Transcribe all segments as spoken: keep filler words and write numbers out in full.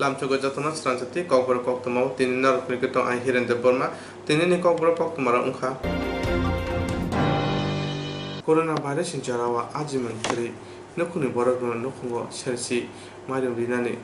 Lamsogo jotono srangsa tei kokborok koktwmao tini narwkni khe tong ang Hiren Debbarma. Tinini kokborok koktwmarok wngkha: Corona virus ni jorao ajimwng kwrwi nukhungni borokno nukhungo sersi mairum rinani,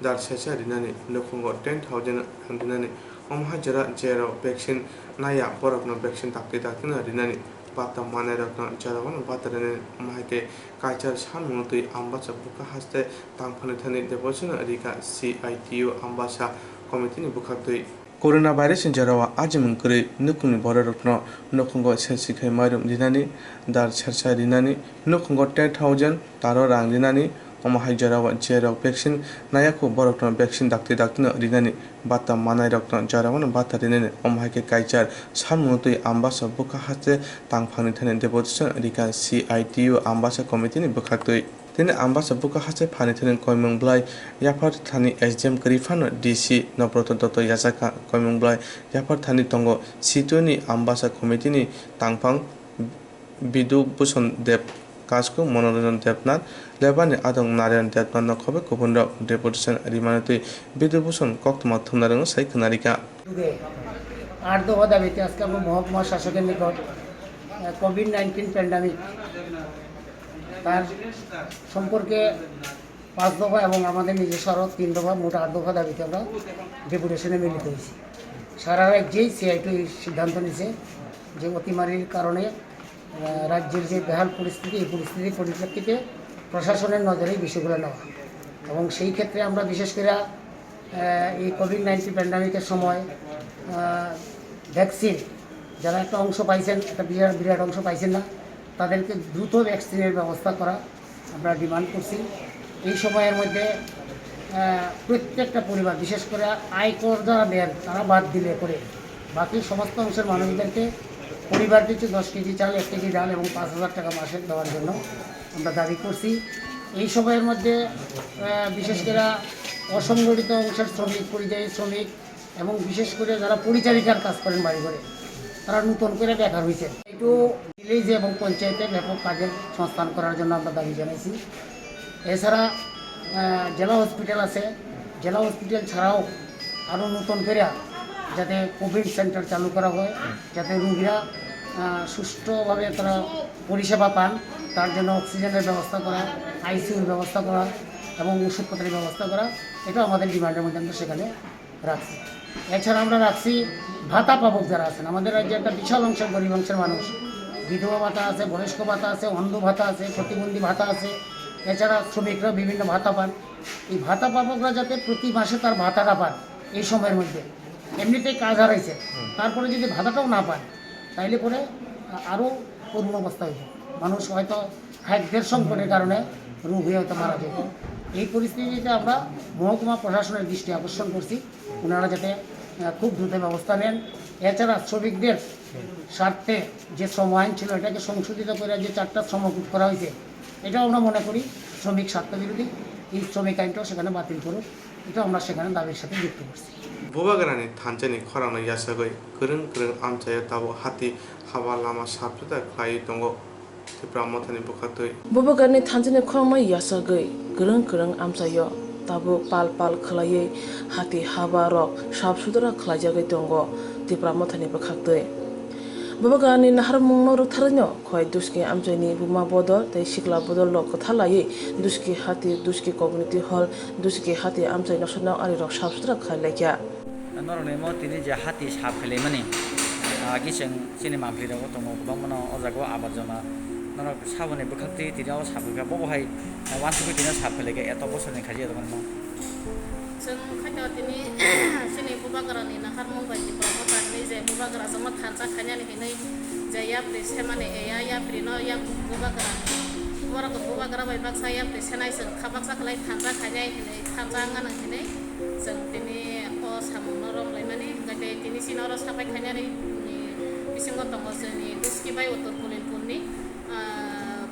dar sersa rinani, nukhungo ten thousand rang rinani, omo hai jora jerok vaccine naiya borokno vaccine dakti daktino rinani, bata manairokno jorao bata rinani, omo hai khe kaichar sanmungno twi Ambasa bwkha haste tangphani thani Debbarma rikha C I T U Ambasa committee ni bwkhaktwi. Corona virus ni jorao ajimwng kwrwi nukhungni bororokno nukhungo sersi khai mairum rinani, dar sersa rinani, nukhungo ten thousand taro rang rinani, omo hai jorao jerok vaccine naiya kho borokno vaccine dakti daktino rinani, bata manairokno jorao bata rinani, omo hai khe kaichar sanmungno twi Ambasa bwkha haste tangphani thani Debbarma rikha C I T U Ambasa committee ni bwkhaktwi. Tini Ambasa bwkha haste phani thani koimung bwlai yaphar thani S D M kwrwi phano D C Nobroto Dotto yachakha. Koimung bwlai yaphar thani tongo C T U ni Ambasa committee ni tangphang Bidu Bhusan Deb, Kasku Manoranjan Debnath, Lebani Adong Narayan Debnath no khobai kubunrok deputation rimani twi Bidu Bhusan koktwma thumnairokno sai khwnarikha. যুগে আট দফা দাবিতে আজকে আমরা মহকুমা শাসকের নিকট Covid nineteen pandemic তার সম্পর্কে পাঁচ দফা এবং আমাদের নিজস্ব আরও তিন দফা, মোট আট দফা দাবিতে আমরা ডেপুটেশনে মিলিত হয়েছি। সারা রাজ্যেই সিআইটি এই সিদ্ধান্ত নিছে যে অতিমারির কারণে আহ, রাজ্যের যে বেহাল পরিস্থিতি, এই পরিস্থিতির পরিপ্রেক্ষিতে প্রশাসনের নজরে এই বিষয়গুলো নেওয়া। এবং সেই ক্ষেত্রে আমরা বিশেষ করে আহ, এই কোভিড নাইন্টিন প্যান্ডামিকের সময় ভ্যাকসিন, যারা একটা অংশ পাইছেন, একটা বিরাট বিরাট অংশ পাইছেন না, তাদেরকে দ্রুত ভ্যাকসিনের ব্যবস্থা করা আমরা ডিমান্ড করছি। এই সময়ের মধ্যে আহ, প্রত্যেকটা পরিবার, বিশেষ করে আয়কর যারা দেন, তারা বাদ দিলে করে বাকি সমস্ত অংশের মানুষদেরকে পরিবার পিছু দশ কেজি চাল, এক কেজি ডাল এবং পাঁচ হাজার টাকা মাসে দেওয়ার জন্য আমরা দাবি করছি। এই সময়ের মধ্যে আহ, বিশেষ করে অসংগঠিত অংশের শ্রমিক, পরিযায়ী শ্রমিক এবং বিশেষ করে যারা পরিচারিকার কাজ করেন বাড়ি ঘরে, তারা নতুন করে বেকার হয়েছেন। একটু ভিলেজে এবং পঞ্চায়েতে ব্যাপক কাজের সংস্থান করার জন্য আমরা দাবি জানাইছি। এছাড়া আহ, জেলা হসপিটাল আছে, জেলা হসপিটাল ছাড়াও আরও নতুন করে যাতে কোভিড সেন্টার চালু করা হয়, যাতে রুগীরা আহ, সুষ্ঠুভাবে তারা পরিষেবা পান, তার জন্য অক্সিজেনের ব্যবস্থা করা, আইসিইউর ব্যবস্থা করা এবং ওষুধপত্রের ব্যবস্থা করা, এটা আমাদের ডিমান্ডের মধ্যে আমরা সেখানে রাখছি। এছাড়া আমরা রাখছি ভাতা পাবক যারা আছেন, আমাদের রাজ্যে একটা বিশাল অংশের গরিব অংশের মানুষ, বিধবা ভাতা আছে, বয়স্ক ভাতা আছে, অন্ধ ভাতা আছে, প্রতিবন্ধী ভাতা আছে, এছাড়া শ্রমিকরা বিভিন্ন ভাতা পান। এই ভাতা পাবকরা যাতে প্রতি মাসে তার ভাতাটা পান এই সময়ের মধ্যে, এমনিতেই কাজ হারাইছে, তারপরে যদি ভাতাটাও না পান, তাইলে পরে আ-, আরও করুণ অবস্থা হইব। মানুষ হয়তো খাদ্যের সংকটের কারণে রোগ হয়ে হয়তো মারা যেত। এই পরিস্থিতিতে আমরা মহকুমা প্রশাসনের দৃষ্টি আকর্ষণ করছি, ওনারা যাতে আহ, খুব দ্রুত ব্যবস্থা নেন। এছাড়া শ্রমিকদের স্বার্থে যে শ্রম আইন ছিল, এটাকে সংশোধিত করে যে চারটা শ্রম কোড করা হয়েছে, এটাও আমরা মনে করি শ্রমিক স্বার্থ বিরোধী। এই শ্রমিক আইনটাও সেখানে বাতিল করুক, এটা আমরা সেখানে দাবির সাথে যুক্ত করছি। Bubagrani thansa ni khorang no yachagwi kwrwng kwrwng amchaio tabuk hati haba lama sap juda khlaiwi tongo Tipra Mothani bwkhaktwi. Bubagrani thansa ni khorang no yachagwi kwrwng kwrwng amchaio tabuk pal pal khlaiwi hati haba rok sap sudra khlaijagwi tongo Tipra Mothani bwkhaktwi. Bubagrani naharmung no rwktharwi no khoi Duski amchaini buma bodol tei sikla bodol rok kwtha laiwi Duski hati, Duski community hall, Duski hati amchai noksa nok ari rok sap sudra khai laikha. Norokni mo tini je hati sap khailaimani, agi chwng chini mampli rogo tongo kwbangma no o jaga o abar joma norok saboni bwkhak twi tini o sap khaikha, bobo hai wansugwi tini o sap khailaikha, eto bosor ni khaji eto no. Chwng khaito tini chini bubagra ni naharmung bai Tipra Motha hinwi je bubagra chwngno thansa khainani hinwi je yapri semani, ya yapri no yak bubagra, borok bubagra bai baksa yapri senai chwng kha baksa khlai thansa khainai hinwi thansa wngmano hinwi. Chwng tini o samungno romlaimani, hwnkhe tei tini chini oro sapai khainani bisingo tongo chwngni Duski bai Uttor Kolinpurni, ah,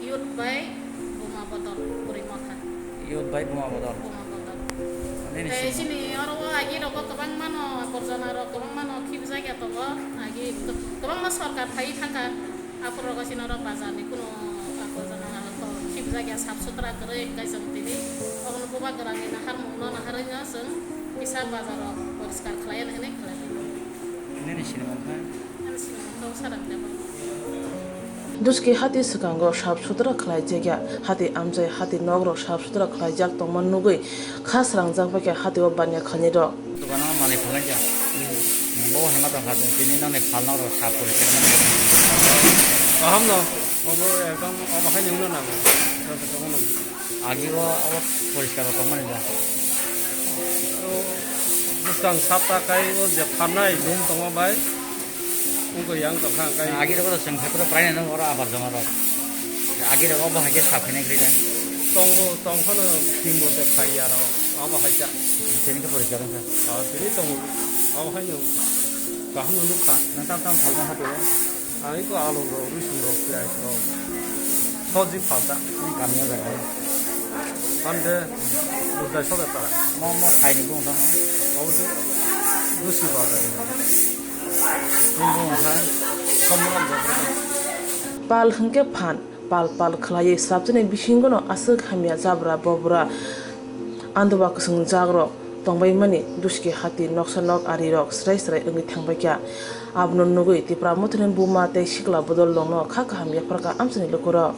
youth bai Buma Bodol, Bwrwi Motha. Youth bai Buma Bodol. Buma Bodol. Nini tei sini chini oro o agi rogo kwbangma no aborjona rok kwbangma no khibjakya tongo, agi kwbangma sorkar phaiwi thangkha. Aphuru rogo chini oro bazar ni kunu aborjona rok khib Jaga sap sutra kwrwi, hwnkhe chwng tini obono bubagrani naharmungno naharwino chwng kisa bazaro poriskar khlaiya hinwi khlai. Nini sinimung kha? Ani sinimung kha Usaram Debbarma. Duski hati swkango sap sutra khlai jakya, hati amchai hati nokrok sap sutra khlaijak tongma nugwi kha srangjak bai khe hati o baniya khlainai rok. Dukano manwi phalnai ja. Bo hema tong kha, tini nokni phalno rok sap poriskar. Kaham no, obo ekdom obo hai nungno nango. Joto joto no. Agi o obo poriskar rok tongmani ja. O bwskang sapta kai o je pharnai dum tongma bai. Wngkha yang tongkha hwnkhai. Agi rok chwng khe pura prainano oro abar joma rok. Agi rok obo hai khe sap khainai kwrwi da. Tongo, tongphano thwngbo se phai ya rok. Obo hai cha. Tini khe poriskar wngkha. Ah, tini tongo. Obo hai no. Kaham no nukha. Nang tam tam phalma hati o. Ani ko alu rok, rusung rok, piyaj rok. Soji phalta. Ni kamya jaga. Hande budai sobe para. Mo, mo khaini bung tamo. Obo de. Dusi bazar. Pal hwnkhe phan, pal pal khlaiwi swrapjani bisingono aswk hamya jabra bobra andoba kwswng jagrok tongbaimani duski hati noksa nok arirok srai srai wngwi thangbaikha. Abono nugwi Tipra Mothani buma tei sikla bodol rokno kha kaham yapharkha amchaini lukurok.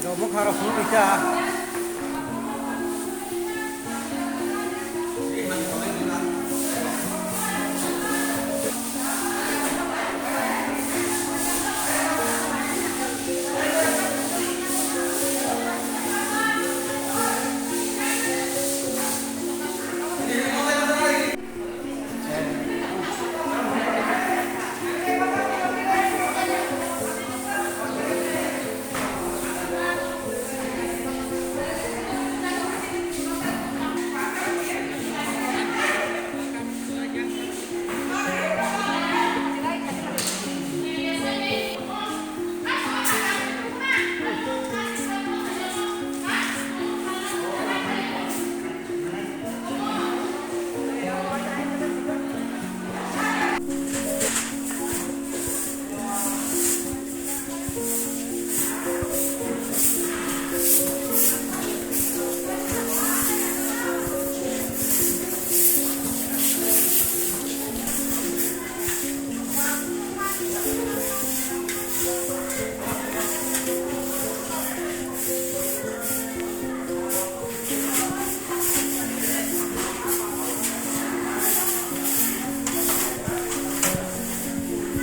Rok bwkha rok phunuk rikha.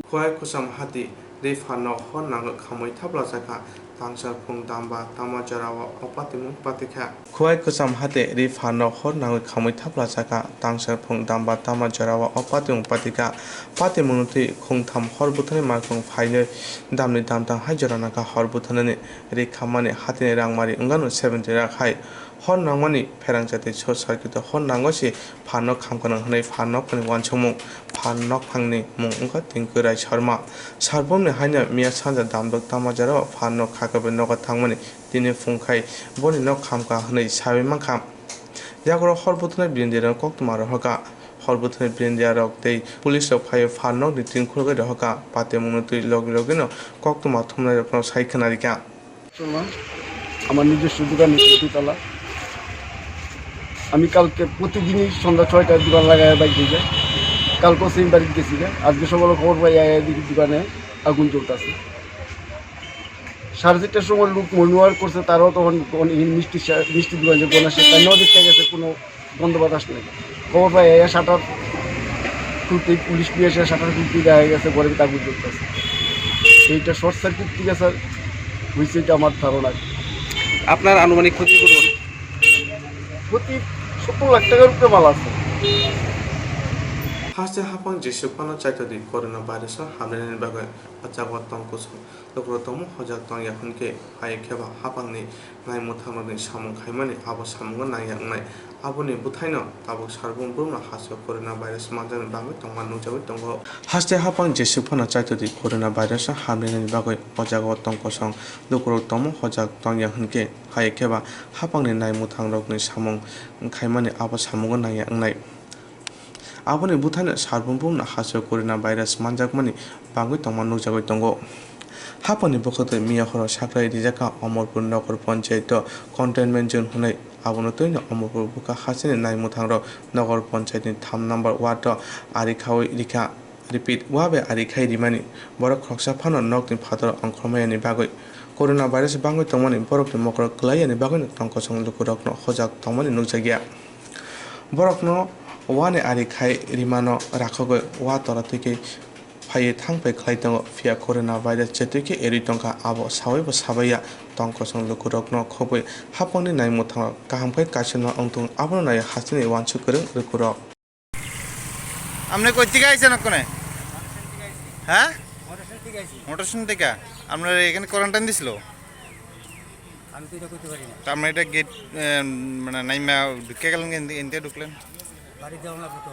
Khowai Khosam hati ri pharno hor nangwi khamwi thaplajak kha. Tangsa phung damba tama jorao o patimung patikha. Khowai Khosam hati ri pharno hor nangwi khamwi thaplajak kha. Tangsa phung damba tama jorao o patimung patikha. Patimungni twi khungtham hor butharni markhung phainwi damni damthang hai jora nangkha hor butharnani. Ri khammani hatini rangmari wngano seventy lakh hai. Hor nangmani pherang chatwi short circuit hor nango se pharno khamkha nang hwnwi pharno phani uansukmung. Pharno phangni mung wngkha Tinku Rai Sharma. Sarbumni haino miya sanja damdok tama jorao pharno khakabai nogo thangmani tini phung khai boni nok khamkha hwnwi sawi mankha. Yagra hor butharnai brindiarok koktwma rohorkha. Hor butharnai brindiarok tei police rok phaiwi pharnokni tin khulugwi rohorkha. Patimungno twi logi logino koktwma thumnairokno sai khwnarikha. চললাম। আমার নিজস্ব দোকান দুতলা। আমি কালকে প্রতিদিনই সন্ধ্যা ছয়টায় দোকান লাগায় বাইক দিয়ে যায়। কালকেও সেম বাড়িতে গেছি গা। আজকে সকালে খবর পাই, আয়া দেখি দোকানে আগুন জ্বলতেছে। সাড়ে চারটার সময় লোক মর্নিং ওয়াক করছে, তারাও তখন, তখন এই মিষ্টি শা-, মিষ্টির দোকান যে বোনা সে তাই নদীর গেছে কোনো গন্ধ বাতাস নেই। খবর পাই, এই শাটার খুলতেই পুলিশ নিয়ে এসে শাটার খুলতেই দেখা গেছে ঘরের কাগজ ধরতেছে। এইটা শর্ট সার্কিট থেকে স্যার হয়েছে, এটা আমার ধারণা। আপনার আনুমানিক ক্ষতি কত? ক্ষতি সত্তর লাখ টাকার উপরে মাল আছে। Haste hapang jesuk phano chaitodi corona virus o hamlainani bagwi o jaga o tong kosong. Lukurok tongmo hojak tong ya hwnkhe, hai khe ba hapangni naimwthangrokni samung khaimani abo samungo nangya wngnai. Aboni bwthaino tabuk sarbung brumno hasteo corona virus manjakni bagwi tongma nukjagwi tongo. Haste hapang jesuk phano chaitodi corona virus hamlainani bagwi o jagao tong kosong. Lukurok tongmo hojak tongya hwnkhe, hai khe ba hapangni naimwthangrokni samung khaimani abo samungo nangya wngnai. Aboni bwthaino sarbung brumno hasteo corona virus manjakmani bagwi tongma nukjagwi tongo. Hapangni bwkhwtwi miya horo sakrai rijak kha Omorpur Nogor Panchayat o containment zone hwnwi. Abono twino Omorpur bwkha hasteni naimwthangrok Nogor Panchayat ni tham number ward o ari khaui rikha. Repeat, wa bai ari khai rimani. Borok khoroksa phano nokni phataro ongkhormayani bagwi. Corona virus bangwi tongmani borokni mokol kwlaiyani bagwino tong kosong lukurokno hojak tongmani nukjakya. Borokno wani ari khai rimano rakhogwi wa tora twi khe phaiwi thang phai khlai tongo, phiya corona virus chetwi khe erwi tongkha, abo sawibo sabaiya tong kosong lukurokno khobwi hapangni naimwthangno kaham khe kaisa no wngthung, abono naiwi hasteni uansuk kwrwng lukurok. আপনি কই থেকে আইছেন ওখানে? হ্যাঁ? মোটরসাইকেল থেকে আইছি। মোটরসাইকেল থেকে? আপনার এখানে কোয়ারেন্টাইন দিছিল? আমি তো এটা করতে পারি না। তো আপনার এটা গেট, এ, মানে নাইমা ঢুকে গেলেন, এনতে, এনতে ঢুকলেন? বাড়িতে আমরা কত?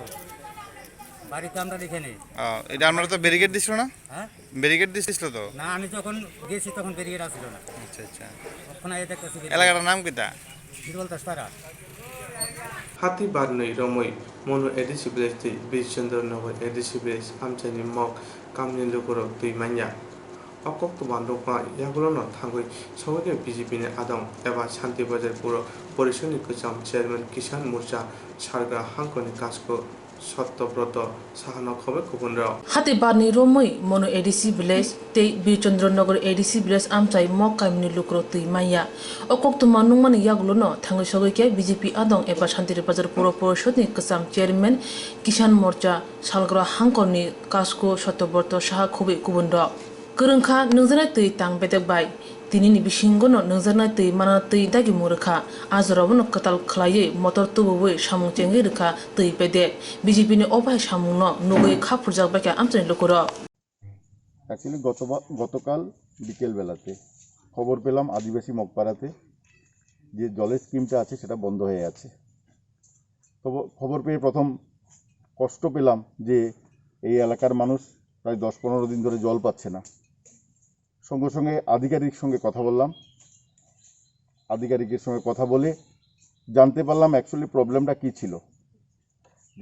বাড়িতে আমরা লিখে নেই। ও, এটা আপনারা তো ব্যারিকেড দিছিল না? হ্যাঁ? ব্যারিকেড দিছিল তো? না, আমি যখন গেছি তখন ব্যারিকেড আসছিল না। আচ্ছা, আচ্ছা। ওখানে আইয়া দেখতেছি ব্যারিকেড। এলাকাটার নাম কিতা? হিরবল Daspara. Hati barnwi romwi Monu A D C village tei Birchandra Nagar A D C village amchaini mok kamni lukurok twi manya. O koktwma nukma yagulono thangwi sogwikha B J P ni adong eba Shanti Bazar Puro Porishodni kwcham chairman Kisan Morcha Salgra Hangkoni Kasko Satyabroto Sahano khobwi kubunrok. Hati barni romwi Monu A D C village tei Birchandra Nagar A D C village amchai mok kamini lukurok twi manya. O koktwma nukmani yagulono thangwi sogwikha B J P adong eba Shanti Bazar Puro Porishodni kwcham chairman Kisan Morcha Salgra Hangkorni Kasko Satyabroto Saha khobwi kubunrok. Kwrwngkha nwngjaknai twi tang bedek bai. Tinini bisingono nwngjaknai twi mana twi dagimung rwkha. A jorao bono kwtal khwlaiwi motor tubuwi samung chengwi rwkha twi bedek. B J P ni o bahai samungno nugwi kha phurjak baikha amchaini lukurok. Actually গত বা-, গতকাল বিকেল বেলাতে খবর পেলাম আদিবাসী মগপাড়াতে যে জলের স্কিমটা আছে সেটা বন্ধ হয়ে আছে। খবর, খবর পেয়ে প্রথম কষ্ট পেলাম যে এই এলাকার মানুষ প্রায় দশ পনেরো দিন ধরে জল পাচ্ছে না। সঙ্গে সঙ্গে আধিকারিক সঙ্গে কথা বললাম। আধিকারিকের সঙ্গে কথা বলে জানতে পারলাম অ্যাকচুয়ালি প্রবলেমটা কী ছিল।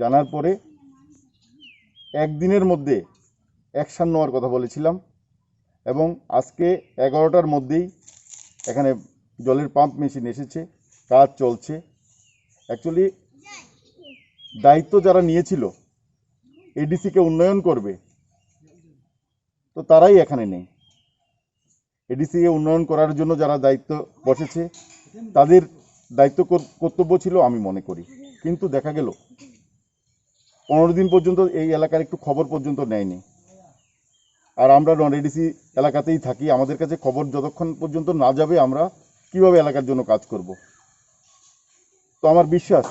জানার পরে একদিনের মধ্যে অ্যাকশন নেওয়ার কথা বলেছিলাম এবং আজকে এগারোটার মধ্যেই এখানে জলের পাম্প মেশিন এসেছে, কাজ চলছে। অ্যাকচুয়ালি দায়িত্ব যারা নিয়েছিল এডিসিকে উন্নয়ন করবে, তো তারাই এখানে নেই। এডিসি উন্নয়ন করার জন্য যারা দায়িত্ব বসেছে, তাদের দায়িত্ব কর-, কর্তব্য ছিল আমি মনে করি। কিন্তু দেখা গেল পনেরো দিন পর্যন্ত এই এলাকার একটু খবর পর্যন্ত নেয়নি। আর আমরা নন এডিসি এলাকাতেই থাকি, আমাদের কাছে খবর যতক্ষণ পর্যন্ত না যাবে আমরা কিভাবে এলাকার জন্য কাজ করব? তো আমার বিশ্বাস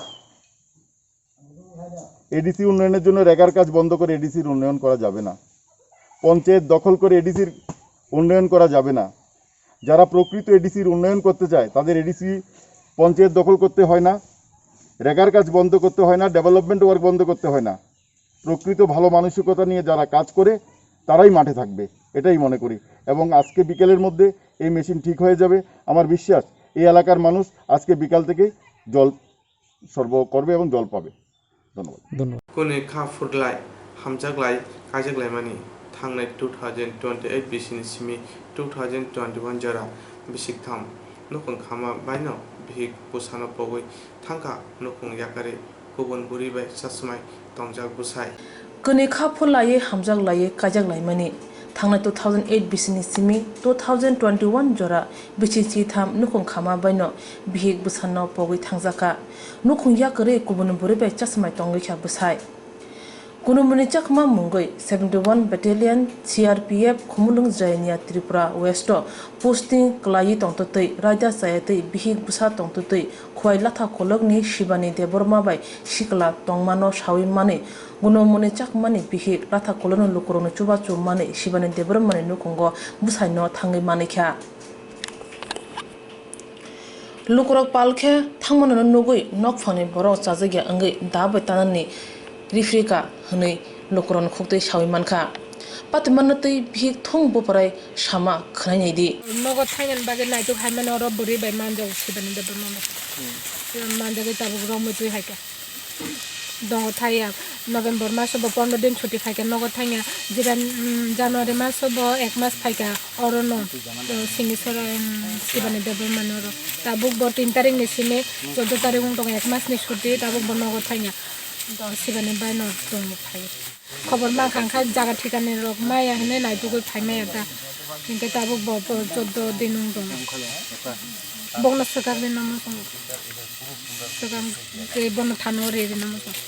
এডিসি উন্নয়নের জন্য রেগার কাজ বন্ধ করে এডিসির উন্নয়ন করা যাবে না। পঞ্চায়েত দখল করে এডিসির উন্নয়ন করা যাবে না। যারা প্রকৃত এডিসির উন্নয়ন করতে চায় তাদের এডিসি পঞ্চায়েত দখল করতে হয় না, রেগার কাজ বন্ধ করতে হয় না, ডেভেলপমেন্ট ওয়ার্ক বন্ধ করতে হয় না। প্রকৃত ভালো মানসিকতা নিয়ে যারা কাজ করে তারাই মাঠে থাকবে, এটাই মনে করি। এবং আজকে বিকেলের মধ্যে এই মেশিন ঠিক হয়ে যাবে। আমার বিশ্বাস এই এলাকার মানুষ আজকে বিকাল থেকেই জল সরবরাহ করবে এবং জল পাবে। ধন্যবাদ। ধন্যবাদ। Kwnwi kha phurlai, hamjaklai, kaijaklaimani thangnai two thousand twenty-eight bisini simi two thousand twenty-one jora bisik tham nukhung khama baino bihik bwsano pogwi thangkha nukhung yakarwi kubun bwrwi bai chasmai tongjak bwsai. Kwnwi kha phurlaiwi, hamjaklaiwi, kaijaklaimani thangnai two thousand eight bisini simi two thousand twenty-one jora bising chitham nukhung khama baino bihik bwsano pogwi thangjakha. Nukhung yakarwi kubun bwrwi bai chasmai tongwi kha bwsai. Kunumuni chakma mungwi seventy-one Battalion C R P F Khumulwng Jainia Tripura West o posting kwlaiwi tongtwtwi, raida chayatwi, bihik bwsa tongtwtwi, Khwai Latha Kolokni Shibani Debbarma bai sikla tongmano sawi manwi, Gunumuni chakmani bihik Latha Kolokni lukurokno chubachu manwi Shibani Debbarmani nukhungo bwsaino thangwi manwi kha. Lukurok pal khe thangmano nugwi nokphangni borok chajakya wngwi da bai tanani rifrika hwnwi lukurokni khuktwi sawi mankha. Patimanno twi bihik thung bupharai sama khwnai naidi. Nogo thainani bagwi naituk hai mano oro bwrwi bai manjago Shibani Debbarmano. Manjagwi tabuk romwi twi hai kha. Dongo thaya, November maso bo pondro din chuti phaikha nogo thangya, jira, mm, January maso bo ek mas phaikha orono, to, Simisora, mm, Shibani Debbarmani oro. Tabuk bo tin tarik ni simi choddo tarik wng tongo, ek mas ni chuti, tabuk bo nogo thangya. To Shibani bai no tongo phai. Khobor mankha wngkha jaga thikani rok maya hinwi naitugwi phai maya ta. Hinkhe tabuk bo, bo choddo din wng tongo. Bokno swkang rinani muchungo. Swkang tei bono thani o ri rinani muchungo.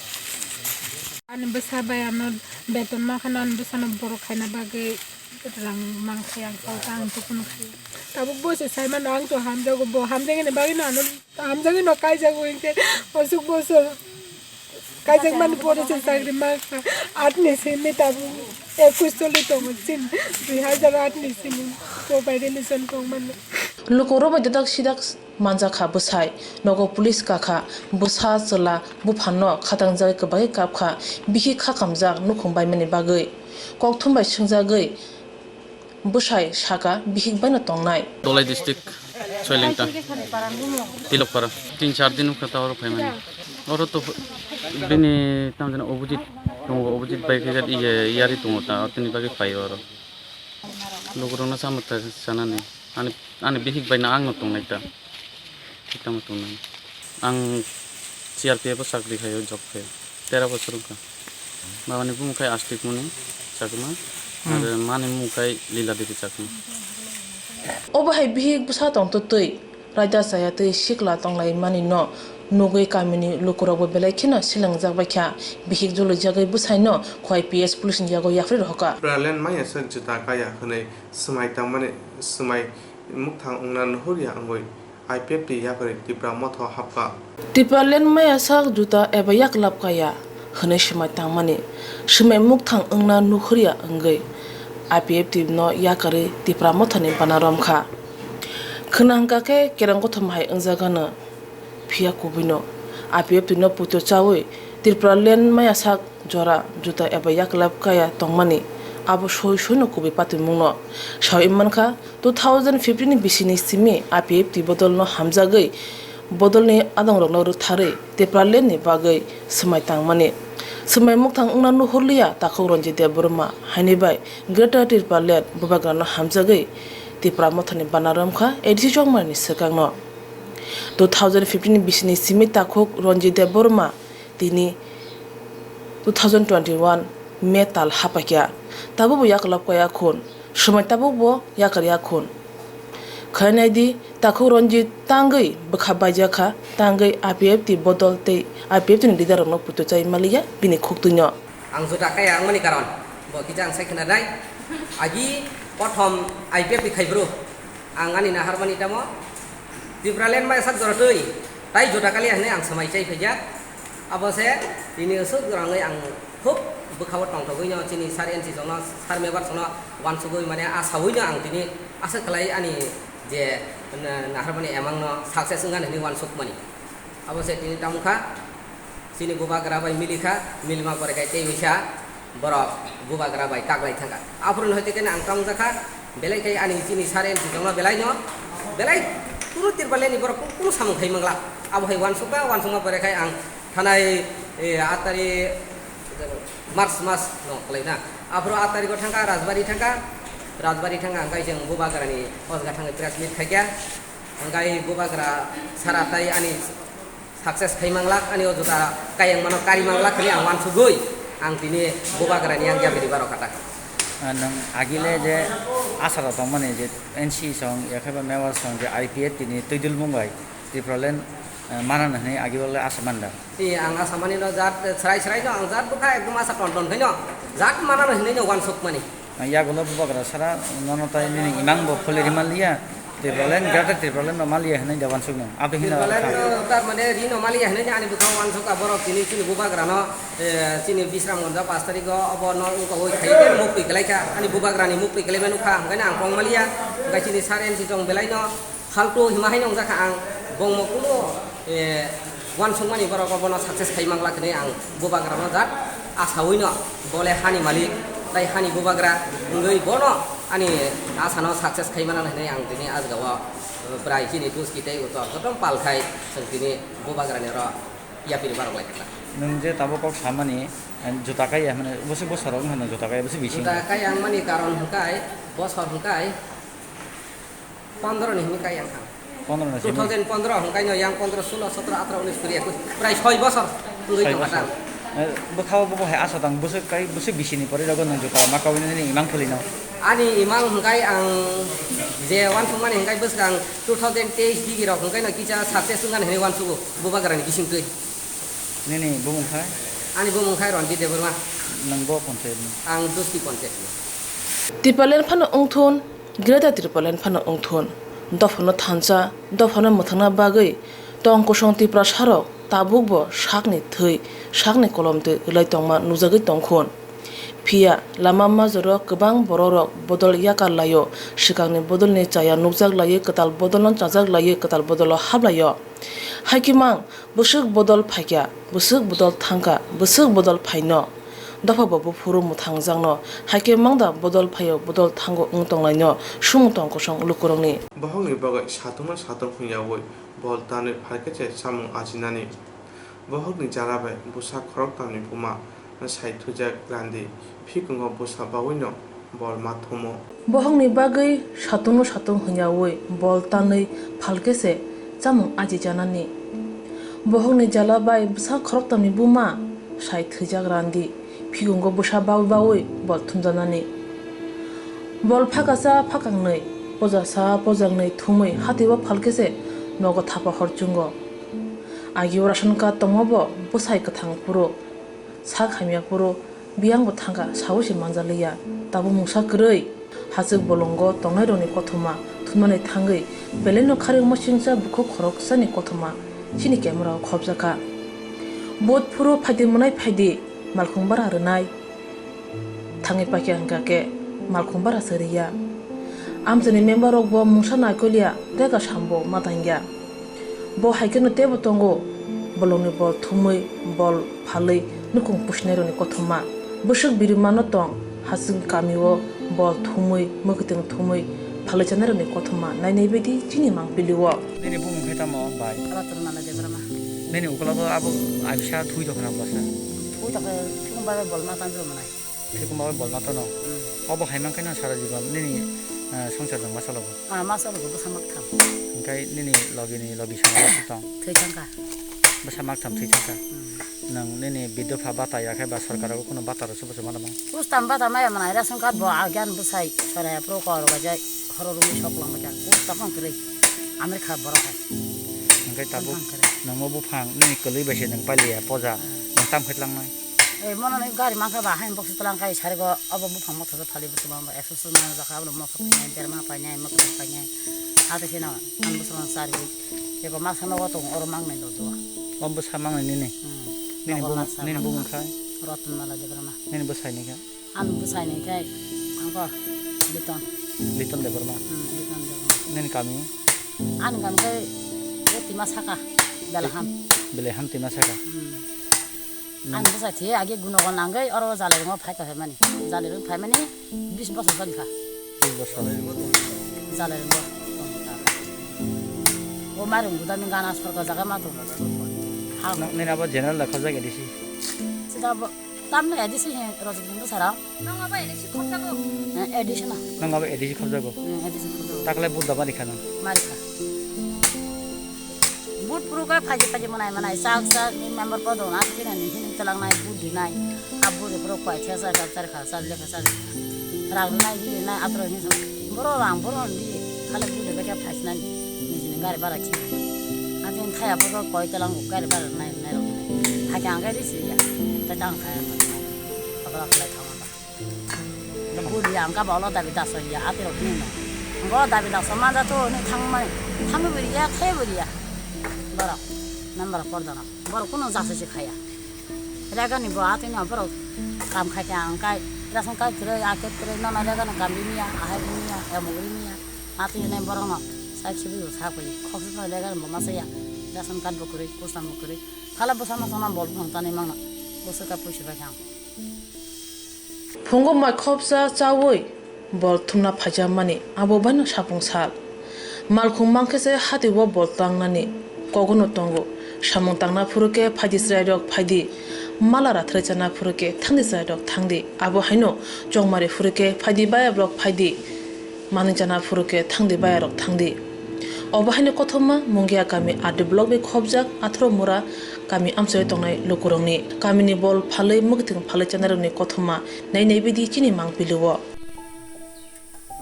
Ani bwsa bai ano beton ma khana, ani bwsano borok khaina bagwi rang man khai ang, kok ang tukun khai. Tabuk bo se sai mano, ang to hamjago, bo hamjagani bagwi no ano hamjagwi no kaijago, hinkhe osuk bosor kaijak mani pore se chakri ma kha. Aat ni simi tabuk ekus choli tongo, chin dui hajar aat ni simi po bai relation tong mano. Lukurok bai dadak sidak manjakha bwsai, nogo police kakha, bwsa chwla buphanno khatangjagwi kwbangwi kapkha, bihik khakamjak nukhung baimani bagwi. Kokthum bai swngjagwi bwsai sakha bihik baino tongnai. Dholai district, Soilengta, Tilokpara. Tin char din wngkha ta oro phaimani. Oro to bini tamjani opposite tongo, opposite bai khe iye yari tongo ta, tini bagwi phaio oro. Lukurokno chamwi ta chanani. Ani, ani bihik bai no ang no tongnai ta. Tamo tongnai. Ang C R P F o chakri khaio, job khaio. Tera bosor wngkha. Babani bumung khai Astik Muni Chakma. Hmm. Aro mani bumung khai Lila Devi Chakma. Obo hai bihik bwsa tongtwtwi. Raida chaya tei sikla tonglaimani no nugwi kamini lukurokbo belai kheno silangjak baikha. Bihik joloijagwi bwsaino Khowai P S police ni yago yapharwi rohorkha. Praland maya sak juta kaya hwnwi swmai tangmani, swmai mukthang wngna nuhurya wngwi I P F T yapharwi Tipra motha hapkha. Tipraland maya sak juta eba yaklap kaya hwnwi swmai tangmani, swmai mukthang wngna nuhurya wngwi I P F T no yakarwi Tipra mothani bana romkha. Khwna hwnkha khe kereng kothoma hai wngjakgano, phiya kubuino I P F T no puito chaui Tipraland maya sak jora juta eba yaklap kaya tongmani, abo soi soino kubui patimungno. Saui mankha, two thousand fifteen ni bisini simi I P F T bodolno hamjagwi bodolni adongrokno rwktharwi Tipraland ni bagwi swmai tangmani. Swmai mukthang wngna nuhurliya takhuk Ranjit Debbarma haini bai Greater Tipraland bubagrano hamjagwi Tipra mothani bana romkha A D C Chongmani swkangno. Two thousand fifteen ni bisini simi takhuk Ranjit Debbarma tini two thousand twenty-one May tal hapaikha. Tabukbo yaklap kaya khun, swmai tabukbo yakarya khun. Khainai di, takhuk Ranjit tangwi bwkha baijakha, tangwi I P F T bodol tei I P F T ni leader rokno puito chai maliya bini khuktwino. Ang juta kaya wngmani karon bo kisa ang sai khwnanai. Agi kothom I P F T khai bru. Ang ani naharmani tamo Tipraland maya sak jora twi tai juta kaliya hwnwi ang swmai chai phaijak. Abo se tini aswk jorangwi ang khub bwkhao tongthogwino chini sir N C jongno, sir member jongno wansugwi mane asawino ang tini aswk khlai ani je na-, naharmani emangno success wngkha hwnwi wansukmani. Abo se tini tamo kha. Chini bubagra bai milikha, milma pore khai tei waisa borok bubagra bai kaklai thangkha. Aphuru no hoite khe ang tongjakha, belai khai ani chini sir N C jongno belai no, belai kunu Tipraland ni borok kunu samung khai mangla. Abo hai wansukha, wansukma pore khai ang thanai, eh, aat tarikh March mas no khlai na. Aphuru aat tarikh o thangkha, Rajbari thangkha, Rajbari thangkha, hwnkhe chwng bubagra ni o jaga thangwi press meet khaikha, hwnkhe bubagra sara tai ani success khai manglak, ani o juta kayang mano kari manglak hwnwi ang wansugwi ang tini bubagrani yang yapiri barok kha ta. Ah, nwng agile je asara tongmani je N C song, yakheba member song je I P F T ni twidulmung bai Tipraland, ah, manana hwnwi agibole asa manda. Tei ang asa mani no jat, eh, srai srai no ang jat bwkha ekdom asa ton ton khaino jat manana hwnwi no wansuk mani. Yagulo bubagra sara nono tai nini imang bo pholi ri manliya, Tipraland, Greater Tipraland no manliya hinui da wansuk no. Abo hino Tipraland no tar mane ri no manliya hinui ani bwkhao wansuk a borok tini chini bubagra no, eh, chini Bisramganj o pash tarikh o obo no wngkha oi khai muk twi kelai kha, ani bubagra ni muk twi kelai manu kha, hwnkhe ang kong manliya, hwnkhe chini sir N C jong belai no. Faltu hima haino wngjakha ang, bongmo kuno, eh, wansukmani borok bono success khai manglak hinui ang bubagrano jat asawino, bole hani malik tai hani bubagra wngwi bono ani asano success khai manana hinui ang tini ajgao, eh, bwrai chini duski tei utor jotom pal khai chwng tini bubagrani oro yapiri barok lai kha. Nwng je tabuk kok samani, eh, juta kaiya hinmani bwswk bwsarok wngkha nwng juta kaiya bwswk bising? Juta kaiya wngmani karon hwnkhe bosor hwnkhe Pondro ni hwnwi kai ang kha. Pondro ni simi? Two thousand pondro hwnkhe no yang pondro, sulo, sotro, atro, unis, kuri, ekus, prai soi bosor wngwi tongkha ta. Soi bosor. Eh, bwkhao bo hai asa tang, bwswk kai, bwswk bisini pore rogo nwng juta ma kaui nini imang phuli no? Ani imang hwnkhe ang je wansukmani hwnkhe bwskang two thousand teis digi rok hwnkhe no kisa success wngkha hinwi wansugo bubagrani bisingtwi. Nini bumung kha? Ani bumung khai Ranjit Debbarma. Nwng bo panchayat ni? Ang Dusti panchayat ni. Tipraland phano wngthun, Greater Tipraland phano wngthun. Dophano thansa, dophano mwthangna bagwi tong kosong Tiprasarok tabukbo sakni thwi, sakni kolom twi rwlai tongma nukjagwi tongkhun. Phiya lama majoro kwbang borokrok bodol yakar laio, swkangni bodolni chaya nukjak laiwi kwtal bodolno chajak laiwi kwtal bodolo hap laio. Haikhe mang, bwswk bodol phaikha, bwswk bodol thangkha, bwswk bodol phaino. Dophabo buphuru mwthangjakno, haikhe mangda bodol phaio, bodol thango wng tonglaino, sumung tong kosong lukurokni. Bohokni bagwi satung no satung hwnyaui bol tanwi phalkhe se chamung ajinani. Bohokni jala bai bwsa khoroktamni buma sai thwijak randi, phikungo bwsa baui no bol ma thumo. Bohokni bagwi satungno satung hwnyaui bol tanwi phalkhe se chamung aji janani. Bohokni jala bai bwsa khoroktamni buma sai thwijak randi, phikungo bwsa baui baui bol thumjanani. Bol phakasa phakangnwi, pojasa pojaknwi thumwi hatio phalkhe se nogo thapa hor chwngo. Agio ration card tongmabo bwsai kwthang phuru, sak hamya phuru, biyangbo thangkha, saui se manjaliya. Tabuk mungsa kwrwi, hachwk bolongo tongnairokni kothoma thumnani thangwi, belai no kharwi masingcha bukhuk khoroksani kothoma chini camera o khopjakha. Vote phuru phaidi mwnai phaidi, malkhung bara rwnai. Thangwi paikha hwnkha khe malkhung bara se rwya. Amchaini member rokbo mungsa naikoliya, rega sambo ma tangya. Bo hai kheno teibo tongo, bolongni bol thumwi, bol phalwi nukung pusinai rokni kothoma. Bwswk birimano tong, hachwk kamio bol thumwi, mwkhwtwng thumwi phalwi chanai rokni kothoma nainai baidi chini mangpili o. Nini bumung khe tamo bai? Ratan Mala Debbarma. Nini ukula bo abo abisa thui dokhna bwsa? Thui dokhna, thung bai bol ma tanjak manai. Thikuma bai bol ma tono. Hmm. Obo hai mankhe no sara jibon nini, ah, songsar jang ma chalogo. Ah, ma chalogo bwsa maktham. Hingkai nini logi ni logi sama tong. Thwi thangkha. Bwsa maktham thwi thangkha. Hmm. Nwng nini bidopha bata ya khe ba sorkar o kuno bata rw se bwsa mano mang. Kustam bata maya manai ration card bo agyan bwsai sorai pro kor ba jai horo rumi sok lang ba jai. Kustam ang kwrwi. America borok hai. Hingkai tabuk. Ang kwrwi. Nwng mo buphang nini kwlwi bai se nwng paliya poja. Hmm. Nwng tam khe tlangnai. Eh, mono ni gari mankha ba, hain box tlang kai sari go, abo buphang motha sa thali bwswk ma, ekso swnam jakha, abo motha painai, berma painai, mokol painai. Ate kheno, ang bwswk ma sari, eko masa nogo tong, oro mang nai do do. Om bwsa mang nai nini? Hmm. Nini nogo bumung, masa nini mang bumung nai. Khai? Ratan Mala Debbarma. Nini bwsai ni kha? Ang bwsai ni khai, ang ko Liton. Liton Debbarma? Hmm, Liton Debbarma. Nini kami? Ani kami khai, o Tima Saka, Belaham. Belaham Tima Saka? Hmm. Ang bwsa thiye age gunogon nangwi oro Jalairungo phai tongmani. Jalairung phaimani bis bosor choli kha. Bis bosor. Jalairungo tongkha. O mairung gudani gana sorkar jaga ma tong. Ha. Nang nini abo general da khajak A D C. Sida bo tamno A D C he rojak din bwsara. Nang abo A D C khobjago. Eh, A D C na. Nang abo A D C khobjago. Hmm, A D C khobjago. Takle bud da mari kha nang. Mari kha. But puro khe phaidi phaidi mwnai mwnai chak chak ni member podo na khe nani hini twlang nai but di nai. A but puro koi thya sa ka char kha sa le kha sa. Rang nai di nai atro ni sa. Boro rang boro di khale but de khe phai nai. Ni ni gari bara chi. A din thaya podo koi twlang gari bara nai nai ro. Phai khe ang khe ri si ya. Ta dang kha ya. Abra khlai thang ba. Buri ang ka bolo dabi daso ya ati rok ni no. Ngo dabi daso manja to ni thang mai. Thang buri ya, khai buri ya. Borok. Member por dana. Borok kuno jasa se khaya. Rega ni bo ati no borok kam khai khe ang kai. Rasong kai kre, a ke kre, no na rega no kam ni ya, a hai ni ya, e mo ni ya. Ati ne borok no. Sai khibi sa koi. Khok sa rega no bo ma sa ya. Rasong kan bo kre, kusam bo kre. Khala bo sama sama bol bo tani mangna. Bo sa ka pusi ba khang. Phungo mai khopsa chaui bol thumna phaijakmani abo baino sapung sal. Malkhung mankhe se hatio bol tangnani kogono tongo. Samung tangna phuru khe phaidi chwrairok phaidi, mala rathrai chana phuru khe thangdi chwrairok thangdi. Abo haino chongmari phuru khe phaidi bayabrok phaidi. Manwi chana phuru khe thangdi bayarok thangdi. Obo haino kothoma Mungia kami R D block bai khopjak Athro Mura kami amchoi tongnai lukurokni. Kamini bol phalwi mwkhwtwng phalwi chanairokni kothoma nai nai bidi chini mangpili o.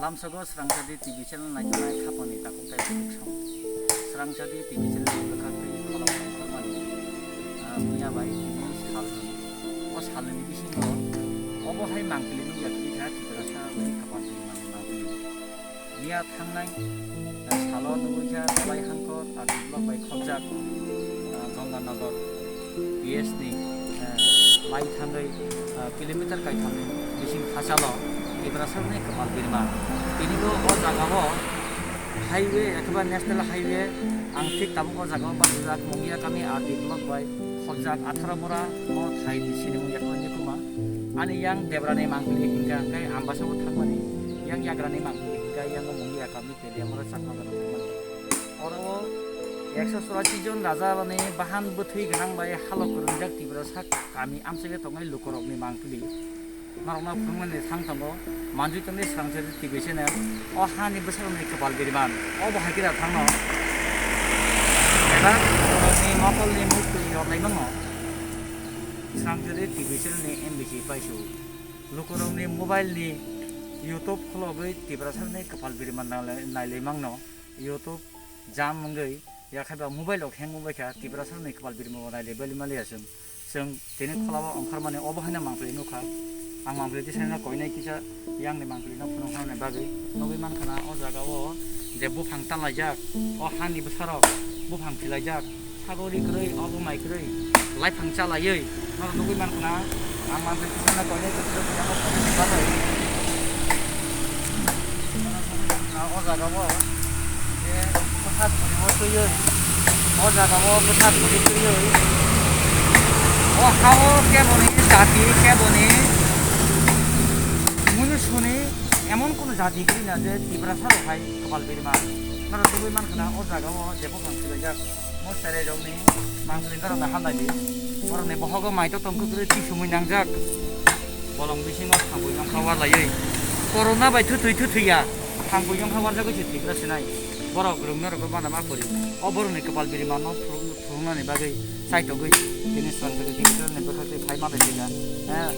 Lamsogo Srangchadi T V channel naitongnai khapangni takhuk tei bukhuk song. Srangchadi T V channel bwkhak tei khorang khormani, ah, miya bai tini salni Salni bisingo obo hai mangpili nukya twi kha Tiprasa bai kwpal twi mangpili. Miya thangnai, eh, salo nugwi kha Dolai Hangkor R D block bai khobjak, eh, Ganganagar P S ni, eh, bai thangwi, eh, kilometer kaithamni bising hachalo Tiprasa ni kwpal birma. Tini bo o jagao highway, ekheba national highway, ang thik tabuk o jagao bachajak Mungia kami R D block bai khobjak Atharamura o thaini sinimung yakhwlangni kuma. Ani yang Debrani mangpili hingka hingkai Ambasabo thangmani, yang Yagrani mangpili hingka yang Mungia kami Teliamura Chakma gana thangmani. Oro o ekso churashi jon raja bani bahan bwthwi gwnang bai halok kwrwngjak Tiprasa kami amchaio tongnai lukurokni mangpili. Norokno phunukmani thang tongo, manjui tongni swrangchari T V channel, o hani bwsarokni kwpal biriman, o bo hai khe da thangno. Eba norokni mokolni muktwi yorlai mano. Swrangchari T V channel ni M B C paisu. Lukurokni mobile ni YouTube khulogwi Tiprasarni kwpal biriman nailai, nailai mangno. YouTube jam wngwi yakhaiba mobile rok hang wngbaikha, Tiprasarni kwpal birma bo nailai bali maliya chwng. Chwng tini kholao ongkharmani obo haino mangpili nukha. Ang mangpili tisani no koinai kisa yangni mangpili no phunuk hwnani bagwi nugwi mankha na o jaga o je buphang tanlaijak, o hani bwsarok buphang philaijak. Sagori kwrwi, obo mai kwrwi, laiphang chalaiwi, norok nugwi mankha na, ang manjui kisa na koinai kisa kisa no koinai ni bagwi. O jaga o je bwsa thwrwi o twiwi, o jaga o bwsa thwrwi twiwi, o ha o keboni jati, keboni munusuni emon kunu jati kwrwi na je Tiprasa rok hai kwpal birma. Norok nugwi mankha na o jaga o je buphang philaijak. Mo cherai rokni mangpili norokno hamlaidi. Borokni bohogo mai to tong kwrwi tisumui nangjak. Bolong bisingo thangwi nongkha warlaiwi. Corona bai thutwi thutwi ya. Thangwi nongkha warjagwi se thwikra sinai. Borok rwngno rwkha bana ma kwrwi. O borokni kwpal birimanno phuru-, phurungnani bagwi chaitogwi tini swrangchari Tiprasarni bwkhak twi phai ma bai thika. Eh,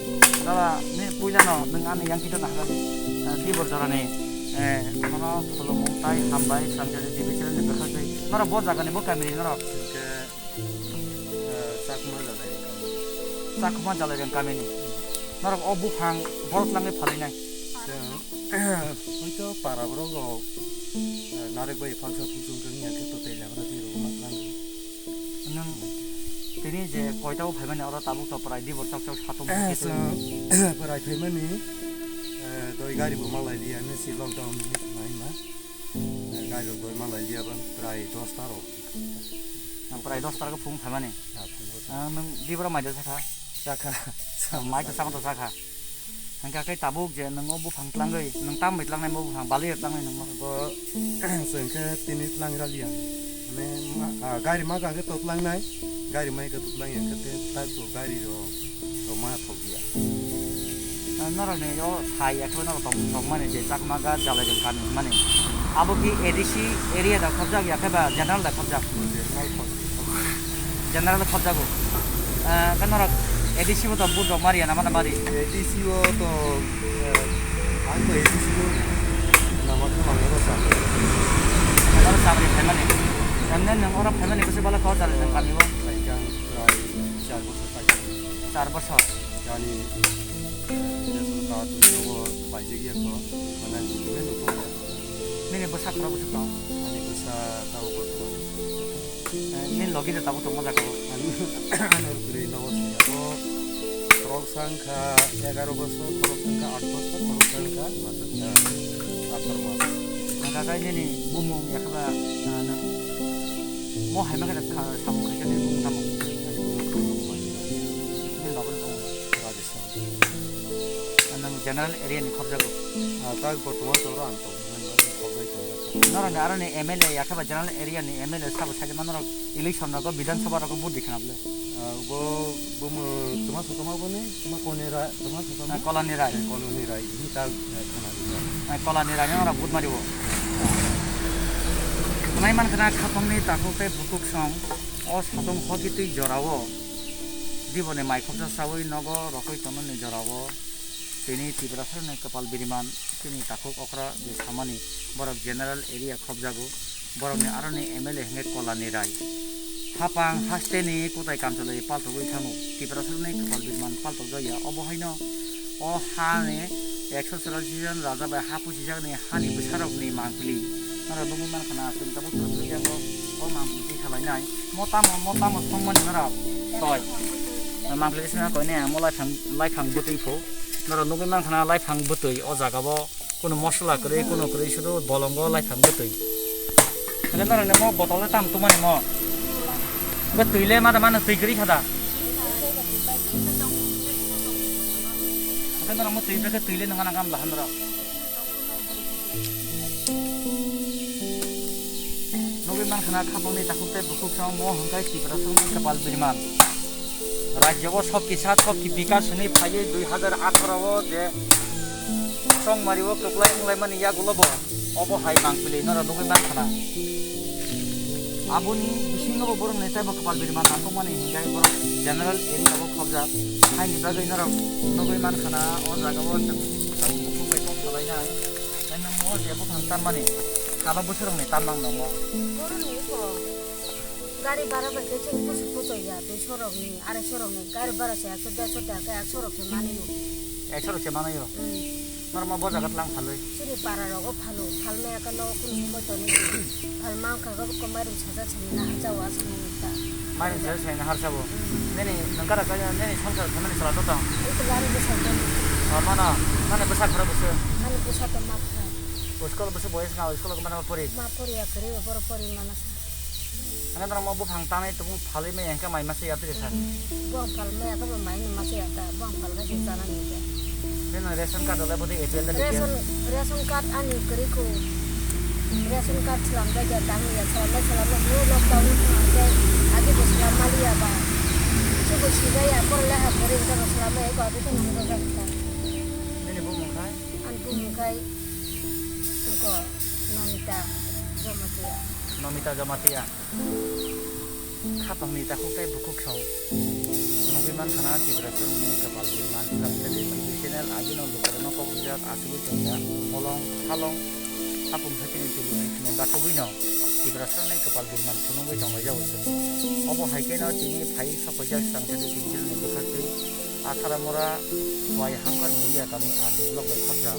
dada, ni puilano nwng ani yang kita nahagadi. Eh, dibor jorani, eh, nono khulumung tai hambai swrangchari Tiprasarni bwkhak twi. Norok bo jagani bo kamini norok. Hingke, eh, Chakma Jalai. Chakma Jalai rang kamini. Norok o buphang borok langwi phalwi nai. Chwng, hoito para borok rok, eh, narek bai phangsa phusung khe wngya khe to tei lagra di rok ma tlango. Nwng tini je koita o phaimani oro tabuk to prai di borok chok chok satung Eh, khe twi. Chwng prai phaimani, eh, doi gari bo malai liya ni si lockdown ni nai ma. Eh, gari rok doi malai liya ba prai dos ta rok. Ang prai dos ta rok phung phaimani. Ah, phung rok. Ah, nwng dibra mai da sakha? Sakha. Mai to sakha to sakha. Hingkha khe tabuk je nwng o buphang tlangwi, nwng tam bai tlangnai bo buphang, balwi tlangnai nwng bo? Bo chwng khe tini tlang raliya. Mane ma, ah, gari ma khe to tlangnai, gari mai khe to tlang ya khe te tak to gari ro, to ma thok ya. Ah, norok ni o thai ya khe norok tong, tong mani je Chakma ga Jalai rang kami mani. Abo ki A D C area da khobjak ya khe ba general da khobjak? General khobjak. General khobjago. Eh, khe norok A D C bo to vote rok mariya na mano mari? A D C o to, eh, ang to A D C o nama khe mangno rw sa. Oro sabri phaimani. Emne nwng oro phaimani bwswk bala kok jalai nang kami o? Laikang prai char bochor paijak. Char bochor. Yani, eh, ration card rok paijak ya kho. Mane document rok paijak. Nini bwsa khorok bwswk tong? Ani bwsa tao bortoman. Eh, nini logi da tabuk tongma jaga o? Ani, ani oro kwrwi nogo siyabo. Khorok sa wngkha egaro bosor, khorok sa wngkha aat bosor, khorok sa wngkha, ah, atharo mas. Ang kakai nini bumung yakhaba, ah, nang mo hai ma khe kha samung khaisa nini bumung tamo? Ani bumung tamo. Nini logi da tongma? Rajesh. Nang general area ni khobjago? Ah, tak bortoman to oro ang tong, nang khobjai tong jakha. Norok ni aro ni M L A yakhaba general area ni M L A sabo saijama norok election rogo Bidhan Sabha rogo vote di khna bole? Ah, bo, bo mo, tuma sotoma boni, tuma koni ra, tuma sotoma? Ah, Kolani Rai. Eh, Kolani Rai, ini tak, eh, khana di. Ah, Kolani Rai ni norok vote mari bo. Nai man khna khapang ni takhuk tei bukhuk song o satung hoki twi jora o. Diboni mai khobja sawi nogo rokoi tongnani jorao tini Tiprasarni kwpal biriman chini takhuk okra je samani borok general area khobjago, borokni aroni M L A hwnkhe Kolani Rai. Hapang hasteni kutai kamchalwi paltogwi thango. Tiprasarokni kwpal birman paltokjakya. Obo haino o hani ekso chwrashi jon raja bai ha pusijakni hani bwsarokni mangpili. Norok nugwi mankha na, chwng tabuk chwng twi yango o mangpili twi salainai. Mo tamo, mo tamo songmani norok? Toi. Mangpili twi songna koine, mo laiphang, laiphang bwtwi pho. Norok nugwi mankha na laiphang bwtwi o jagao. Kuno mosla kwrwi, kuno kwrwi, sudu bolongo laiphang bwtwi. Hwnkhe norokni mo botol le tam tumani mo? Hwnkhe twi le mada mano twi kwrwi kha da? Hwnkhe norok mo twi bwkhe twi le nangma nangkha hamla hanrok. Nugwi mankha na khapangni takhuk tei bukhuk chwng mo hwnkhe Tiprasarokni kwpal birman. Rajyogo sobki sa sobki bikas hwnwi phaiwi dui hazar atharo o je chongmari o kwplai wnglaimani yagulo bo obo hai mangpili norok nugwi mankha na. Aboni bisingo bo borokni teibo kwpal birman nangkukmani hinkhe borok general area o khobjak. Haini bagwi norok nugwi mankha na o jaga o chwng bukhuk bai kok salainai. Tei nwng o je buphang tammani salo bwswrwngni tammang nongo. Borokni eko gari bara bai khe chini pusu pusu ya, duiso rokni, arai so rokni gari bara se ekso derso taka ekso rok se manayo. Ekso rok se manayo? Hmm. Norok ma bo jaga tlang phalwi? Chini para rogo phalo, phalmaya khe nogo kunu himoi tonwi. Phalma wngkha khe bo komai rok sacha sani nahar jao aswk nang ta. Mai rok sacha sani nahar sabo? Hmm. Nini nang kara kara nini songsar family sala to tong? Iko lari bwsai tong. Oh, mano, mani bwsa khara bwswk? Ani bwsa to ma khara. School bwswk boys nga school ko mano pori? Ma pori ya kari, boro pori mana sa. Hwnkhe norok mo buphang tanwi tubung phalwi maya hwnkhe mai masa ya twi rwkha? Buphang phalmaya khe bo mai no masa ya ta, buphang phalkha se chana ni khe. Nini ration card rok le bwdwi A P L da Ration, B P L? Ration card ani kwrwi kho. Ration card swlamjak ya tang ya, swlamlai swlamlai hwnwi lockdown wngkha hwnkhe agi bo swlam maliya ba. Khe bo sijaya, borok leha kwrwi hwnkhe bo swlamlai eko agi khe nang rwjak kha. Nini bumung khai? Ani bumung khai eko Nomita Jamatia. Nomita Jamatia. Khapangni takhuk tei bukhuk song. Nugwi mankha na Tiprasarokni kwpal birman. Srangtali T V channel agino lukurokno kok rijak achugwi tongya. Bolong, halong, hapung sakini tubuni sini bathogwino Tiprasarokni kwpal birman phunugwi tonglaijao chwng. Obo hai kheno tini phai sokpaijak Srangtali T V channelni bwkhaktwi Atharamura Khwai Hangkar Mundia kami R D block bai khobjak.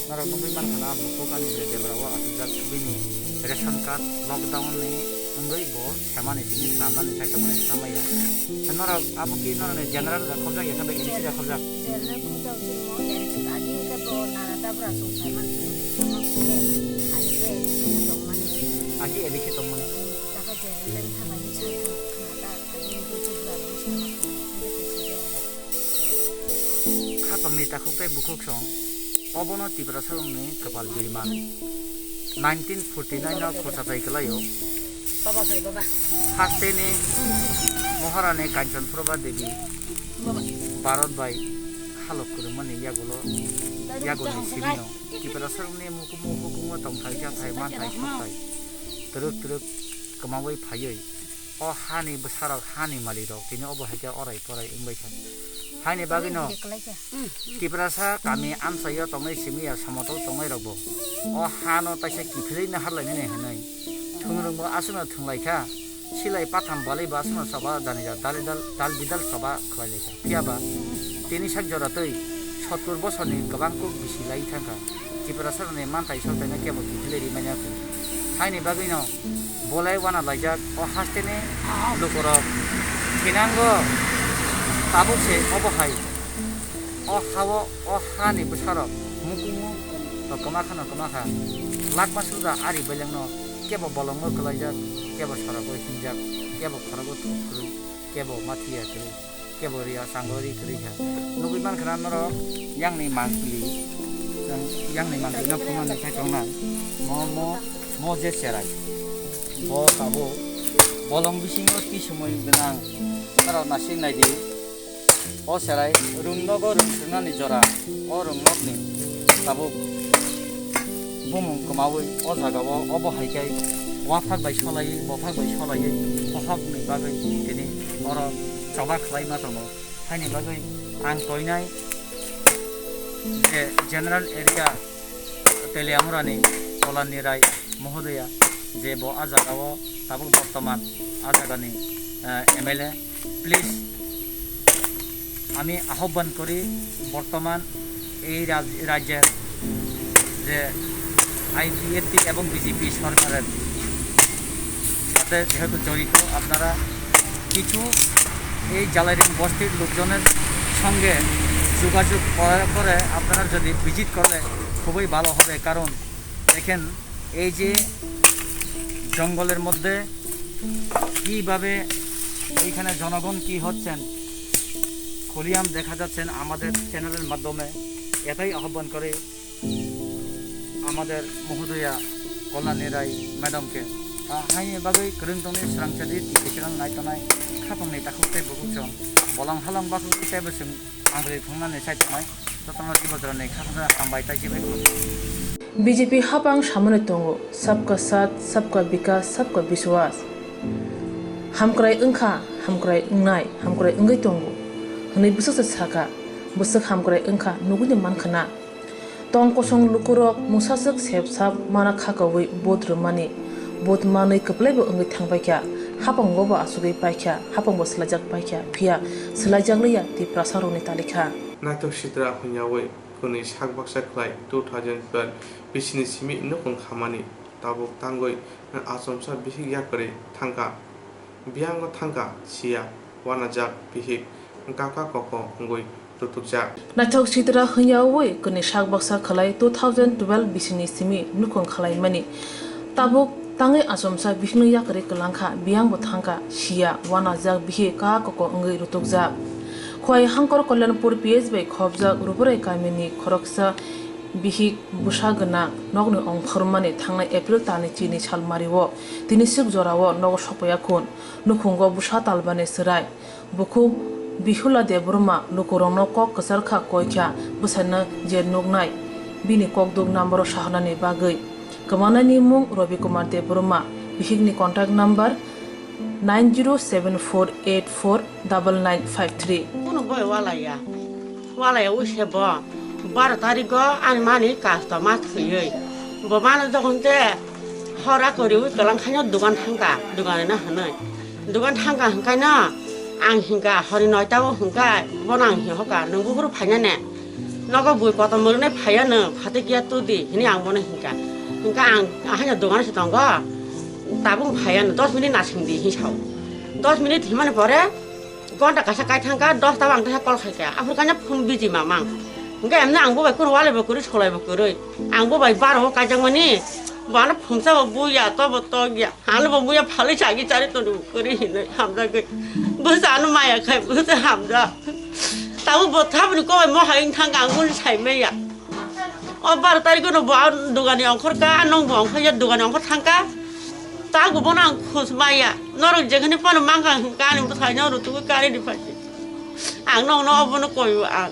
Norok nugwi mankha na bukhuk ani je debra o achukjak bini ration card lockdown ni wngwi bo semani simi swnamnani sai tongmani swnam maya. Norok abo ki norokni general da khobjak ya khe A D C da khobjak? General khobjak chini mo A D C adi khe bo nara dabra song sai man chini sama khe ani khe A D C tongmani. Agi A D C tongmani. Chakha general wng thangani sai thang khna ta adi khe chubra rok sama khna. Khapangni takhuk tei bukhuk song, obono Tiprasarokni kwpal birman. Nineteen forty nine o khorsa chai kwlaio. Baba, sorry, baba. Hasteni Maharani Kanchanprabha Devi Baba. Bharat bai halok kwrwngmani yagulo, yagulni simino Tiprasarokni mukumu hukumu tongthai jathai manthai sokthai twrwk twrwk kwmawi phaiwi o hani bwsarok, hani malirok tini obo hai khe orai porai wngbai kha. Haini bagwino Tiprasa kami amchaio tongnai simi ya somotol tongnai rokbo o hano taisa kiphilwi naharlainani hwnwi thwngrwngbo aswkno thwnglai kha, silai patham balaibo aswkno choba janija dal bidal choba khwlai lai kha. Phiya ba tini sak jora twi sottur bosorni kwbang kuk bisi lai thang kha. Tiprasarokni manthai soktaino kebo kiphilwi rimanya kho. Haini bagwino bolai wana laijak o hasteni lukurok thinango tabuk se obo hai o hao o hani bwsarok mukumu rok kwma khano kwma kha lakma suda ari belengno kebo bolongo kwlaijak kebo sorogo hinjak kebo khorogo thuk kwrwi kebo mathiya kwrwi. Kebo ria sango ri kwrwi kha. Nugwi mankha na norok yangni mangpili. Yangni mangpili no phunani khai tongnai. Mo, mo, mo je cherai. Bo tabuk bolong bisingo twi somoi gwnang. Norok nasik nai di. O cherai rung nogo rung swngnani jora. O rung nokni tabuk bumung kwmawi o jagao obo hai khe waphak bai solaiwi, bophak bai solaiwi, bophakni bagwi tini oro choba khlai ma tongo. Haini bagwi ang koinai je general area Teliamurani Kolanni Rai Mohodoya je bo a jagao tabuk bortoman a jagani MLA, please, আমি আহ্বান করি, বর্তমান এই রাজ- রাজ্যের যে আইপিএফটি এবং বিজেপি সরকারের সাথে যেহেতু জড়িত, আপনারা কিছু এই জালাইরিং বস্তির লোকজনের সঙ্গে যোগাযোগ করার পরে আপনারা যদি ভিজিট করলে খুবই ভালো হবে। কারণ দেখেন, এই যে জঙ্গলের মধ্যে কিভাবে এইখানে জনগণ কি হচ্ছেন, খুলিয়াম দেখা যাচ্ছেন আমাদের চ্যানেলের মাধ্যমে। এটাই আহ্বান করে আমাদের মহোদয়া কল্যাণী রায় ম্যাডামকে, ah, haini bagwi kwrwng tongwi srangchadi twi channel nai tongnai khapangni takhuk tei bukhuk chwng bolong halong bakhuk tei bwswng angri phungnani sai tongnai jotono tei bojorani khapangsa hambai tei chibai khulumkha. B J P hapang samani tongo, sabka saath, sabka bikas, sabka biswas. Hamkrai wngkha, hamkrai wngnai, hamkrai wngwi tongo, hwnwi bwswksa sakha, bwswk hamkrai wngkha nugwino mankha na. Tong kosong lukurok mungsaswk sep sap mana kha kaui vote rwmani, vote manwi kwplaibo wngwi thangbaikha, haphango bo achugwi paikha, haphango swlaijak paikha, phiya swlaijakliya Tiprasarokni talikha. Naithok sitra hwnyaui kwnwi sak baksa khlai two thousand twelve bisini simi nukhung khamani tabuk tangwi achomsa bihik yakarwi thangkha. Biyango thangkha siya, wanajak bihik, kaka koko wngwi rutukjak. Naithok sitra hwnyaui kwnwi sak baksa khlai two thousand twelve bisini simi nukhung khwlaimani. Tabuk tangwi achomsa bihikno yakarwi kwlangkha, biyangbo thangkha siya, wanajak bihik kaka koko wngwi rutukjak. Khwai Hangkor Kalyanpur P H bai khobjak Ruburai kamini khoroksa bihik bwsa gwnang nokni ongkhormani thangnai April talni chini salmario tini swk jorao nogo sokpaiya khun. Nukhungo bwsa talbani chwrai. Bukhuk Bihula Debbarma lukurokno kok kwcharkha koikha bwsaino je nuknai bini kokduk number-o sahornani bagwi. Kwmanani mung Robi Kumar Debbarma, bihikni contact number nine zero seven four eight four double nine five three. Kuno boi walaya. Walaya ui se bo baro tarigo ani mani customer thwiwi. Bo mano jokhon je hora koriwi kwlang khaino dugan thangkha, dugan rina hwnwi. Dugan thangkha hwnkhaino ang hinkha hori noita o hwnkha bono ang hinkha nwng buphuru phaina ne. Nogo bui kotor mwrwknai phaiya nwng phatwi kiya tudi hwnwi ang bono hinkha. Hinkha ang haino dugan se tongo tabuk phaiya nwng dos minute nasing di hinwi sao. Dos minute hinmani pore Gonta kaisa kai thangkha, dosta o ang teisa call khaikha. Aphuru kaisa phone busy mamang. Hwnkhe emno ang bo bai kunu walai bo kwrwi, solai bo kwrwi. Ang bo bai baro o kaijakmani, bo ano phungsa bo buya, to bo tokya. Ano bo buya phalwi chagi chari toni bo kwrwi hinwi hamjagwi. Bwsa ano maya khai, bwsa hamjak. Tabuk bo thabwni kok bai mo hai wng thangkha, ang kunu sai maya. O baro tarikh no bo ang dogani ongkhor kha, nong bo ongkhor ya dogani ongkhor thangkha. Ta bo bono ang khus maya. Norok jekhani phano mangkha hwnkha ani bwsai no rutugwi kari ni phaidi. Ang nong no obono koi o ang.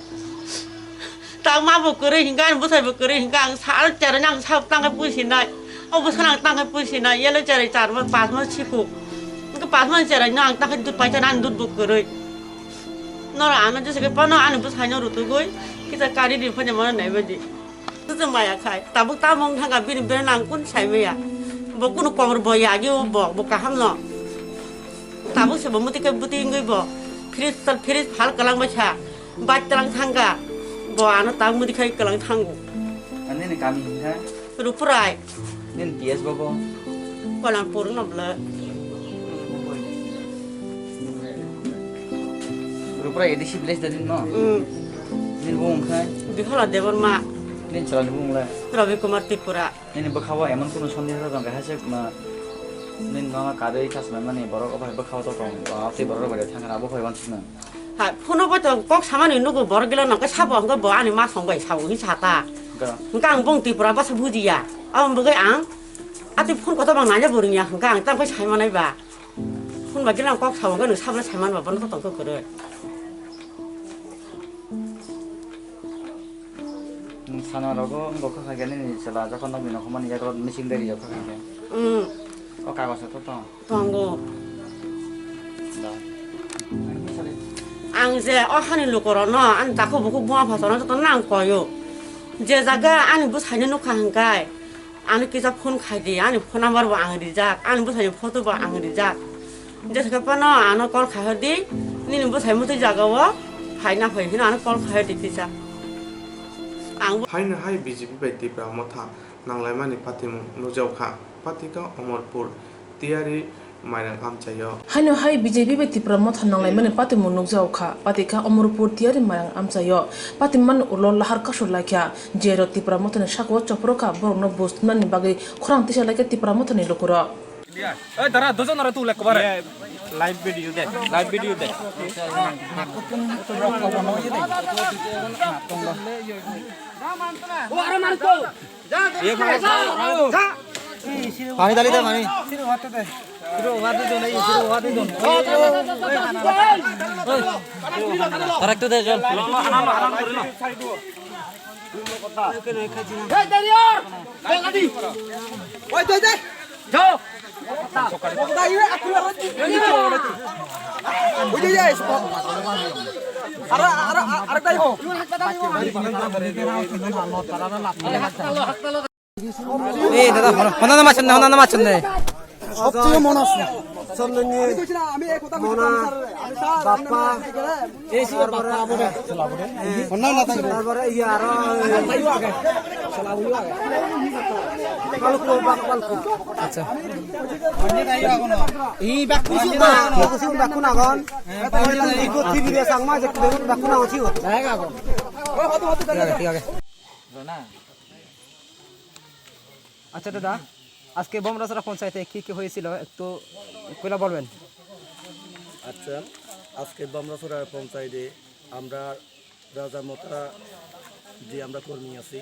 Ta ma bo kwrwi hwnkha ani bwsai bo kwrwi hwnkha ang sal cherai no ang sal tangkhe puisi nai. O bwsano ang tangkhe puisi nai. Yelo cherai char ma pas ma sikuk. Hwnkhe pas ma cherai no ang tangkhe dud paisa nani dud bo kwrwi. Norok ano jesa khe phano ani bwsai no rutugwi kisa kari ni phano mano nai baidi. Tei maya khai, tabuk tamo wng thangkha bini bere nang kun sai maya. Bo kunu komor bo yagi o bo, bo kaham no. Tabuk se bo muti khe buti wngwi bo. Fridge tal fridge phal kalang bai sa. Bai talang thangkha. Bo ano tabuk muti khai kalang thango. Ani ni kami hingkha? Rupurai. Nin P S bo bo? Kolang pur no bla. Rupra A D C village da din no? Hmm. Nin bo wngkhai? Bihola Debbarma. Nin chalani bo wngla? Ravi Kumar Tripura. Nini bwkha o emon kunu sondeho tong kha se ma nin mama kadui kasmai mani borok obai bwkha o to tong tei borok bai thang abo phai wan sina. Ha, phone bo to kok samani nugo borok gila nang khe sabo hwnkhe bo ani ma song bai sabo hin sata. Hwnkhe ang bong Tripura basa bujiya. Abo bagwi ang ati phone kotor bang nanya bo rwngya hwnkhe ang tang pai sai manai ba. Phone bai gila kok sabo hwnkhe nwng sabo sai man ba bono to tong khe kwrwi. Sana rogo wngkha kha nini chwla jokhon nokni nokho mani yago missing diary rok kha kha. Hmm. O kagojo to tong. Tongo. Da. Ang je o hani lukorokno ani takhuk bukhuk buma phasairokno jotono ang koio. Je jaga ani bwsaino nukha hwnkhe, ano kisa phone khaidi, ani phone number bo ang rijak, ani bwsaini photo bo ang rijak. Jesa khe phano ano call kha di, nini bwsai mutwi jaga o phaina phai hino ano call kha di kisa. Ang bo- Haino hai B J P bai Tipra Motha nanglaimani patimung nukjao kha, patika Omorpur Tiyari Mairang amchaio. Haino hai B J P bai Tipra Motha nanglaimani patimung nukjao kha, patika Omorpur Tiyari Mairang amchaio. Patimani ulo lahar kasur laikha, jero Tipra Mothani sakao chopro kha, borokno bus thumnani bagwi khorang tisa laikha Tipra Mothani lukurok. Oi, dara, dojon aro tu lek kobare. Live video de, live video de. Pani dali de, pani. Tarak tu de, John. এই দাদা, হনা, হনা নাম আছেন না, হনা নাম আছেন না? সবচেয়ে মনে আছে। চন্দনী, মোনা, বাপ্পা, তারপরে, তারপরে ইয়ে আরো, কালকু, বাক-, কালকু। আচ্ছা। এই বাক্য শুদ্ধ। বাক্য শুদ্ধ, বাক্য নাগন। ইগো টিভি রে সাংমা যে বাক্য নাগন ছিল। ঠিক আছে, ঠিক আছে। আচ্ছা দাদা, আজকে বমরাছড়া পঞ্চায়েতে কি কি হয়েছিল একটু খুলে বলবেন? আচ্ছা, আজকে বমরাছড়া পঞ্চায়েতে আমরা রাজা মথা যে আমরা কর্মী আছি,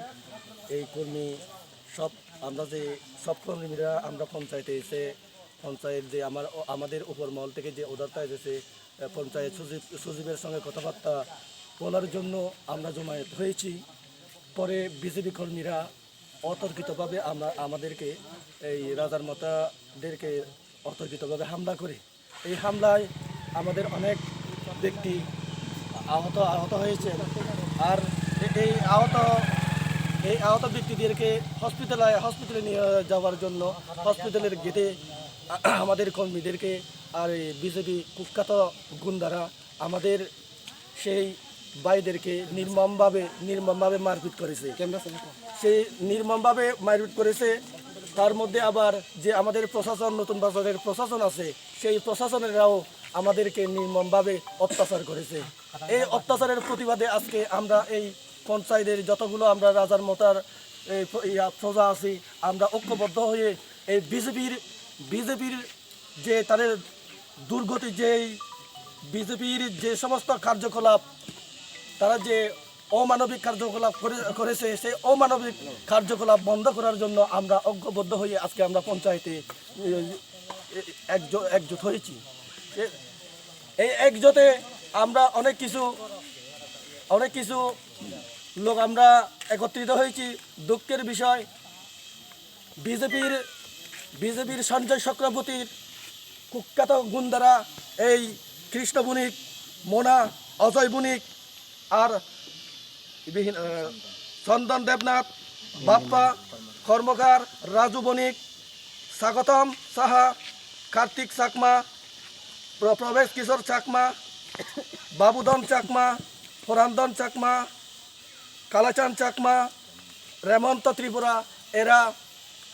এই কর্মী সব, আমরা যে সব কর্মীরা আমরা পঞ্চায়েতে এসে পঞ্চায়েত যে আমার, আমাদের উপর মহল থেকে যে অর্ডারটা এসেছে, আহ, পঞ্চায়েত সচিব, সচিবের সঙ্গে কথাবার্তা বলার জন্য আমরা জমায়েত হয়েছি। পরে বিজেপি কর্মীরা অতর্কিতভাবে আমরা, আমাদেরকে, এই রাজার মাতাদেরকে অতর্কিতভাবে হামলা করে, এই হামলায় আমাদের অনেক ব্যক্তি আহত, আহত হয়েছে। আর এ-, এই আহত, এই আহত ব্যক্তিদেরকে হসপিটালে, হসপিটালে নিয়ে যাওয়ার জন্য হসপিটালের গেটে আমাদের কর্মীদেরকে আর এই বিজেপি কুখ্যাত গুন্ডারা আমাদের সেই ভাইদেরকে নির্মমভাবে, নির্মমভাবে মারপিট করেছে। সেই নির্মমভাবে মারপিট করেছে। তার মধ্যে আবার যে আমাদের প্রশাসন, নতুন বাজারের প্রশাসন আছে, সেই প্রশাসনেরাও আমাদেরকে নির্মমভাবে অত্যাচার করেছে। এই অত্যাচারের প্রতিবাদে আজকে আমরা এই পঞ্চায়েতের যতগুলো আমরা রাজার মতার এই প্র-, ইয়া, প্রজা আছি, আমরা ঐক্যবদ্ধ হয়ে এই বিজেপির, বিজেপির যে তাদের দুর্গতি, যেই বিজেপির যে সমস্ত কার্যকলাপ, তারা যে অমানবিক কার্যকলাপ করে, করেছে, সেই অমানবিক কার্যকলাপ বন্ধ করার জন্য আমরা ঐক্যবদ্ধ হয়ে আজকে আমরা পঞ্চায়েতে, এ, এ, একজো-, একজোট হয়েছি। এ, এই একজোটে আমরা অনেক কিছু, অনেক কিছু লোক আমরা একত্রিত হয়েছি। দুঃখের বিষয়, বিজেপির, বিজেপির সঞ্জয় চক্রবর্তীর কুখ্যাত গুন্ডারা এই কৃষ্ণ বণিক, মোনা, অজয় বণিক আর বিভিন্ন, আহ, চন্দন দেবনাথ, বাপ্পা কর্মকার, রাজু বণিক, স্বাগতম সাহা, কার্তিক চাকমা, প্র-, প্রবেশ কিশোর চাকমা, বাবুধন চাকমা, ফরান্দন চাকমা, কালাচান চাকমা, রেমন্ত ত্রিপুরা, এরা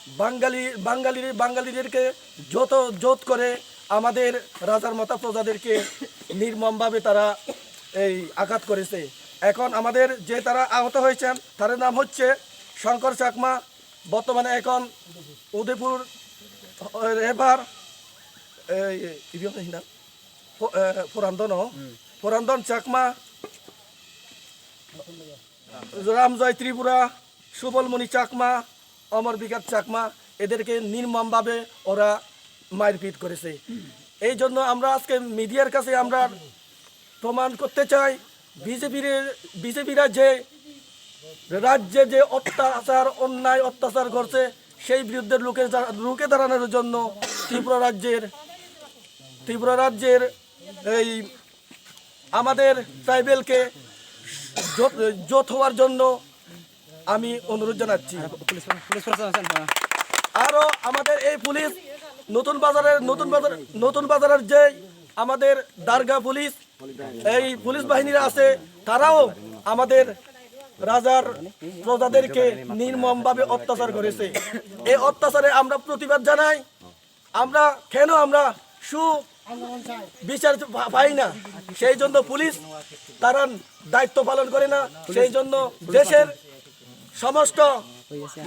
বাঙালি, বাঙালি, বাঙালিদেরকে যত জোট করে আমাদের রাজার মাতা প্রজাদেরকে নির্মমভাবে তারা এই আঘাত করেছে। এখন আমাদের যে তারা আহত হয়েছেন, তার নাম হচ্ছে শঙ্কর চাকমা, বর্তমানে এখন উদয়পুর, এ, রেফার, এই, ইবি হচ্ছে না? ফ-, এ, ফরান্দন, ফরান্দন চাকমা, রামজয় ত্রিপুরা, সুবলমণি চাকমা, অমর বিকাশ চাকমা, এদেরকে নির্মমভাবে ওরা মারপিট করেছে। এই জন্য আমরা আজকে মিডিয়ার কাছে আমরা প্রমাণ করতে চাই, বিজেপির, বিজেপিরা যে রাজ্যে যে অত্যাচার, অন্যায় অত্যাচার করছে, সেই বিরুদ্ধে রুখে দা-, রুখে দাঁড়ানোর জন্য ত্রিপুরা রাজ্যের, ত্রিপুরা রাজ্যের এই আমাদের ট্রাইবেলকে জোট, জোট হওয়ার জন্য আমি অনুরোধ জানাচ্ছি। পুলিশ, পুলিশ প্রশাসন আছে না? আরো আমাদের এই পুলিশ, নতুন বাজারের, নতুন বাজার, নতুন বাজারের যে আমাদের দারগা পুলিশ, এই পুলিশ বাহিনীরা আছে, তারাও আমাদের রাজার প্রজাদেরকে নির্মমভাবে অত্যাচার করেছে। এই অত্যাচারে আমরা প্রতিবাদ জানাই। আমরা কেন আমরা সু বিচার পা-, পাই না, সেই জন্য পুলিশ তারা দায়িত্ব পালন করে না। সেই জন্য দেশের সমস্ত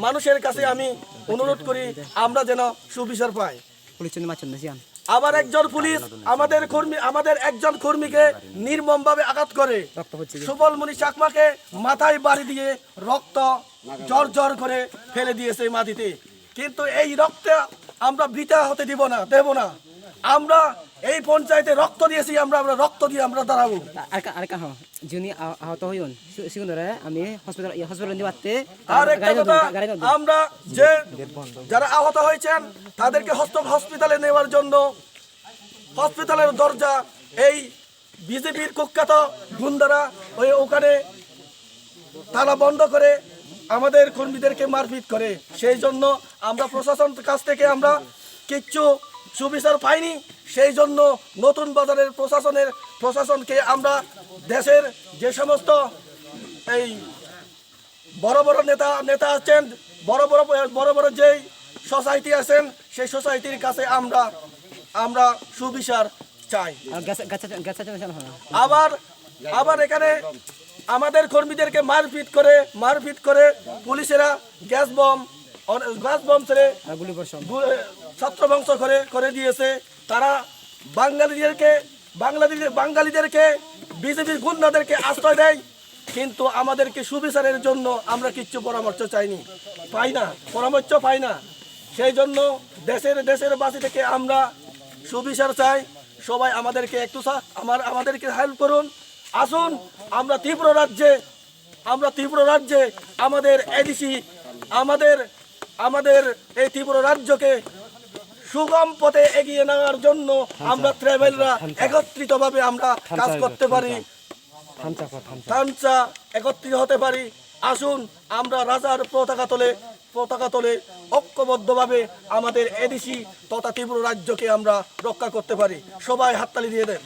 মানুষের কাছে আমি অনুরোধ করি, আমরা যেন সুবিচার পাই। পুলিশ জন্য মারছেন না, জিয়ান। আবার একজন পুলিশ আমাদের কর্মী, আমাদের একজন কর্মীকে নির্মমভাবে আঘাত করে। রক্ত পড়ছে। সুবলমণি চাকমাকে মাথায় বাড়ি দিয়ে রক্ত জর্জর করে ফেলে দিয়েছে মাটিতে। কিন্তু এই রক্তে আমরা বৃথা হতে দিব না, দেব না। আমরা এই পঞ্চায়েতে রক্ত দিয়েছি, আমরা, আমরা রক্ত দিয়ে আমরা দাঁড়াবো। আরেকটা, আরেকটা, হ্যাঁ, যিনি আহ-, আহত হইন, সে-, সেগুলোরে আমি হসপিটাল, ইয়ে, হসপিটাল নিয়ে বাড়তে আর একটা গাড়ি কথা, নতুন, গাড়ি নতুন। আমরা যে যারা আহত হয়েছেন তাদেরকে হস্ত-, হসপিটালে নেওয়ার জন্য হসপিটালের দরজা এই বিজেপির কুখ্যাত গুন্ডারা ওই ওখানে তালা বন্ধ করে আমাদের কর্মীদেরকে মারপিট করে। সেই জন্য আমরা প্রশাসন কাছ থেকে আমরা কিচ্ছু সুবিচার পাইনি। সেই জন্য নতুন বাজারের প্রশাসনের, প্রশাসনকে আমরা দেশের যে সমস্ত এই বড় বড় নেতা, নেতা আছেন, বড় বড়, বড় বড় যেই সোসাইটি আছেন, সেই সোসাইটির কাছে আমরা, আমরা সুবিচার চাই। আর gas, gas, gas, gas, gas, হ্যাঁ। আবার, আবার এখানে আমাদের কর্মীদেরকে মারপিট করে, মারপিট করে পুলিশেরা gas bomb, on-, gas bomb ছেড়ে আর গুলি বর্ষণ। গু-, ছত্রভঙ্গ করে, করে দিয়েছে। তারা বাঙালিদেরকে, বাংলাদেশে, বাঙালিদেরকে, বিজেপির গুন্ডাদেরকে আশ্রয় দেয়, কিন্তু আমাদেরকে সুবিচারের জন্য আমরা কিচ্ছু পরামর্শ চাইনি, পাই না, পরামর্শ পাই না। সেই জন্য দেশের, দেশের বাসী থেকে আমরা সুবিচার চাই। সবাই আমাদেরকে একটু সা-, আমার, আমাদেরকে হেল্প করুন। আসুন, আমরা ত্রিপুরা রাজ্যে, আমরা ত্রিপুরা রাজ্যে আমাদের এডিসি, আমাদের, আমাদের এই ত্রিপুরা রাজ্যকে সুগম পথে এগিয়ে নেওয়ার জন্য আমরা ট্রাইবালরা একত্রিতভাবে আমরা কাজ করতে পারি। থামচা কর, থামচা। থামচা একত্রিত হতে পারি। আসুন, আমরা রাজার পতাকা তলে, পতাকা তলে ঐক্যবদ্ধভাবে আমাদের এডিসি তথা ত্রিপুরা রাজ্যকে আমরা রক্ষা করতে পারি। সবাই হাততালি দিয়ে দেন।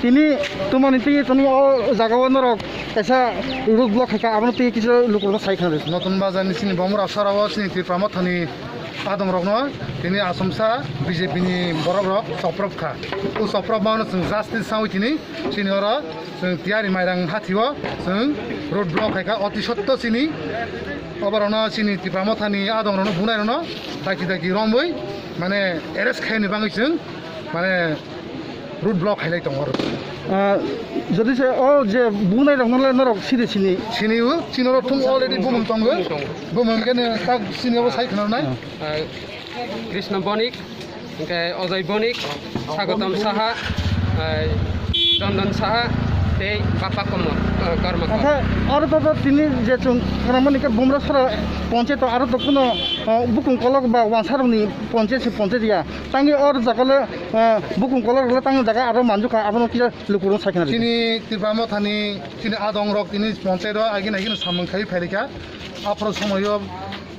Tini tumani twi tini o jaga o norok kaisa road block khaikha, abono twi kisa lukurokno sai khna di. Notun Bazar ni chini Bomra Sara o chini Tipra Mothani adongrokno tini achomsa B J P ni borokrok choprop kha. O choprop mano chwng justice sawi tini chini oro chwng tiyari mairang hathio chwng road block khaikha. Oti sotto chini oborokno chini Tipra Mothani adongrokno bunairokno daki daki romwi mane arrest khaini bagwi chwng mane road block khailai tongo oro. Ah, jodi se o je bunai rok nole norok siri sini. Sini o, sini oro thung already bumung tongo. Bumung kene tak sini obo sai khna nai. Ah, Krishna Bonik, hingke Ojoi Bonik, Sagotom Saha, ah, Chondon Saha, tei Bapa Komor, ah, Karmakar. Akhe aro to, to tini je chung khna mani ke Bumra Sara ponche to aro to kuno, ah, bukung kolok ba wansarokni ponche se ponche ya. Tangwi or jagale, ah, bukung kolok rwle tangwi jaga aro manjukha, abono kisa lukurok sai khna rwdi. Chini Tipra Mothani, chini adongrok tini ponchai rok agini agini samung khai phairikha. Aphuru somoio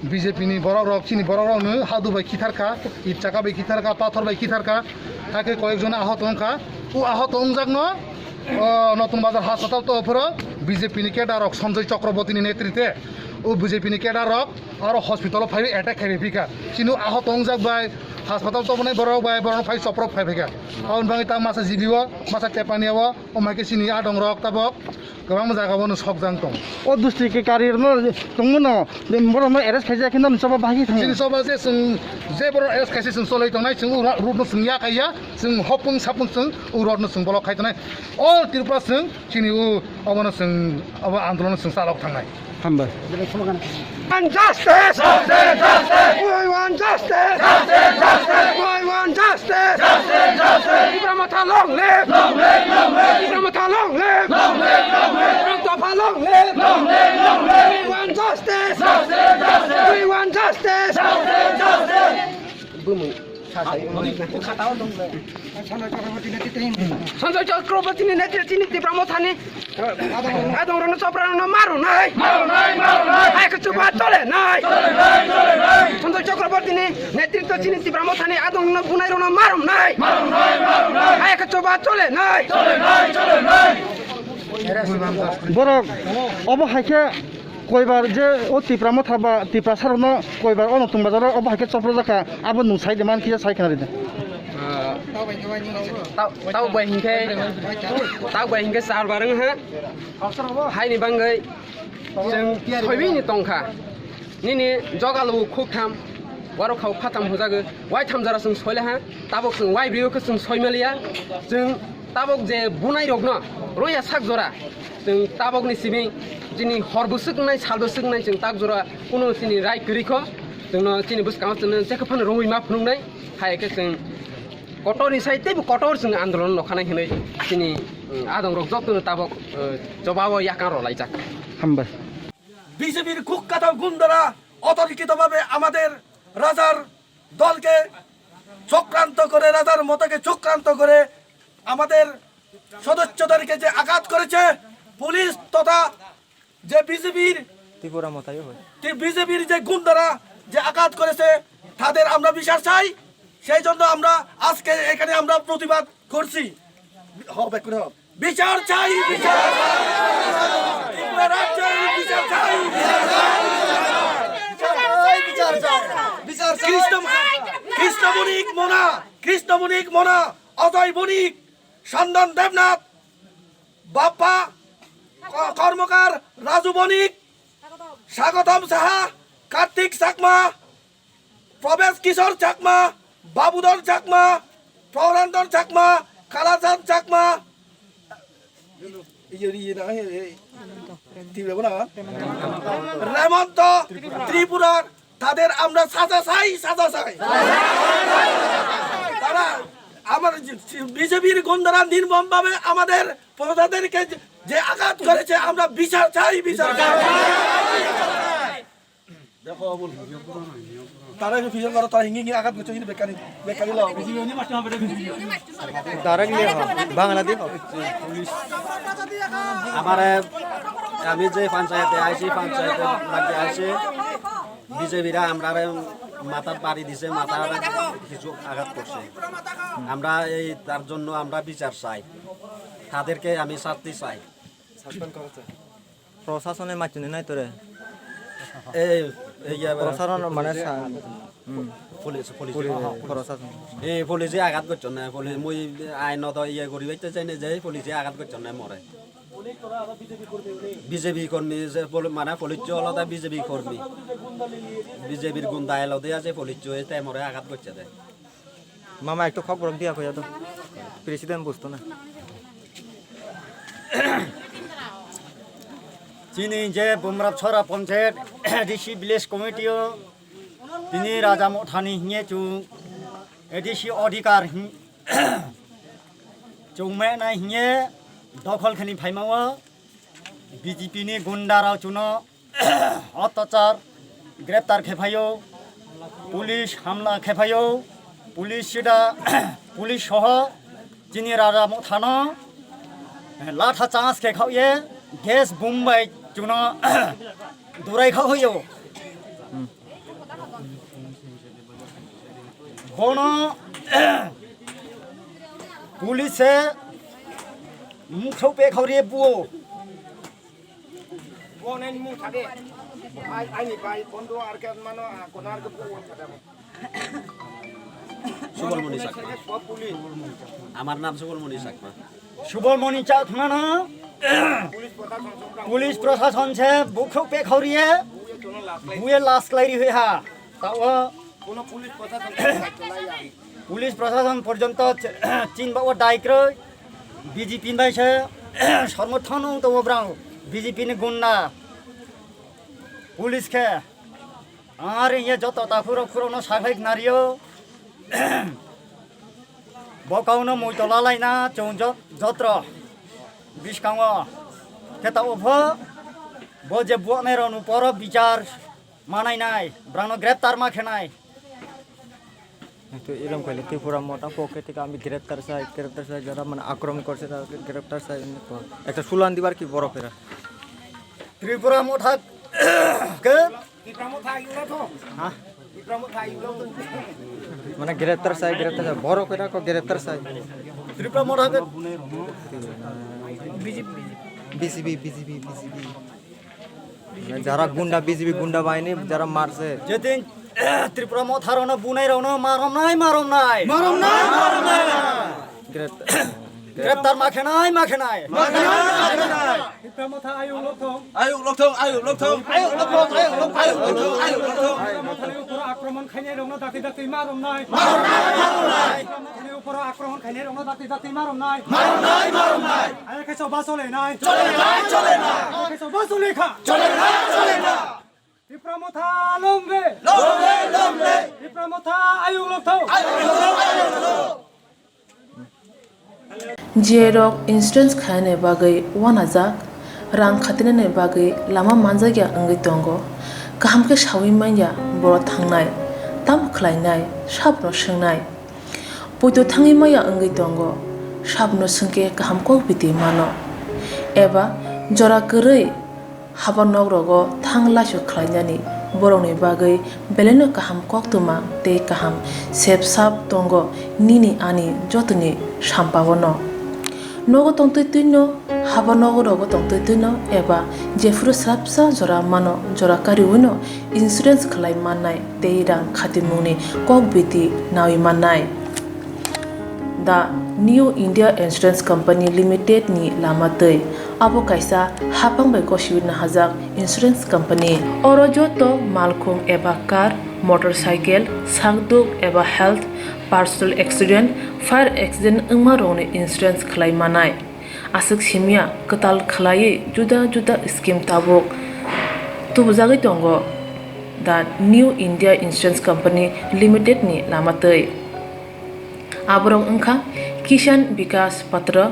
B J P ni borokrok, chini borokrokno hadu bai khitharkha, ipchaka bai khitharkha, pathor bai khitharkha, hakhe koyekjon ahoto wngkha. O ahoto wngjakno, o, Notun Bazar hospital to phoro B J P ni cadre rok Sanjoy Chakraborty ni netrite, o B J P ni cadre rok aro hospital o phaiwi attack khai phika. Chini ahot tongjak bai, hospital tobonai borok bai, borok phai choprok phai phika. Aboni bagwi ta masa G B o, masa Tepania o, o mai khe chini adong rok tabok kwbangma jaga o no sokjang tong. O district ke kari no tongmo no, borok no arrest khaijak khe no choba bahai thang. Chini choba je chwng, je borok arrest khaise chwng cholai tongnai, chwng o road no chwng ya kaiya, chwng hopung sapung chwng o road no chwng block khai tongnai. All Tripura chwng chini o, obono chwng, obo andolon chwng chalok thangnai. Hambai. We want justice! We want justice! We want justice! Tipra Motha long live! Long live, long live! Tipra Motha long live! Long live, long live! Tipra Motha long live! Long live, long live! We want justice! Justice, justice! We want justice! Justice, justice! Bumung. Sanjay Chakraborty ni netrite chini Tipra Mothani adongrokno choprarokno marunai. Hai khe chuba chole nai. Sanjay Chakraborty ni netrite chini Tipra Mothani adongrokno bunairokno marunai. Hai khe chuba chole nai. Borok obo hai khe koibar je o Tipra Motha ba Tiprasa rokno koibar ono tong bazaro obo hai khe choprojak kha, abo nwng sai de man kisa sai khna ride. Ah, tau, tau bai hinkhe, tau bai hinkhe sar bareng ha. Haini bangwi chwng soibini tongkha. Nini jogalu khuktham, warok khao phatam hujago, waitham jora chwng soilaha, tabok chwng waibrwi khe chwng soimaliya, chwng tabok je bunairokno roya sak jora, chwng tabokni simi chini hor bwswk wngnai, sal bwswk wngnai, chwng tak jora kunu chini rai kwrwi kho, chwngno chini bwskango chwngno jekhe phano romwi ma phunuknai, hai khe chwng kotorni sai teibo kotor chwng andolon nokhanai hinwi chini, mm, adongrok jotono tabok, eh, jobabo yakang rwlaijak. Hambai. বিজেপির কুখ্যাত গুন্ডারা অতর্কিতভাবে আমাদের রাজার দলকে চক্রান্ত করে, রাজার মতকে চক্রান্ত করে আমাদের সদস্যদেরকে যে আঘাত করেছে, পুলিশ তথা যে বিজেপির ত্রিপুরা মতাই হয়। তি-, বিজেপির যে গুন্ডারা যে আঘাত করেছে, তাদের আমরা বিচার চাই। সেই জন্য আমরা আজকে এখানে আমরা প্রতিবাদ করছি। হবে কোনো বিচার চাই, বিচার চাই। ত্রিপুরা রাজ্যে বিচার চাই, বিচার চাই। বিচার চাই, বিচার চাই। কৃষ্ণ, কৃষ্ণ বণিক মোনা, কৃষ্ণ বণিক মোনা, অজয় বণিক, চন্দন দেবনাথ, বাপ্পা ক-, কর্মকার, রাজু বণিক, স্বাগতম সাহা, কার্তিক চাকমা, প্রবেশ কিশোর চাকমা, বাবুধন চাকমা, প্রহরান্দন চাকমা, কালাচাঁদ চাকমা, এই যে, এই যে না, এই, এই, ত্রিপুরা না? রেমন্ত ত্রিপুরার, তাদের আমরা সাজা চাই, সাজা চাই। তারা আমার বিজেপির গুন্ডারা নির্মমভাবে আমাদের প্রজাদেরকে যে, যে আঘাত করেছে, আমরা বিচার চাই, বিচার চাই। দেখো, তারা একটু পিছন করো, তারা হিঙ্গি হিঙ্গি আঘাত করছে, কিন্তু বেকারি, বেকারি লো। Directly হ, বাংলাদেশ হ। আমার, আমি যে পঞ্চায়েতে আইছি, পঞ্চায়েতে লাগে আইছি, বিজেপিরা আমরা মাথার বাড়ি দিছে, মাথার কিছু আঘাত করছে। আমরা এই তার জন্য আমরা বিচার চাই, তাদেরকে আমি শাস্তি চাই। প্রশাসনে মাইচুনি নাই তোরে? এই, এই, ইয়া, প্রশাসন মানে সা-, হুম। Police, police. পুলিশ, প্রশাসন। এই পুলিশে আঘাত করছে না, পুলিশ, মুই আইনত ইয়ে করি বাইতে চাই না যে পুলিশে আঘাত করছে না মরে। বিজেপি কর্মী যে পুলি-, মানে পুলিশ হলো তা বিজেপি কর্মী। বিজেপির গুন্ডা এলো দিয়া যে পুলিশ হয়ে তাই মরে আঘাত করছে দে। মামা একটু খক বরক দিয়া কইয়া তো। প্রেসিডেন্ট বুঝতো না। Chini je Bumrapchora Panchayat A D C Village Committee o tini Raja Mothani hingye chung A D C odhikar hing-, chung menai hingye dokhol khani phaima o B J P ni gunda rao chuno অত্যাচার, গ্রেপ্তার khe phaio, police hamla khe phaio, police sida, police soho chini Raja Mothano latha charge khe khaoye, gas bum bai chuno durai khaoyo. Bono police se mukhrao pekhaori buo. Bo nai mung thade. Ai, aini bai bondo ar ke mano, a, kono ar ke bo won thade. Subal Moni Chakma. Sub police. Amar nam Subal Moni Chakma. Subal Moni Chakma no police proshashan se bukhrok pekhaori ye buye las khlai ri ha. Tao police proshashan porjonto chin ba o dai kroi, B J P bai se somorthon wng tongo brao, B J P ni gunda police khe. Ar ye joto takhurok khurokno sakhai nario. Bo kauno mui tola laina chwng jot-, jotro biskango. Khe ta upho bo je buaknai rokni poro bichar manai nai, brano greptar ma khenai. তো এরকম কইলে ত্রিপুরা মোটা পক্ষে থেকে আমি গ্রেপ্তার চাই, গ্রেপ্তার চাই, যারা মানে আক্রমণ করছে তাদেরকে গ্রেপ্তার চাই। এমনি তো একটা স্লোগান দিবার কি বড় ফেরা? ত্রিপুরা মোটা কে? হ্যাঁ? মানে গ্রেপ্তার চাই, গ্রেপ্তার চাই, বড় করে রাখো, গ্রেপ্তার চাই। ত্রিপুরা মোটা কে? BJP, BJP, BJP. যারা গুন্ডা, বিজেপি গুন্ডা বাহিনী যারা মারছে। যেদিন ত্রিপুরা মথারনো বুনাইরনো মারম নাই, মারম নাই। মারম নাই, মারম নাই। গ্রেপ্তার। গ্রেপ্তার মাখে নাই, মাখে নাই। মাখে নাই, মাখে নাই। ত্রিপুরা মথা আয়ুক লকথং। আয়ুক লকথং, আয়ুক লকথং, আয়ুক লকথং, আয়ুক লকথং, আয়ুক লকথং, আয়ুক লকথং। ত্রিপুরা মথানি উপর আক্রমণ খাইনাইরনো দাতি দাতি মারম নাই। মারম নাই, মারম নাই। ত্রিপুরা মথানি উপর আক্রমণ খাইনাইরনো দাতি দাতি মারম নাই। মারম নাই, মারম নাই। আরে খাইছো বাসলে নাই। চলে নাই, চলে না। আরে খাইছো বাসলে খা। চলে না, চলে না। ত্রিপুরা মথা লংলে। লংলে, লংলে। ত্রিপুরা মথা আয়ুক লকথং। আয়ুক লকথং, আয়ুক লকথং। J rok insurance khainani bagwi uanajak, rang khatinani bagwi lama manjakya wngwi tongo. Kaham khe saui manya borok thangnai, tamo khlainai, sabono swngnai. Poito thangwi maya wngwi tongo, sabono swngkhe kaham kok biti mano. Eba jora kwrwi haba nok rogo thang laisok khlainani borokni bagwi belaino kaham koktwma tei kaham sep sap tongo nini ani jotoni sampao no. Nogo tongtwi twino, haba nogo rogo tongtwi twino eba jephuru swrapsa jora mano, jora kariwino insurance khlai mannai tei rang khatimungni kok biti naui mannai. The New India Insurance Company Limited ni lama twi. Abo kaisa hapang bai gosiwi nahajak insurance company. Oro joto malkhung eba car, motorcycle, sakduk eba health, personal accident, fire accident wngma rokni insurance khlai manai. Aswk simya kwtal khlaiwi juda juda scheme tabuk tubujagwi tongo The New India Insurance Company Limited ni lama twi. Aborok wngkha Kisan Vikas Patra,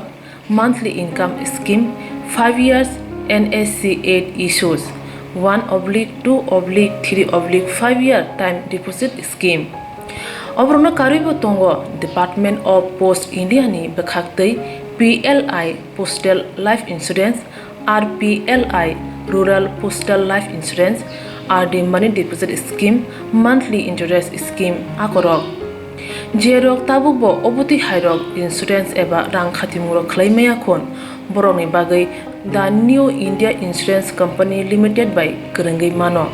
monthly income scheme, five years N S C eight issues, one oblique two oblique three oblique five year time deposit scheme. Oborokno karwibo tongo Department of Post India ni bwkhaktwi P L I Postal Life Insurance, R P L I Rural Postal Life Insurance, R D Money Deposit Scheme, Monthly Interest Scheme akorok. Jerok tabukbo obotwi hairok insurance eba rang khatimung rok khlai maya khun, borokni bagwi The New India Insurance Company Limited bai kwrwngwi mano.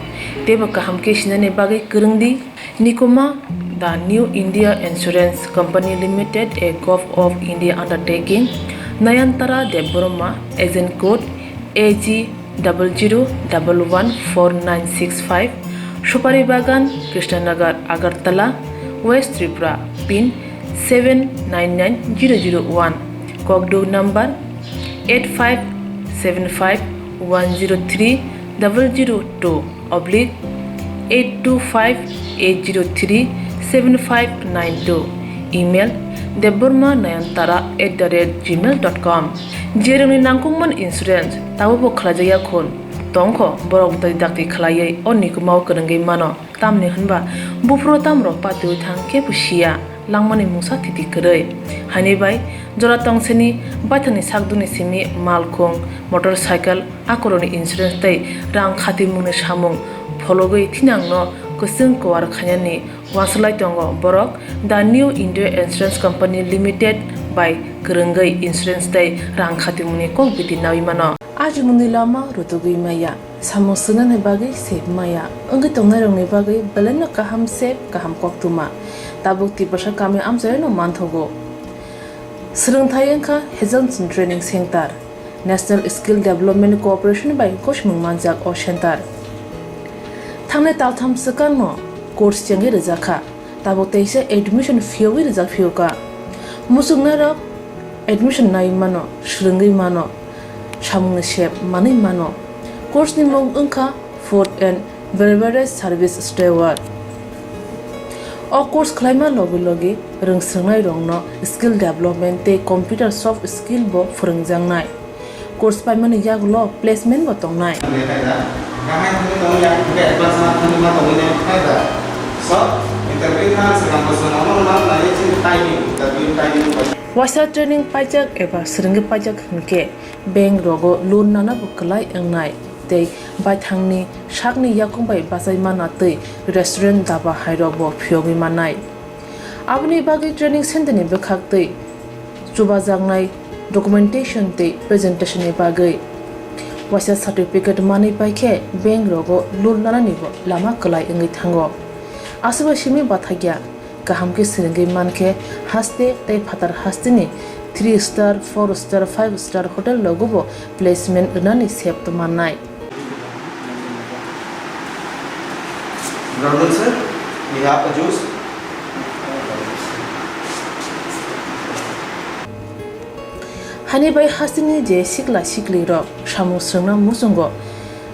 Teibo kaham khe sinani bagwi kwrwng di. Nikuma, The New India Insurance Company Limited, a Govt of India undertaking, Nayantara Debbarma, agent code A G double zero double one four nine six five, Supari Bagan, Krishnanagar, Agartala, West Tripura, pin seven nine nine zero zero one, kokduk number eight five seven five one zero three double zero two oblique eight two five eight zero three seven five nine two, email debbarma nayantara at the rate gmail dot com. Jerokni nangkukmani insurance tabukbo khlaijakya khun tongkho, borok dakti khlaiwi o nikumao kwrwngwi mano. Tamni hwnba buphuru tamrok patiwi thang kebo siya, langmani mungsa thiti kwrwi. Haini bai jora tongseni baithangni sakduni simi malkhung, motorcycle, akorokni insurance tei rang khatimungni samung phologwi thinangno kwchwng kuar khainani uansuk lai tongo borok. The New India Insurance Company Limited bai kwrwngwi insurance tei rang khatimungni kok biti naui mano. Ajimungni lama rutugwi maya, samung swngnani bagwi sep maya, wngwi tongnairokni bagwi belaino kaham sep, kaham koktwma. Tabuk Tiprasa kami amchaino manthogo. Swrwngthai wngkha Hazelton Training Center, National Skill Development Corporation bai gosimung manjak o center. Thangnai taltham swkangno course chengwi rwjakha. Tabuk teisa admission phiyogwi rijak phiyokha. Muchungnairok admission naiwi mano, swrwngwi mano, samungni sep manwi mano. Course ni mung wngkha Food and Beverage Service Steward. O course khlaima logi logi rwngswrwngnairokno skill development tei computer soft skill bo phwrwngjaknai. Course paimani yagulo placement bo tongnai. Kaham khe tongo ya, hwnkhe advance ma thangwi ma tongwi nai, phai da. So, Waisa training paijak eba swrwngwi paijak hwnkhe bank rogo loan nanabo kwlai wngnai tei baithangni sakni yakung bai bachai mana tei restaurant daba hairokbo phiyogwi mannai. Aboni bagwi training center ni bwkhak tei chubajaknai documentation tei presentation ni bagwi waisa certificate manwi paikhe bank rogo loan nananibo lama kwlai wngwi thango. Aswkbai simi bathakya. Kaham khe swrwngwi mankhe haste tei phatar hasteni three star, four star, five star hotel rogobo placement rwnani sep tongmannai. Brother sir, we have a juice. Hani bai hasteni je sikla siklirok samung swrwngna muchungo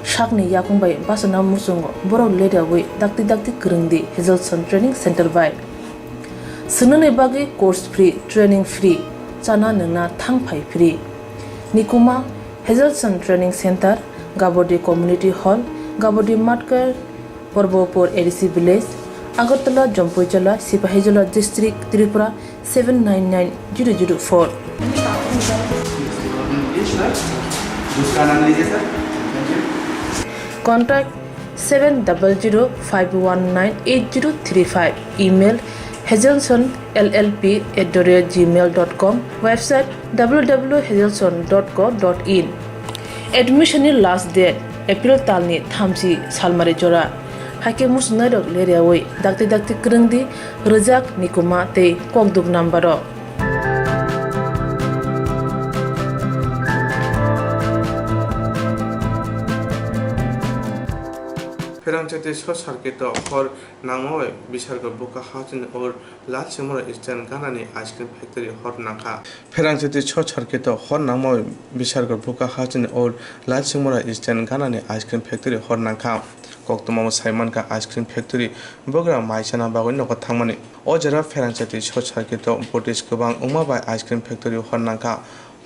sakni yakung bai bachana muchungo borok leriawi dakti dakti kwrwngdi Hazelson Training Center bai. Swngnani bagwi course free, training free, chana nwngna thang phai free. Nikuma Hazelson Training Center, Gabodi Community Hall, Gabodi Matkar, Porbopur A D C Village, Agartala, Jampuijala, Sipahijola District, Tripura seven nine nine zero zero four. Contact seven double zero five one nine eight zero three five. Email hazelson L L P at the rate gmail dot com. Website W W W hazelson dot co dot in. Admission ni last date April talni thamchi salmari jora. Haikhe muchungnairok leriawi dakti dakti kwrwngdi rwjak nikuma tei kokduk number o. Pherangchati Short Circuit o hor nangma bai Bishargor buka hachini or Lal Singmura Eastern ganani ice cream factory hor nangkha. Pherangchati Short Circuit o hor nangma bai Bishargor buka hachini or Lal Singmura Eastern ganani ice cream factory hor nangkha. Koktwma o sai mankha ice cream factory bugra mai chana bagwi nogo thangmani. O jora pherangchati Short Circuit o voltage kwbang wngma bai ice cream factory hor nangkha.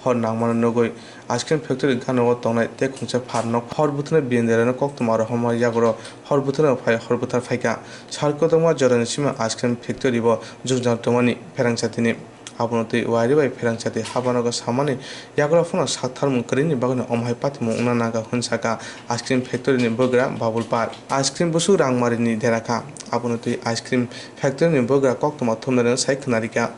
Hor nangmano nugwi ice cream factory gana o tongnai tei khungsa pharnok hor bwthwino biyendera no koktwma rohorma yagoro hor bwthwino phai hor bwthar phaikha. Sal kotorma jorani simi ice cream factory bo jwngjal tongmani pherangchatini. Abono twi uari bai pherangchati habanogo samani yagra phano saktharmung kwrwini bagwino omo hai patimung wngna nangkha hwn sakha ice cream factory ni bugra Babul Par. Ice cream busuk rangmarini derakha. Abono twi ice cream factory ni bugra koktwma thumnairokno sai khwnarikha.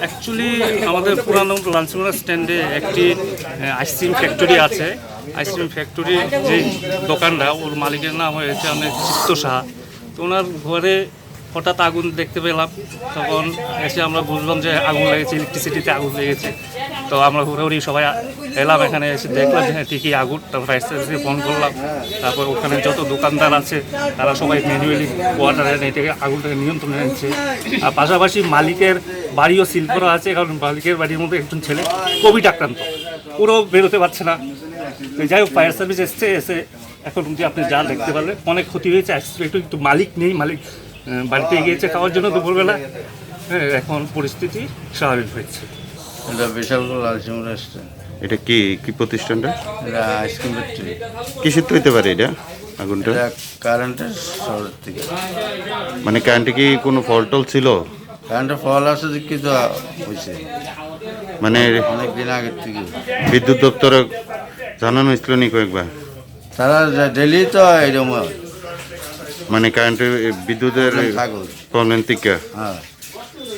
Actually, আমাদের পুরানো লালসিংড়া স্ট্যান্ডে একটি, আহ, ice cream factory আছে। আইসক্রিম ফ্যাক্টরির যে দোকানটা, ওর মালিকের নাম হয়েছে আমাদের চিত্ত সাহা। তো ওনার ঘরে হঠাৎ আগুন দেখতে পেলাম, তখন এসে আমরা বুঝলাম যে আগুন লেগেছে, ইলেকট্রিসিটিতে আগুন লেগেছে। তো আমরা হুড়াহুড়ি সবাই এলাম, এখানে এসে দেখলাম যে হ্যাঁ, ঠিকই আগুন। তারপর ফায়ার সার্ভিসকে ফোন করলাম, তারপর ওখানে যত দোকানদার আছে তারা সবাই ম্যানুয়ালি ওয়াটার এনে এটাকে, আগুনটাকে নিয়ন্ত্রণে আনছে। আর পাশাপাশি মালিকের বাড়িও সিল করা আছে, কারণ মালিকের বাড়ির মধ্যে একজন ছেলে কোভিড আক্রান্ত, ওরাও বেরোতে পারছে না। তো যাই হোক, ফায়ার সার্ভিস এসছে, এসে এখন অবধি আপনি যা দেখতে পারলেন, অনেক ক্ষতি হয়েছে, অ্যাক্সিডেন্ট, কিন্তু মালিক নেই, মালিক, আহ, বাড়িতে গিয়েছে খাওয়ার জন্য দুপুরবেলা। হ্যাঁ, এখন পরিস্থিতি স্বাভাবিক হয়েছে। এটা বিশালগড় লালসিং রেস্টুরেন্ট। এটা কি, কি প্রতিষ্ঠানটা? এটা আইসক্রিম ফ্যাক্টরি। কিসের তো হইতে পারে এটা, আগুনটা? এটা কারেন্টের শর্টের থেকে। মানে কারেন্টে কি কোনো ফল্ট টল্ট ছিল? কারেন্টের ফল্ট আছে যে কিছু হয়েছে। মানে অনেক দিন আগের থেকে। বিদ্যুৎ দপ্তরে জানানো হয়েছিল নি কয়েকবার? তারা যে ডেইলি তো এরকম হয়। মানে কারেন্টের, এ, বিদ্যুতের প্রবলেম থাকো। প্রবলেম থেকে? হ্যাঁ।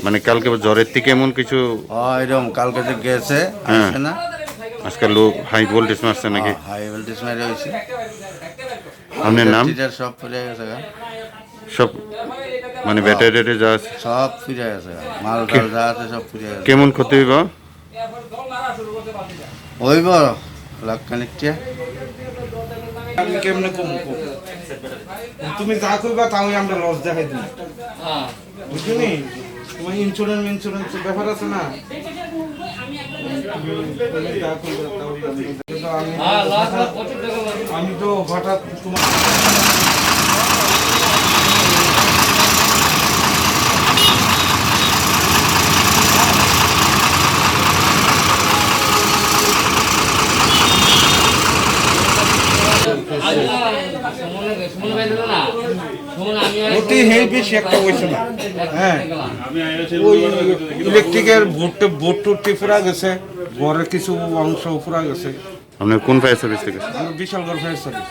মানে কালকে জ্বরের থেকে এমন কিছু? হ্যাঁ, এরকম কালকে যে গেছে, হ্যাঁ। আসছে না। আজকে লো হাই ভোল্টেজ মারছে নাকি? হ্যাঁ, হাই ভোল্টেজ মারা হয়েছে। আপনার নাম? টিটার সব পুড়ে গেছে গা। সব মানে হ্যাঁ। ব্যাটারি ট্যাটারি যা আছে? সব পুড়ে গেছে গা। মাল কে-, টাল যা আছে সব পুড়ে গেছে। কেমন ক্ষতি হইব? ওই বড় লাখ খানিক টিয়া। আমি কেমনে কম কম? তুমি যা কইবা তাও আমরা লস দেখাই দিই। বুঝলি? তোমার ইন্স্যুরেন্স, ইন্স্যুরেন্স ব্যাপার আছে না? তুমি, তুমি যা কইবা তাও আমরা, কিন্তু আমি, আমি তো হঠাৎ তোমার আজ না, সুমন, সুমন ভাই দিল না। মোটেই হেই বেশি একটা হয়েছে না। হ্যাঁ, ওই ইলেকট্রিকের বোর্ড, বোর্ড টুর্ডটি পুরা গেছে, ঘরের কিছু অংশ পুরা গেছে। আপনি কোন ফায়ার সার্ভিস থেকে? আমরা বিশালগড় ফায়ার সার্ভিস।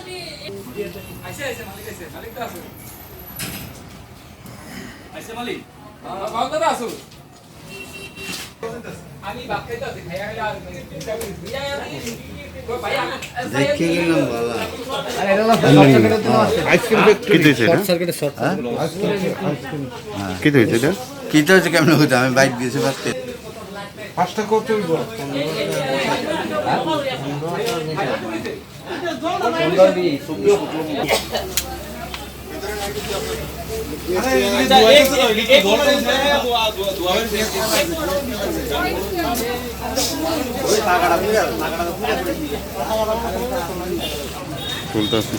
দেখে গেলাম বাবা। Ice cream factory. হ্যাঁ? কি হয়েছে এটা? কি তো হয়েছে, কেমন হতো? আমি বাইক দিয়েছি মারতে। পাঁচটা কত হইব? চলতেছে।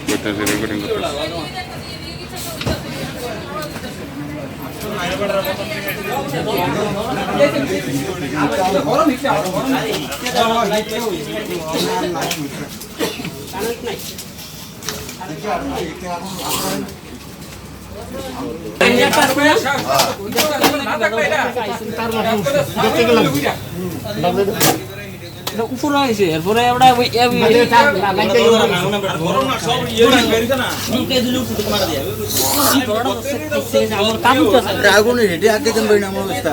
করতেছে, রেকর্ডিং করতেছে। উপরে হয়েছে, এরপরে আমরা ওই, ওই, আমার কাপড় তো আছে। আগুন রেডি আগে দেন ভাই না আমার অবস্থা।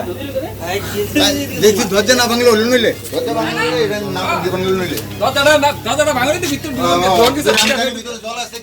দেখি দরজা না ভাঙলে হলো নইলে। দরজা ভাঙলে এটা না ভাঙলে হলো নইলে। দরজাটা না, দরজাটা ভাঙলে তো ভিতরে ঢুকে জল আছে।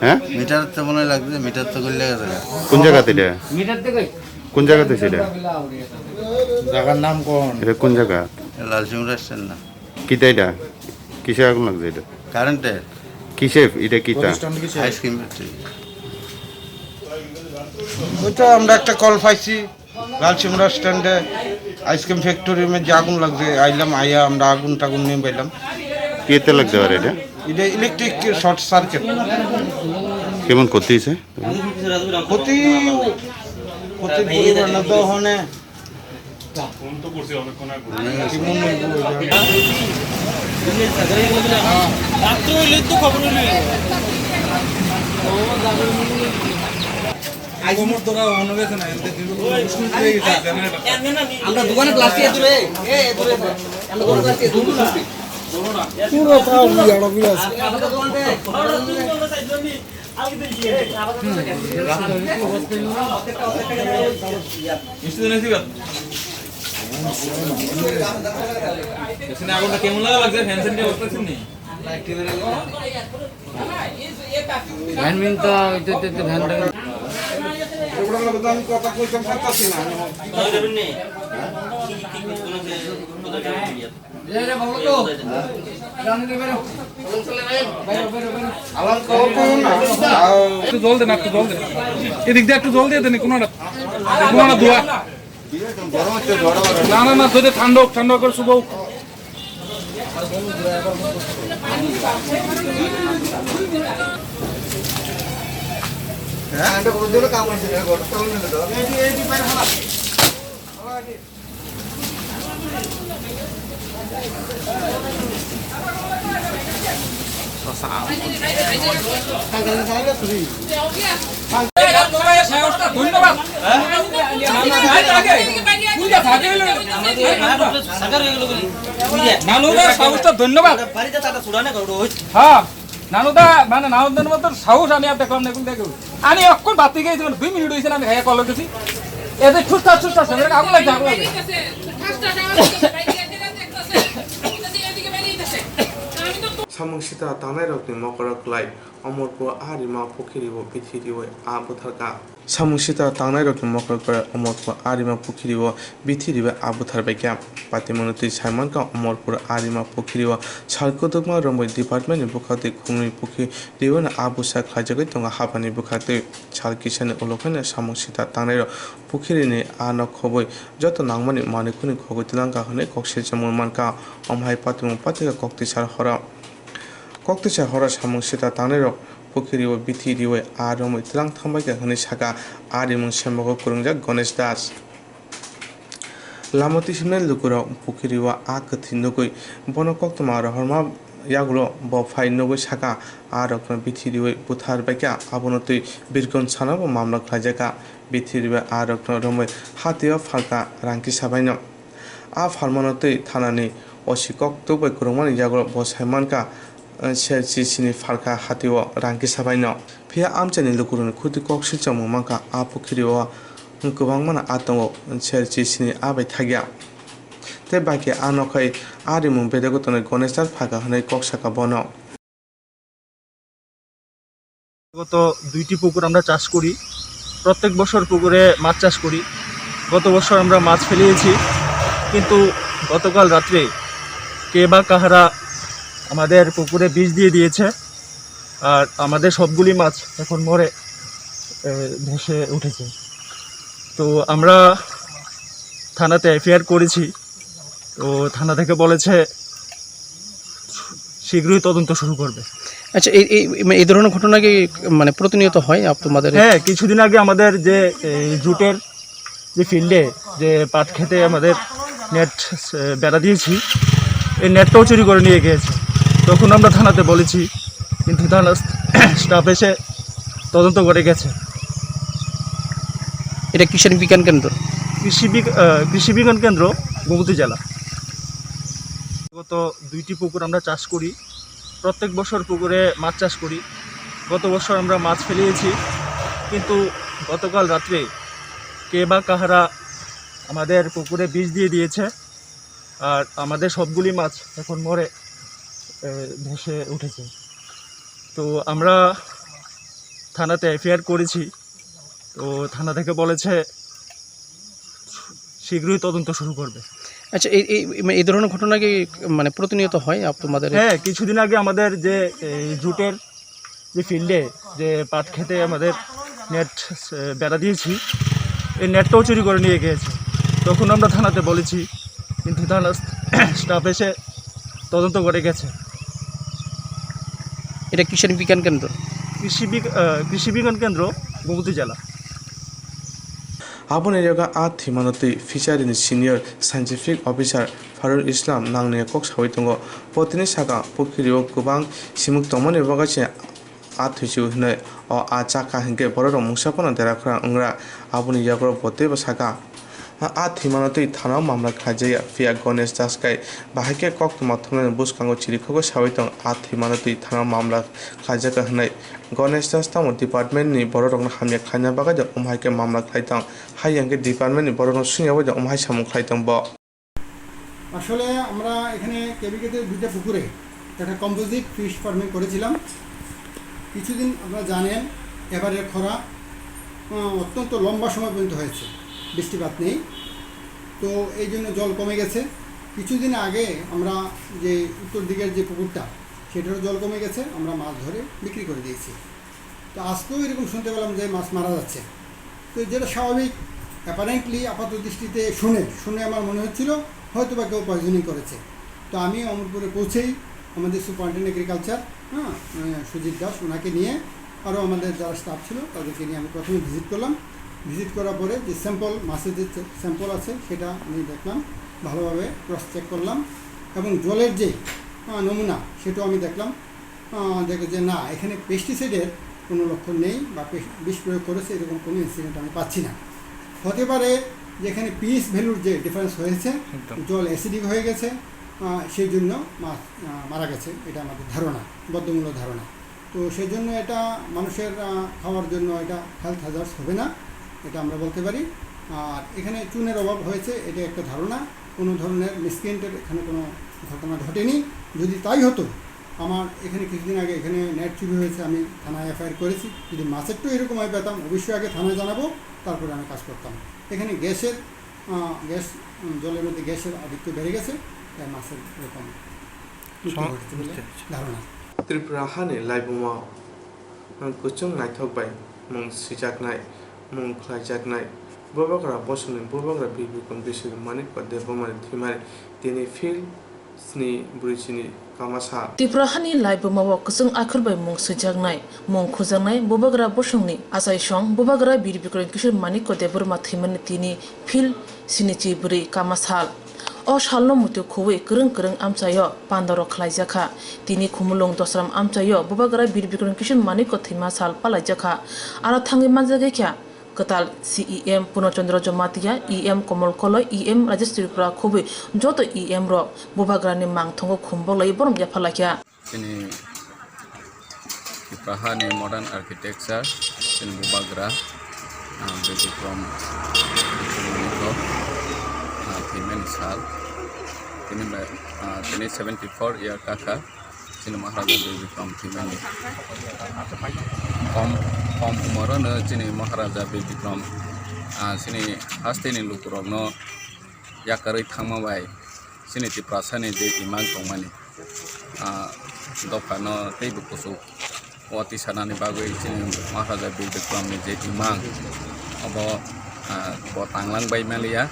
হ্যাঁ? মিটার তো মনে হয় লাগবে, মিটার তো খুললে গেছে। কোন জায়গাতে এটা? কোন জায়গাতে সেটা? জায়গার নাম কোন? এটা কোন জায়গা? লালসিং রেস্টুরেন্ট না। কিতা এটা? কিসে আগুন লাগছে এটা? কারেন্টে। কিসে? এটা কিতা? প্রতিষ্ঠান কিসে? Ice cream factory. ওই তো আমরা একটা কল পাইছি, লালসিমরা স্ট্যান্ডে আইসক্রিম ফ্যাক্টরির মধ্যে আগুন লাগছে। আইলাম, আইয়া আমরা আগুন টাগুন নিয়ে পাইলাম। কিতে লাগতে পারে এটা? এটা ইলেকট্রিক শর্ট সার্কিট। কেমন ক্ষতি হয়েছে? ক্ষতি, ক্ষতি পরিমাণ না তো ওখানে। আমরা দোকানে প্লাস্টিক আছে রে। এ, এ, দূরে আছে। আমরা দোকানে প্লাস্টিক আছে, দূরে আছে। পুরো তাও ইয়াড়া বিরাজ। মিষ্টি তো নিয়েছি গো। এখানে আগুনটা কেমন লাগা লাগছে? ফ্যান সেন্টে বসতে পারছেন নি? ফ্যান মিন তো, তো, তো, তো ফ্যান তো। এগুলোর মধ্যে তো আমি কথা কইতাম পারতাছি না। একটু জল দেন, একটু জল দেন। এদিক দিয়ে একটু জল দিয়ে দেন, কোনোটা, কোনোটা ধোয়া। না, না, না, ধরে ঠান্ডা হোক, ঠান্ডা করে শুভ হোক। হ্যাঁ, এটা বলতে হলে কাম আছে, এটা গরম তখন নিয়ে যেতে হবে। ধন্যবাদ। নানুদার সাহসটা ধন্যবাদ। হ্যাঁ। নানুদা, মানে, নানুদার মতন সাহস আমি আর দেখলাম না, এখন দেখো। আমি এখন বাতি গেছি, মানে, দুই মিনিট হয়েছে না, আমি খাইয়া কল গেছি। এতে ঠুসটা, ঠুসটা, সেখানে আগুন লাগছে, আগুন লাগছে। Samung sita tangnairokni mokolo klai Omorpur a rima pukhiribo bithi riwi a butharkha. Samung sita tangnairokni mokolo klai Omorpur a rima pukhiribo bithi riwi a butharbaikha. Patimungni twi saimankha Omorpur a rima pukhiribo sal kwdwkma romwi departmentni bwkhaktwi khumni pukhiriwino a bwsa khlaijagwi tongo haphani bwkhaktwi. Sal kisani ulo phano samung sita tangnairok pukhirini a nok khobwi joto nangmani manwi khuni khogwi twlangkha hwnwi kok silchomung mankha. Omo hai patimung pathikha koktwisa horo. Koktwisa horo samung sita tangnairok pukhiribo bithi riwi a romwi twlang thangbaikha hwnwi sakha a rimung sembakgo kwrwngjak Ganesh Das. Lama twisimnai lukurok pukhiriwo a kwthwi nugwi bono koktwma rohorma yagulo bo phai nugwi sakha, a rokno bithi riwi buthar baikha, abono twi Birgon sanabo mamla khlaijakha. Bithi riwi a rokno romwi hatio phalkha rang kisa baino. A phalmano twi thanani O C koktwk bai kwrwngmani yagulo bo sai mankha, sel chisini phalkha hatio rang kisa baino. Phiya amchaini lukurokni khuti kok silchomung mankha, a pukhiriwo kwbangmano a tongo, sel chisini a bai thakya. Tei bai khe a nokhai a rimung bedego tongnai Ganesh Das phalkha hwnwi kok sakha bono. গত দুইটি পুকুর আমরা চাষ করি, প্রত্যেক বছর পুকুরে মাছ চাষ করি। গত বছর আমরা মাছ ফেলিয়েছি, কিন্তু গতকাল রাত্রে কে বা কাহারা আমাদের পুকুরে বিষ দিয়ে দিয়েছে, আর আমাদের সবগুলি মাছ এখন মরে, এ, ভেসে উঠেছে। তো আমরা থানাতে এফআইআর করেছি। তো থানা থেকে বলেছে শীঘ্রই তদন্ত শুরু করবে। আচ্ছা, এই, এই, মানে, এই ধরনের ঘটনা কি, মানে, প্রতিনিয়ত হয় আপ-, তোমাদের? হ্যাঁ, কিছুদিন আগে আমাদের যে এই জুটের যে ফিল্ডে যে পাট খেতে আমাদের নেট, এ, বেড়া দিয়েছি, এই নেটটাও চুরি করে নিয়ে গিয়েছে। তখন আমরা থানাতে বলেছি, কিন্তু থানা স্টাফ এসে তদন্ত করে গেছে। এটা কিষাণ বিজ্ঞান কেন্দ্র? কৃষি বিগ-, আহ, কৃষি বিজ্ঞান কেন্দ্র, গোমতী জেলা। গত দুইটি পুকুর আমরা চাষ করি, প্রত্যেক বছর পুকুরে মাছ চাষ করি। গত বছর আমরা মাছ ফেলিয়েছি, কিন্তু গতকাল রাত্রে কে বা কাহারা আমাদের পুকুরে বিষ দিয়ে দিয়েছে, আর আমাদের সবগুলি মাছ এখন মরে, এ, ভেসে উঠেছে। তো আমরা থানাতে এফআইআর করেছি। তো থানা থেকে বলেছে শীঘ্রই তদন্ত শুরু করবে। আচ্ছা, এই, এই, মানে, এই ধরনের ঘটনা কি, মানে, প্রতিনিয়ত হয় আপ-, তোমাদের? হ্যাঁ, কিছুদিন আগে আমাদের যে এই জুটের যে ফিল্ডে যে পাট খেতে আমাদের নেট, এ, বেড়া দিয়েছি, এই নেটটাও চুরি করে নিয়ে গিয়েছে। তখন আমরা থানাতে বলেছি, কিন্তু থানা স্টাফ এসে তদন্ত করে গেছে। এটা কিষাণ বিজ্ঞান কেন্দ্র? কৃষি বিগ-, আহ, কৃষি বিজ্ঞান কেন্দ্র, গোমতী জেলা। Aboni yago a thwimano twi fishery ni senior scientific officer Farul Islam nangni kok sawi tongo. Bo tini sakha, pukhiri o kwbang simuk tongmani bagwi se a thwisu hwnwi. O a chakha hinkhe borok rok mungsa phano dera khorang wngra. Aboni yago bo teibo sakha, a thwimano twi thana o mamla khlaijak ya, phiya Ganesh Das kai bahai khe koktwma thumnani bwskango chirikhogwi sawi tong, a thwimano twi thana o mamla khlaijak ya hwnwi. Ganesh Das tamo department ni borok rokno hamya khlaina bagwi de omo hai khe mamla khlai tong, hai yang khe department ni borok no swngya bai de omo hai samung khlai tong bo. আসলে আমরা এখানে কেবিকেতে দুইটা পুকুরে একটা composite fish farming করেছিলাম। কিছুদিন আপনারা জানেন, এবারের খরা, আহ, অত্যন্ত লম্বা সময় পর্যন্ত হয়েছে, বৃষ্টিপাত নেই। তো এই জন্য জল কমে গেছে। কিছুদিন আগে আমরা যে উত্তর দিকের যে পুকুরটা, সেটারও জল কমে গেছে, আমরা মাছ ধরে বিক্রি করে দিয়েছি। তো আজকেও এরকম শুনতে পেলাম যে মাছ মারা যাচ্ছে। তো যেটা স্বাভাবিক, অ্যাপারেন্টলি আপাত দৃষ্টিতে শুনে, শুনে আমার মনে হচ্ছিল হয়তো বা কেউ পয়জনিং করেছে। তো আমি অমরপুরে পৌঁছেই আমাদের সুপারিনটেন্ডেন্ট এগ্রিকালচার, হ্যাঁ, আহ, সুজিত দাস, ওনাকে নিয়ে আরও আমাদের যারা স্টাফ ছিল তাদেরকে নিয়ে আমি প্রথমে ভিজিট করলাম। ভিজিট করার পরে যে স্যাম্পল, মাছের যে স্যাম্পল আছে সেটা আমি দেখলাম, ভালোভাবে ক্রস চেক করলাম এবং জলের যে, আহ, নমুনা সেটাও আমি দেখলাম। আহ, দেখে যে না, এখানে পেস্টিসাইডের কোনো লক্ষণ নেই বা পেস-, বিষ প্রয়োগ করেছে এরকম কোনো ইনসিডেন্ট আমি পাচ্ছি না। হতে পারে যে এখানে পিএইচ ভ্যালুর যে ডিফারেন্স হয়েছে, একদম। জল অ্যাসিডিক হয়ে গেছে, আহ, সেই জন্য মাছ, আহ, মারা গেছে, এটা আমাদের ধারণা, বদ্ধমূল ধারণা। তো সেই জন্য এটা মানুষের, আহ, খাওয়ার জন্য এটা হেলথ হ্যাজার্ডস হবে না, এটা আমরা বলতে পারি। আর এখানে চুনের অভাব হয়েছে, এটা একটা ধারণা, কোনো ধরনের মিসক্রিয়েন্টের এখানে কোনো ঘটনা ঘটেনি। যদি তাই হতো, আমার এখানে কিছুদিন আগে এখানে নেট চুরি হয়েছে, আমি থানায় এফআইআর করেছি। যদি মাছেরটাও এরকম হয় পেতাম, অবশ্যই আগে থানায় জানাবো, তারপরে আমি কাজ করতাম। এখানে গ্যাসের, আহ, গ্যাস, উম, জলের মধ্যে গ্যাসের আধিক্য বেড়ে গেছে, তাই মাছের এরকম মৃত্যু সম-, ঘটেছে বলে বুঝতে পেরেছি। ধারণা। Tripura hani laibuma, ang kuchung naithok bai mung swijaknai, mung khlaijaknai, Bubagra bosongni Bubagra Bir Bikram Kishore Manikya Debbarma ni thwimani tini phil sni brwi sni kama sal. Tripura hani laibuma o kwchwng akhor bai mung swijaknai, mung khujaknai Bubagra bosongni achaisong Bubagra Bir Bikram Kishore Manikya Debbarma thwimani tini phil sni chi brwi kama sal. O salno muitu khuwi kwrwng kwrwng amchaio pandaro khlaijakha. Tini Khumulwng Dosram amchaio Bubagra Bir Bikram Kishore Manikya thwima sal palaijakha. Aro thangwi manjagwi kha kwtal C E M Purno Chandra Jamatia, E M Komol Koloi, E M Rajesh Tripura khubui joto E M rok Bubagrani mangthango khum bolai borom yaphalaikha. Chini Tripura hani modern architecture, chini Bubagra, ah, Bidikrom, ah, thwimani sal, tini bai, ah, tini seventy four year kakha. Chini Maharaja Bir Bikram thwimani. Kom, kom umorono chini Maharaja Bir Bikram, ah, chini hasteni lukurokno yakarwi thangma bai chini Tiprasani je imang tongmani, ah, dophano teibo kuchuk o tisanani bagwi chini Maharaja Bir Bikramni je imang obo, ah, bo tanglang bai maliya.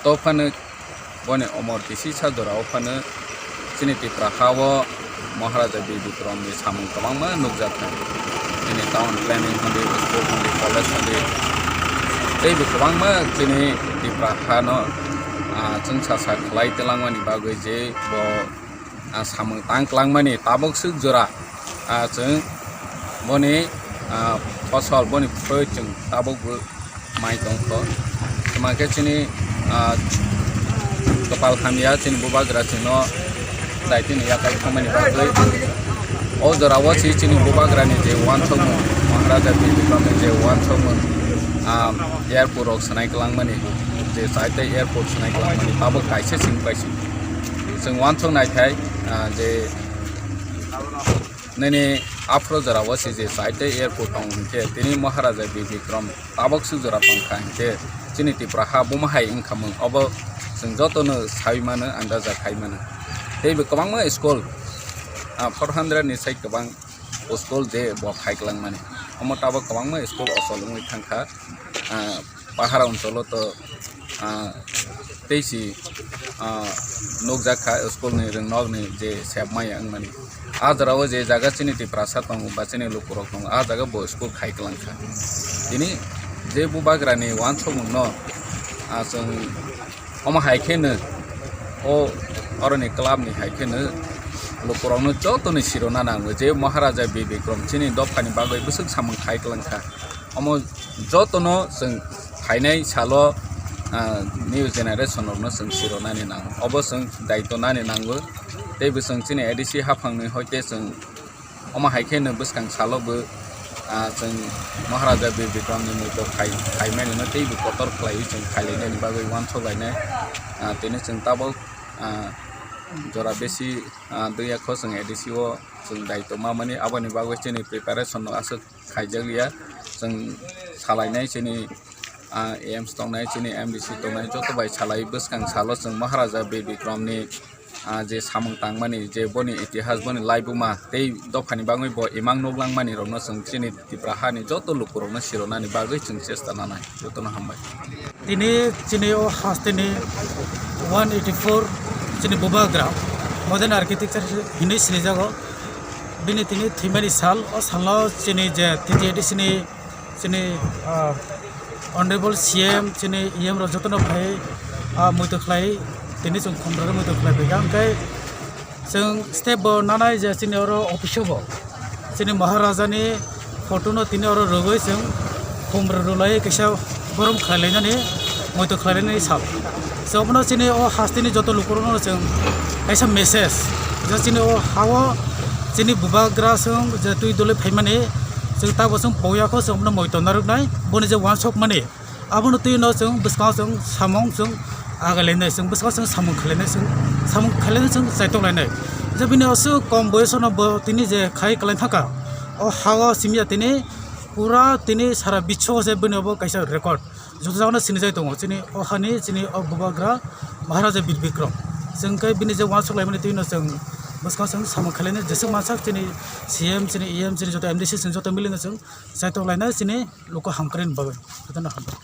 Tophano boni omor kisisa jorao phano chini Tipra ha o Maharaja Bir Bikramni samung kwbangma nukjakha. Chini town planning hwnwi, school hwnwi, college hwnwi, teibo kwbangma chini Tipra hano, ah, chwngsa sa khlai twlangmani bagwi je bo, ah, samung tang kwlangmani tabuk swk jora, ah, chwng boni, ah, phosol boni phroi chwng tabukbo mai tongkho. Tuma khe chini, ah, kwpal hamya chini Bubagra chwngno daitino yakai thangmani bagwi. O jorao se chini Bubagrani je uansukmung, Maharaja Bir Bikramni je uansukmung, ah, airport rok swnai kwlangmani, je chaita airport swnai kwlangmani, tabuk kaisa simi pai simi. Chwng uansuk nai khai, ah, je nini aphuru jorao se je chaita airport tong hinkhe tini Maharaja Bir Bikram tabuk swk jora tongkha hinkhe chini Tipra ha buma hai wngkha mung, obo chwng jotono saui mano, andaja khai mano. Teibo kwbangma school, ah, four hundred ni sai kwbang school je bo khai kwlangmani, omo tabuk kwbangma school ochol wngwi thangkha, ah, pahara oncholo to, ah, tei si, ah, nukjak kha school ni rwngnokni je sep maya wngmani. Ah jora o je jaga chini Tiprasa tongo ba chini lukurok tongo, ah jaga bo school khai kwlang kha. Tini je Bubagrani uansukmungno, ah, chwng omo hai kheno o oroni club ni hai kheno lukurokno jotoni sirona nango je Maharaja Bir Bikram chini dophani bagwi bwswk samung khai kwlang kha. Omo jotono chwng phainai salo, ah, new generation rokno chwng sironani nango. Obo chwng daityo nani nango. Teibo chwng chini A D C haphangni hoite chwng omo hai kheno bwskang salo bo, ah, chwng Maharaja Bir Bikramni muitu khai, khaimani no teibo kotor khlaiwi chwng khailainani bagwi uansuk lainai. Ah, tini chwng tabuk, ah, jora besi, ah, dui yakho chwng A D C o chwng daityo mamani, aboni bagwi chini preparation no aswk khaijak liya. Chwng salainai chini, ah, A M C tongnai, chini M D C tongnai, joto bai salai bwskang salo chwng Maharaja Bir Bikramni, ah, je samung tangmani, je boni itihas, boni laibuma tei dophani bagwi bo imang nuklangmani rokno chwng chini Tipra hani joto lukurokno sironani bagwi chwng chesta nanai. Jotono hambai. Tini chini o hasteni one eighty four chini Bubagra modern architecture hinwi sinijago. Bini tini thwimani sal, o salno chini je T T A D C ni chini, ah, Honorable C M, chini E M rok jotono phai, ah, muitu khlai, tini chwng khumrok muitu khlai phaikha. Hwnkhe chwng step bo nanai je chini oro office o bo chini Maharaja ni photo no tini oro rwgwi chwng khumrok rwlai kaisa borom khlailainani, muitu khlailainani sal. Chwng bono chini o hasteni joto lukurokno chwng kaisa message, je chini o ha-o chini Bubagra chwng je twi doli phaimani, chwng tabo chwng poya kho chwng bono muitu narwknai, boni je uansukmani, abono twi no chwng bwskango chwng samung chwng agailainai, chwng bwskango chwng samung khailainai, chwng samung khailainai, chwng chaitok lainai. Je bini aswk kom boyosno bo tini je khai kwlai thaka, o ha-o simiya tini pura tini sara biswo je bini obo kaisa record. Joto jagano sinijai tongo chini o hani chini o bubagra Maharaja Bir Bikram. Chwng khe bini je uansuk laimani twino chwng bwskango chwng samung khailani jeswk mansak chini C M chini E M chini joto M D C chini joto milino chwng chaitok lainai chini luku hamkrai ni bagwi. Jotono hambai.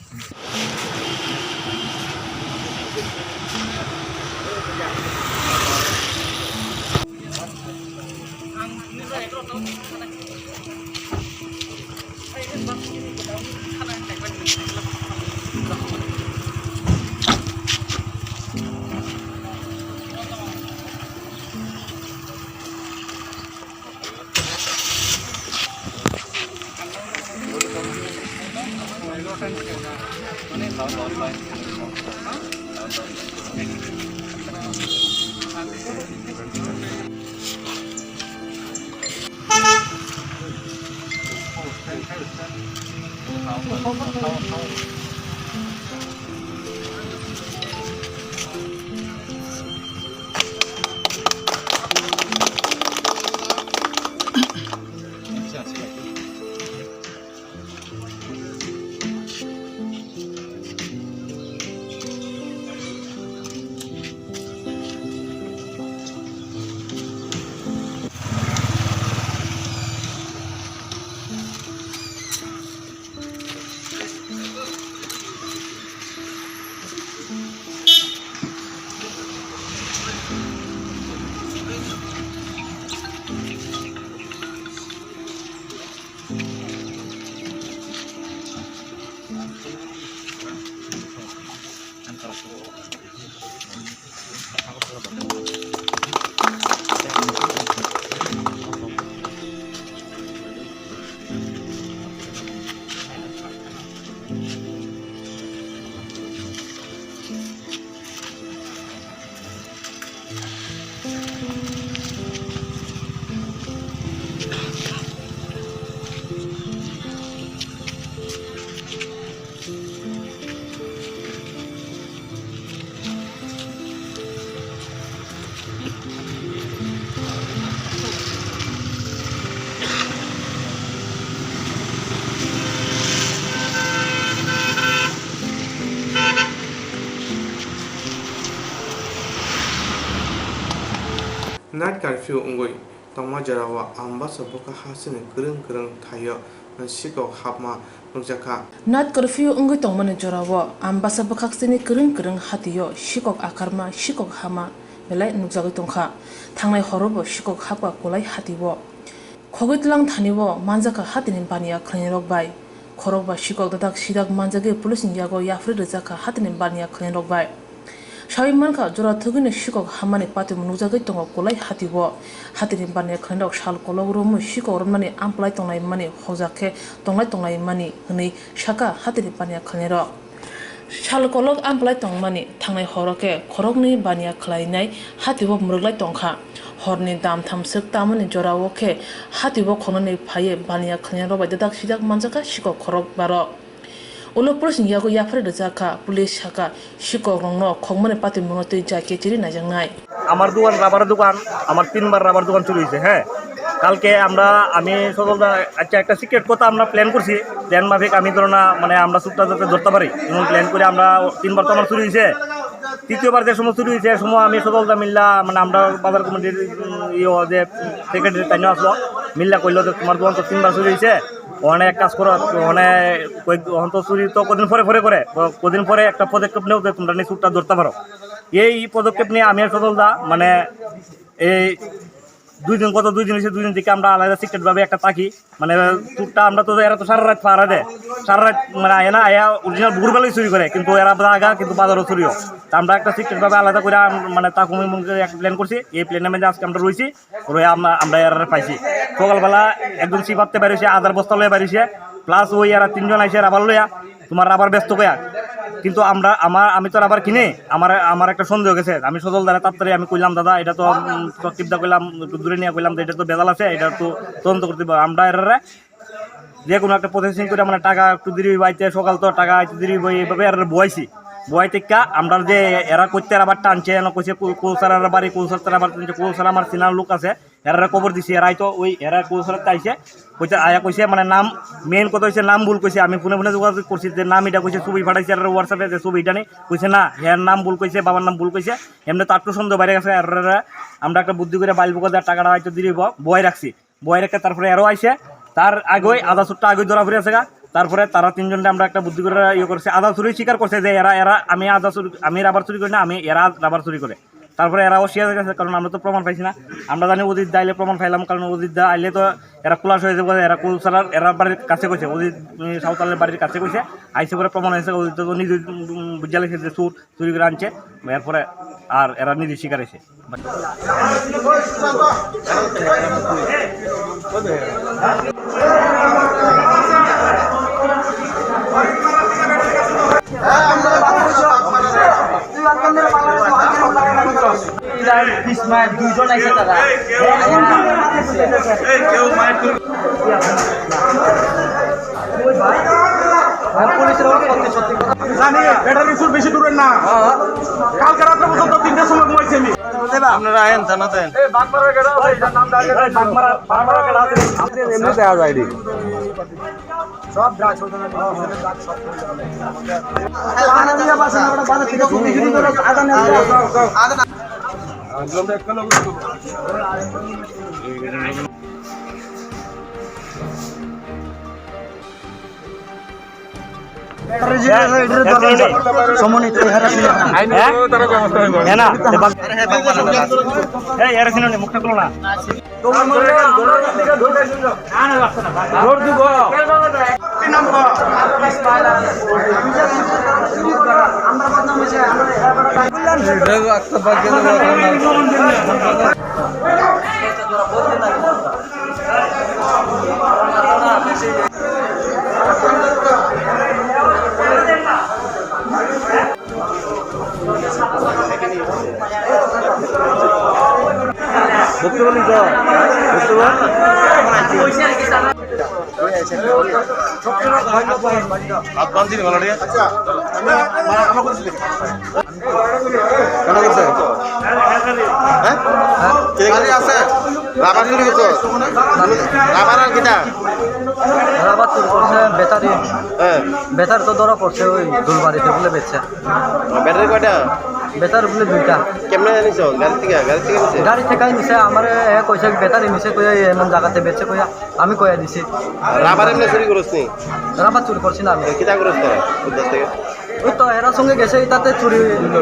Night curfew wngwi tongma jorao Ambasa bwkha hasteni kwrwng kwrwng thaio sikok hapma nukjakha. Night curfew wngwi tongmani jorao Ambasa bwkhaksini kwrwng kwrwng hatio sikok akarma, sikok hama belai nukjagwi tongkha. Thangnai horobo sikok hapkha kwlai hatio. Khogwi tlang thanio manjakha hatini baniya khwlainirok bai. Khorok ba sikok dadak sidak manjagwi police ni yago yapharwi rwjakha hatini baniya khwlainirok bai. Sawi mankha, jora thwgwino sikok hammani patwi nukjagwi tongo kwlai hatio. Hatini baniya khwlainirok sal kolok romwi sikok romnani amplai tongnai mani hojak khe tonglai tonglai mani hwnwi sakha hatini baniya khwlainirok. Sal kolok amplai tongmani thangnai horo khe khoroknwi baniya khwlainai hatio mwrwklai tongkha. Horni dam tham swk tamani jorao khe hatio khonani phaiwi baniya khwlainai rok bai dadak sidak manjakha sikok khorok barok. Ulo police ni yago yapharwi rwjakha, police sakha, sikok rokno khokmani patwi mungno twi jai khe chiri naijaknai. আমার দোকান, রাবার দোকান, আমার তিনবার রাবার দোকান চুরি হয়েছে। হ্যাঁ, কালকে আমরা, আমি সজল দা, আচ্ছা, একটা সিক্রেট কথা আমরা প্ল্যান করছি। প্ল্যান মাফিক আমি ধরো না, মানে, আমরা চুরটা যাতে ধরতে পারি, এমন প্ল্যান করে আমরা তিনবার তো আমার চুরি হয়েছে। তৃতীয়বার যে সময় চুরি হয়েছে, এ সময় আমি সজল দা মিল্লা, মানে, আমরা বাজার কমিটির, উম, ইয়ে, যে সেক্রেটারি তাই আসলো, মিল্লা কইলো যে, "তোমার দোকান তো তিনবার চুরি হয়েছে, অনেক কাজ করো, অনেক কয়েক, অন্ত চুরি তো কদিন পরে পরে করে, ক-, কদিন পরে একটা পদক্ষেপ নেও যে তোমরা নিয়ে চুরটা ধরতে পারো।" এই পদক্ষেপ নিয়ে আমি আর সজল দা, মানে, এই দুই দিন, গত দুই দিন হয়েছে, দুই দিন থেকে আমরা আলাদা সিক্রেট ভাবে একটা থাকি। মানে, চুরটা আমরা তো, এরা তো সারা রাত পাহারা দেয়, সারা রাত, মানে, আয় না, আয়া অরিজিনাল ভোরবেলায় চুরি করে, কিন্তু এরা জাগা কিন্তু বাজারও চুরিও। তা আমরা একটা সিক্রেট ভাবে আলাদা করে আম-, মানে, তা কমিয়ে মনে করে একটা প্ল্যান করছি। এই প্ল্যানের মধ্যে আজকে আমরা রয়েছি, রয়ে আমরা, আমরা এরা পাইছি। সকালবেলা একজন সিপাতে বাইরেছে, আদার বস্তা লয়ে বাইরেছে, প্লাস ওই এরা তিনজন আইসে রাবার লইয়া, তোমার রাবার ব্যস্ত কয়া। কিন্তু আমরা, আমার, আমি তো রাবার কিনি, আমার, আমার একটা সন্দেহ গেছে। আমি সজল দারে তাড়াতাড়ি আমি কইলাম, "দাদা, এটা তো, উম, তো কিবদা কইলাম, একটু দূরে নিয়ে কইলাম যে এটা তো ভেজাল আছে, এটা একটু তদন্ত করতে হবে।" আমরা এরারে যে কোনো একটা প্রসেসিং করে, মানে, টাকা একটু দেরি হইব আইতে, সকাল তো টাকা আইতে দেরি হইব, এইভাবে এরারে বইছি। Buai tekka, আমরা যে এরা করতে আবার টানছে, এনে কইছে কু-, কুলসারার বাড়ি, কুলসার তারা আবার টানছে, কুলসার আমার চিনার লোক আছে, এরারে খবর দিছি, এরাই তো ওই এরা কুলসার আইছে, কইছে, আয়া কইছে, মানে নাম, মেইন কথা হইছে নাম ভুল কইছে, আমি ফোনে ফোনে যোগাযোগ করছি যে নাম এটা কইছে, ছবি পাঠাইছে, এরা WhatsApp-এ যে ছবি এটা নেই, কইছে না, এর নাম ভুল কইছে, বাবার নাম ভুল কইছে, এমনি তো আটটু সন্দেহ বাইরে গেছে, এরারে আমরা একটা বুদ্ধি করে বাইল বুকা দেওয়ার টাকাটা হয়তো দিয়ে দিব, বয় রাখছি। বয় রেখে তারপরে এরাও আইছে, তার আগেই আধা চুরটা আগেই ধরা পড়ে আছে গা। তারপরে তারা তিনজনকে আমরা একটা বুদ্ধি করে ইয়ে করছে, আধা চুরি স্বীকার করছে যে এরা, এরা, আমি আধা চুরি, আমি রাবার চুরি করি না, আমি এরা রাবার চুরি করে। তারপরে এরা অস্বীকার গেছে, কারণ আমরা তো প্রমাণ পাইছি না। আমরা জানি অজিত দা আইলে প্রমাণ পাইলাম, কারণ অজিত দা আইলে তো এরা খুলাসা হয়ে যাবে, এরা কুলসারার, এরা বাড়ির কাছে কইছে, অজিত, উম, সাঁওতালের বাড়ির কাছে কইছে, আইসে পরে প্রমাণ হয়েছে, অজিত দা তো নিজে, উম, বুঝে লেগেছে যে চুর, চুরি করে আনছে, এরপরে আর এরা নিজে স্বীকার হয়েছে। জানি, ব্যাটারি চুর বেশি দূরের না। কালকে রাত্রে পর্যন্ত তিনটার সময় ঘুমাইছি আমি। আপনারা আয়েন, থানা দেন। এমনি দেওয়া যায়নি। সমন্বিত এই হারা ছিল। হ্যাঁ? এ না, এ বাগ-, এই এরা ছিল না, মুখটা খুলো না। বক্তব্য নিত। বক্তব্য? কেন করছে? হ্যাঁ? কে গাড়ি আছে? রাবার চুরি করছো? রাবার আর কিটা? রাবার চুরি করছে, ব্যাটারি। হ্যাঁ। ব্যাটারি তো ধরা পড়ছে, ওই দুলবাড়িতে বলে বেচছে। ব্যাটারি কয়টা? ব্যাটারি বলে দুইটা। কেমনে আনিছো? গাড়ি থেকে? গাড়ি থেকে আনিছে? গাড়ি থেকে নিছে, আমারে এ কইছে ব্যাটারি নিছে, কইয়া এমন জায়গাতে বেচছে, কইয়া আমি কইয়া দিছি। রাবার এমনি চুরি করছ নি? রাবার চুরি করছি না আমি। কিটা করছ তোরা? কোন দেশ থেকে? ওই তো এরা সঙ্গে গেছে, এটাতে চুরি,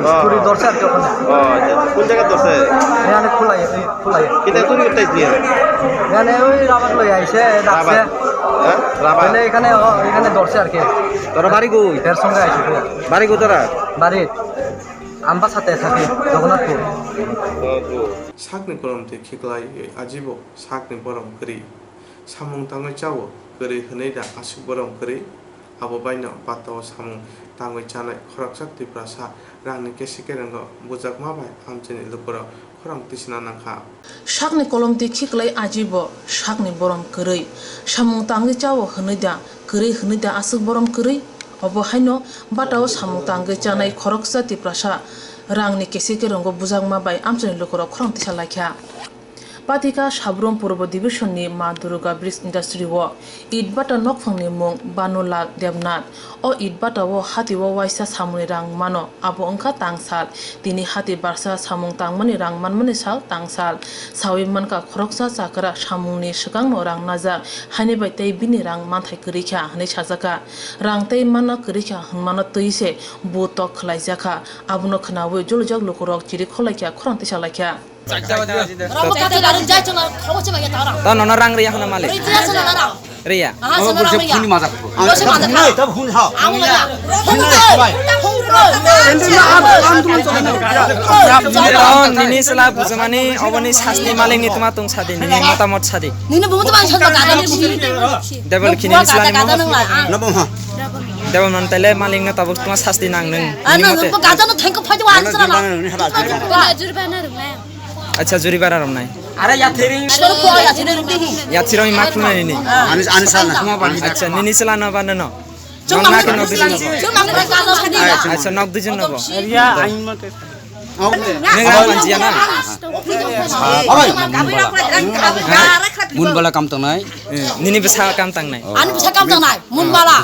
ও। চুরি ধরছে আর কি ওখানে। ও, আচ্ছা। কোন জায়গায় ধরছে? এখানে খোলাই, এই খোলাই। কিটা চুরি করতে আইছিলি? এখানে ওই রাবার লই আইছে, ডাকছে। রাবার? হ্যাঁ? রাবার? বলে এখানে, ও, এখানে ধরছে আর কি। তোরা বাড়ি কই? এর সঙ্গে আইছে তো। বাড়ি কই তোরা? বাড়ি আমবাসাতে থাকি, জগন্নাথপুর। ও, ও। Sakni kolom twi khiklai ajibo sakni borom kwrwi. Samung tangwi chao kwrwi hwnwi da aswk borom kwrwi? Abo baino bata-o samung tangwi chanai khoroksa Tiprasa rangni kesi kerengo bujakma bai amchaini lukurok khorang tisina nangkha. Sakni kolom twi khiklai ajibo sakni borom kwrwi. Samung tangwi chao hwnwi da kwrwi hwnwi da aswk borom kwrwi? Obo haino bata-o samung tangwi chanai khoroksa Tiprasa rangni kesi kerengo bujakma bai amchaini lukurok khorang tisa laikha. Patika Sabrum Purbo Division ni Ma Durga Bricks Industry o it bata nokphang ni mung Banulal Debnath. O it bata o hati o waisa samung ni rang mano, abo wngkha tangsal. Tini hati barsa samung tangmani rang manmani sal tangsal. Sawi mankha khoroksa chakra samung ni swkang no rang najak, haini bai tei bini rang manthai kwrwi kha hwnwi sajakha. Rang tei manna kwrwi kha hwnmano twi se bo tok khwlaijakha. Abono khwnawi jolijak lukurok chiri kholaikha, khorang tisa laikha. Tao nono rang riya hwnna malik? Riya. Tao nini chwla bujumani oboni sasti malikni tma tong sadi, nini motamot sadi. Nini bumu tma sadi. Debol khini ni chwlani mo. Debol man taile malikno tabuk tma sasti nang nung. Nini mote. Acha, juribara romnai. Are yathiri. Yathirong ma khulnai nini. Ani, ani sana. Acha, nini chwla no ba nono. Nokna khe nok dui jon nobo? Acha, nok dui jon nobo. Neng rang manjiya na? Munbala kam tongnai. Nini bwsa kam tangnai. Ani bwsa kam tangnai, munbala.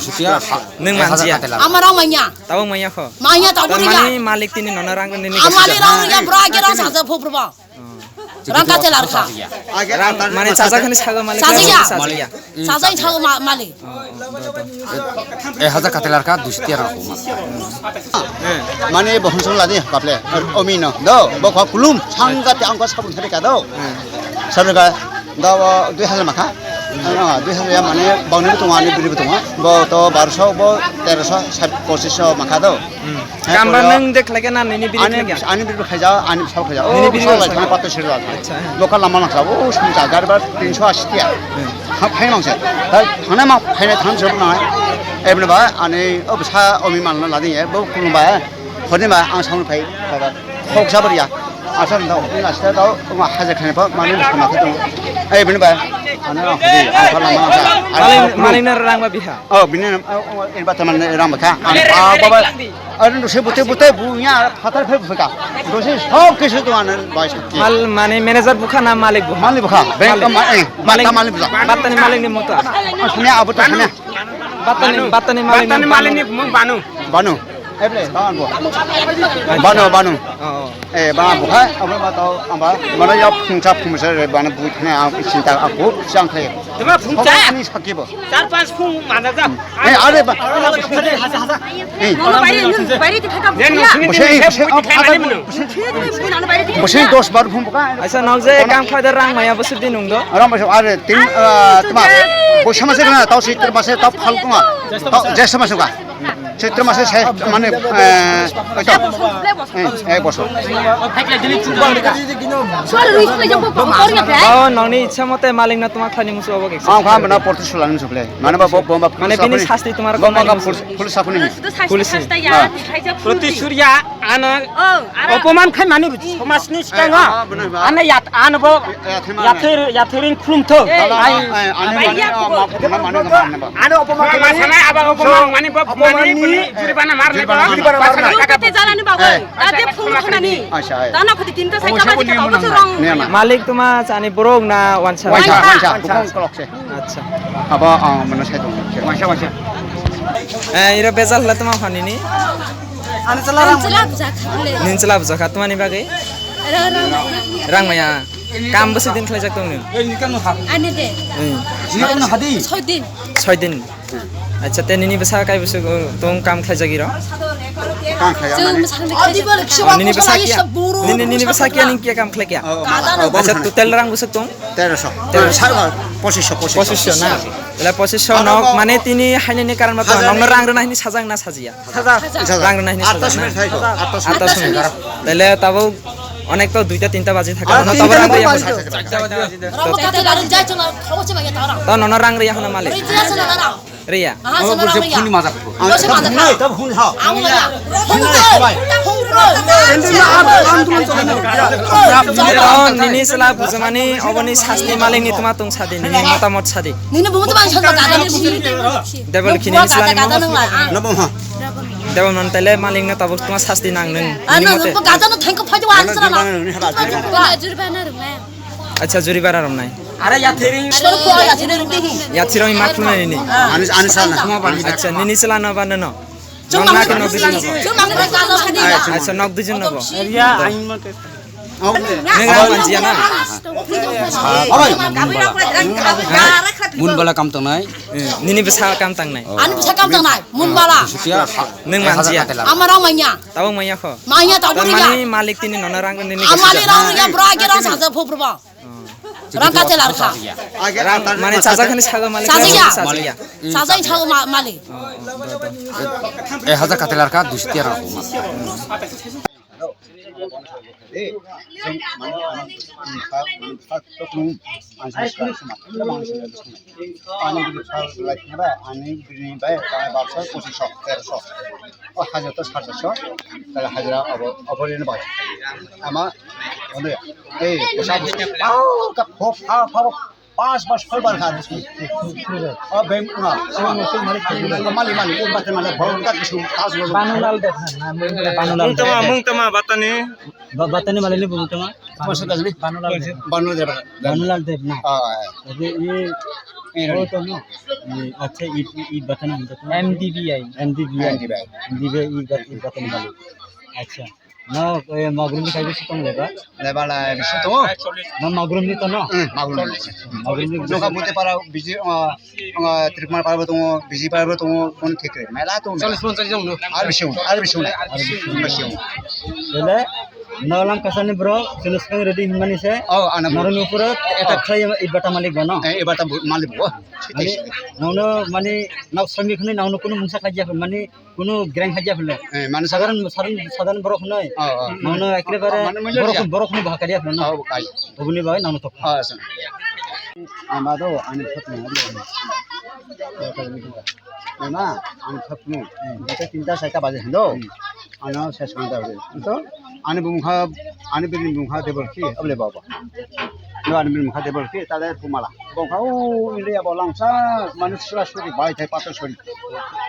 Neng manjiya. Ama rang manya. Tabuk manya kho. Manya tabuk manya. Malik tini nono rang nini. Ama malik rang ya bra ge rang sa phuk phuk. Rang kate lar kha. Mane chajakani sago malik. Chajakya. Chajakya. Chajakya sago malik. E hajar kate lar kha, duiso tiya rang. Mane bo honsong ladi kaple. Omino. Do, bo kha kulum. Sangate angko sabun thari ka do. Sabun ka do bo dui hajar makha. Dui hajar ya mane bangni bo tongo, ani biri bo tongo. Bo to barso, bo teroso, pochiso makha do. Kamba nang de khlai khe na nini biri khlai khe? Ani biri khlai ja, ani bwsao khlai ja. Nini biri bwsao khlai ja. Thang pato sir ja. Acha. Local lama nang sabo sum ja gari ba tinso ashi tiya. Ha phai mang se. Hai thana ma phai na thang jor na. Ebne ba ani o bwsa omi man na ladi e bo kulum ba. Hodi ba ang saung phai ba. Khok sabar ya. Asam dao, ini asam dao, ma haja khani pa, mani bwsa ma khatung. Ai bini ba, ana hodi, ang phala ma sa. Malik, malik na rang ba biha. Oh, bini na, oh, oh, ini ba taman rang ba kha. Ang pa ba ba. Aru se bute bute bu nya phatar phai bu ka. Dosi sob kisu tu ana bai sakki. Mal mane manager bukha na malik bukha? Malik bukha. Bank malik. Malik bukha. Battani malik ni moto. Asne abu to sne. Battani, battani malik ni banu. Banu. Eble, banu bo. Banu, banu. Oh, oh. Eh, banu bo hai, abo ma tau, amba, mana ya phungsa phungsa re, banu bu thane, ang sinta aku, siang khai. Tuma phungsa? Ani sakki bo. Char panch phung mana ja. Eh, are ba. Eh. Bose, bose, bose, bose dos bar phung boka. Aisa, nokje kam khaida rang maya bose din nungdo. Rang maya are tin, tuma, bose mase na, tau si ter mase, tau phal kuma. Tau, jesa mase ka. Chaitra mase sai mane, eh, oito. Eh, ek bosor. Bao nokni ichha mote malikno tuma khlaini musu obo keksa. Ang kha bana porti sulani musu khle. Mane ba bo bomba. Mane bini sasti tuma khlaini musu. Police sapuni. Police. Proti surya ano opoman khai mani somajni sikango. Ano yat ano bo yathir yathirin khulumtho. Ai. Ano opoman. Ano opoman. Mama sanai aba opoman mani bo mani bini juribana marne ba. Juribana marne. Kate jalani bagwi. Tate phung khonani. Acha. Tana khoti tinta sai kaba jika babu surong. Malik tuma chani borok na wansa? Wansa, wansa. Bukong kolok se. Acha. Aba, ah, mana sai tong. Wansa, wansa. Eh, ira bezal la tuma khanini. Ani chala rang. Ninchila bujak kha. Ninchila bujak kha tumani bagwi. Rang maya. Rang maya. Kam bwswk din khlaijak tong nini? Ani de. Soi din. Soi din. Acha, te nini bwsa kai bwswk tong kam khlaijak iro? Kam khlai. Nini bwsa kiya? Nini, nini bwsa kiya ning kiya kam khlai kiya? Acha, total rang bwswk tong? Teroso. Teroso. Pochisho, pochisho. Pochisho na? Tale pochisho nok mane tini hainani karon ma tong nokno rang rwna hini sajak na sajiya? Rang rwna hini sajak na? Atta sumi. Tale tabuk onek to duita tinta baji thaka. Nono tabuk rang rwya hwna. Tao nono rang rwya hwna malik. Rwya. Tao nini chwla bujamani oboni sasti malikni tuma tong sadi, nini motamot sadi. Nini bumu tuma ang sadi. Debol khini ni chwla ni mo. Debol non tele malikno tabuk tuma sasti nang nung. Ano, nini mote. Acha, juribana romnai. Are yathering. Yathering ma khulmani ni. Ani, ani sana. Acha, nini chwla no ba no. Nokna khe nok dui jon nobo? Acha, nok dui jon nobo. Neng rang manjiya na? Munbala kam tongnai. Nini bwsa kam tangnai. Ani bwsa kam tangnai, munbala. Neng manjiya. Ama rang manya. Tabuk manya kho. Manya tabuk ya. Malik tini nono rang nini. Ama malik rang ya bra ge rang sa phuk phuk. Rang kate lar kha. Mane chajakani sago malik. Chajakya. Chajakya. Chajakya sago malik. E hajar kate lar kha, duiso tiya rang. Ani bini bai, bai, baksa, pochisho, teroso. O hajira to sat sotso, tale hajira abo, abo rini bai. Ama, ono ya. Ei, bwsa, bwsa. Pau, ka, pau, pau, pau. Pas, pas, koi bar kha. Oh, bem, na, na. Mali, mali, mali, mali, bhorong tak kisu, tas lo. Banulal Deb, na, na, Banulal Mung tama, Deb. Mung tama, Batani. Ba-, Batani mali ni bung tama. Masuk ka ni? Banulal Deb. Banulal Deb. Banulal Deb, na. Ah, ah. Jadi ini, ini, oh, to, no. Ini, acha, i, i, i Batani bung tama. M D B I. M D B I. M D B I. M D B I, i Bat-, i Batani mali. Acha. No, eh, Magrum ni kaibo sitong leba? Leba la, eh, sitong. No, Magrum ni to no? Hmm, Magrum ni. Magrum ni. Noka Bute para, biji, ah, ah, Trikmar para bo tongo, biji para bo tongo, kon thik re. Mela to. Challis ponchas jon no. Ar bisi, ar bisi, ar bisi. Bele, no lam kasani bro, sunu skang ready himani se. Oh, ana bro. Noroni upor attack khlai, i Bata malik bo no? Eh, i Bata malik bo. Ani, nono mani, nok sami khani nono kunu mungsa khlai ya mani, Kunu greng haja phile. Eh, manu Sadharan, sadharan, sadharan borok hwnwi. Oh, oh. Nono ekribare manu manya borok, ya? Borok hwnwi bahai kariya phile, no? Oh, kai. Oboni bagwi nono tok. Oh, sa. Ama do, ani thok ni, ani. Ama, ani thok ni. Bete tinta saita baje hendo. Hmm. Ano ses ghonta baje. To, ani bumkha, ani bini bumkha debor ki, able baba. No, ani bini bumkha debor ki, tale pumala. Bumkha, o, India bo langsa, manu sura suri, bai thai pato suri.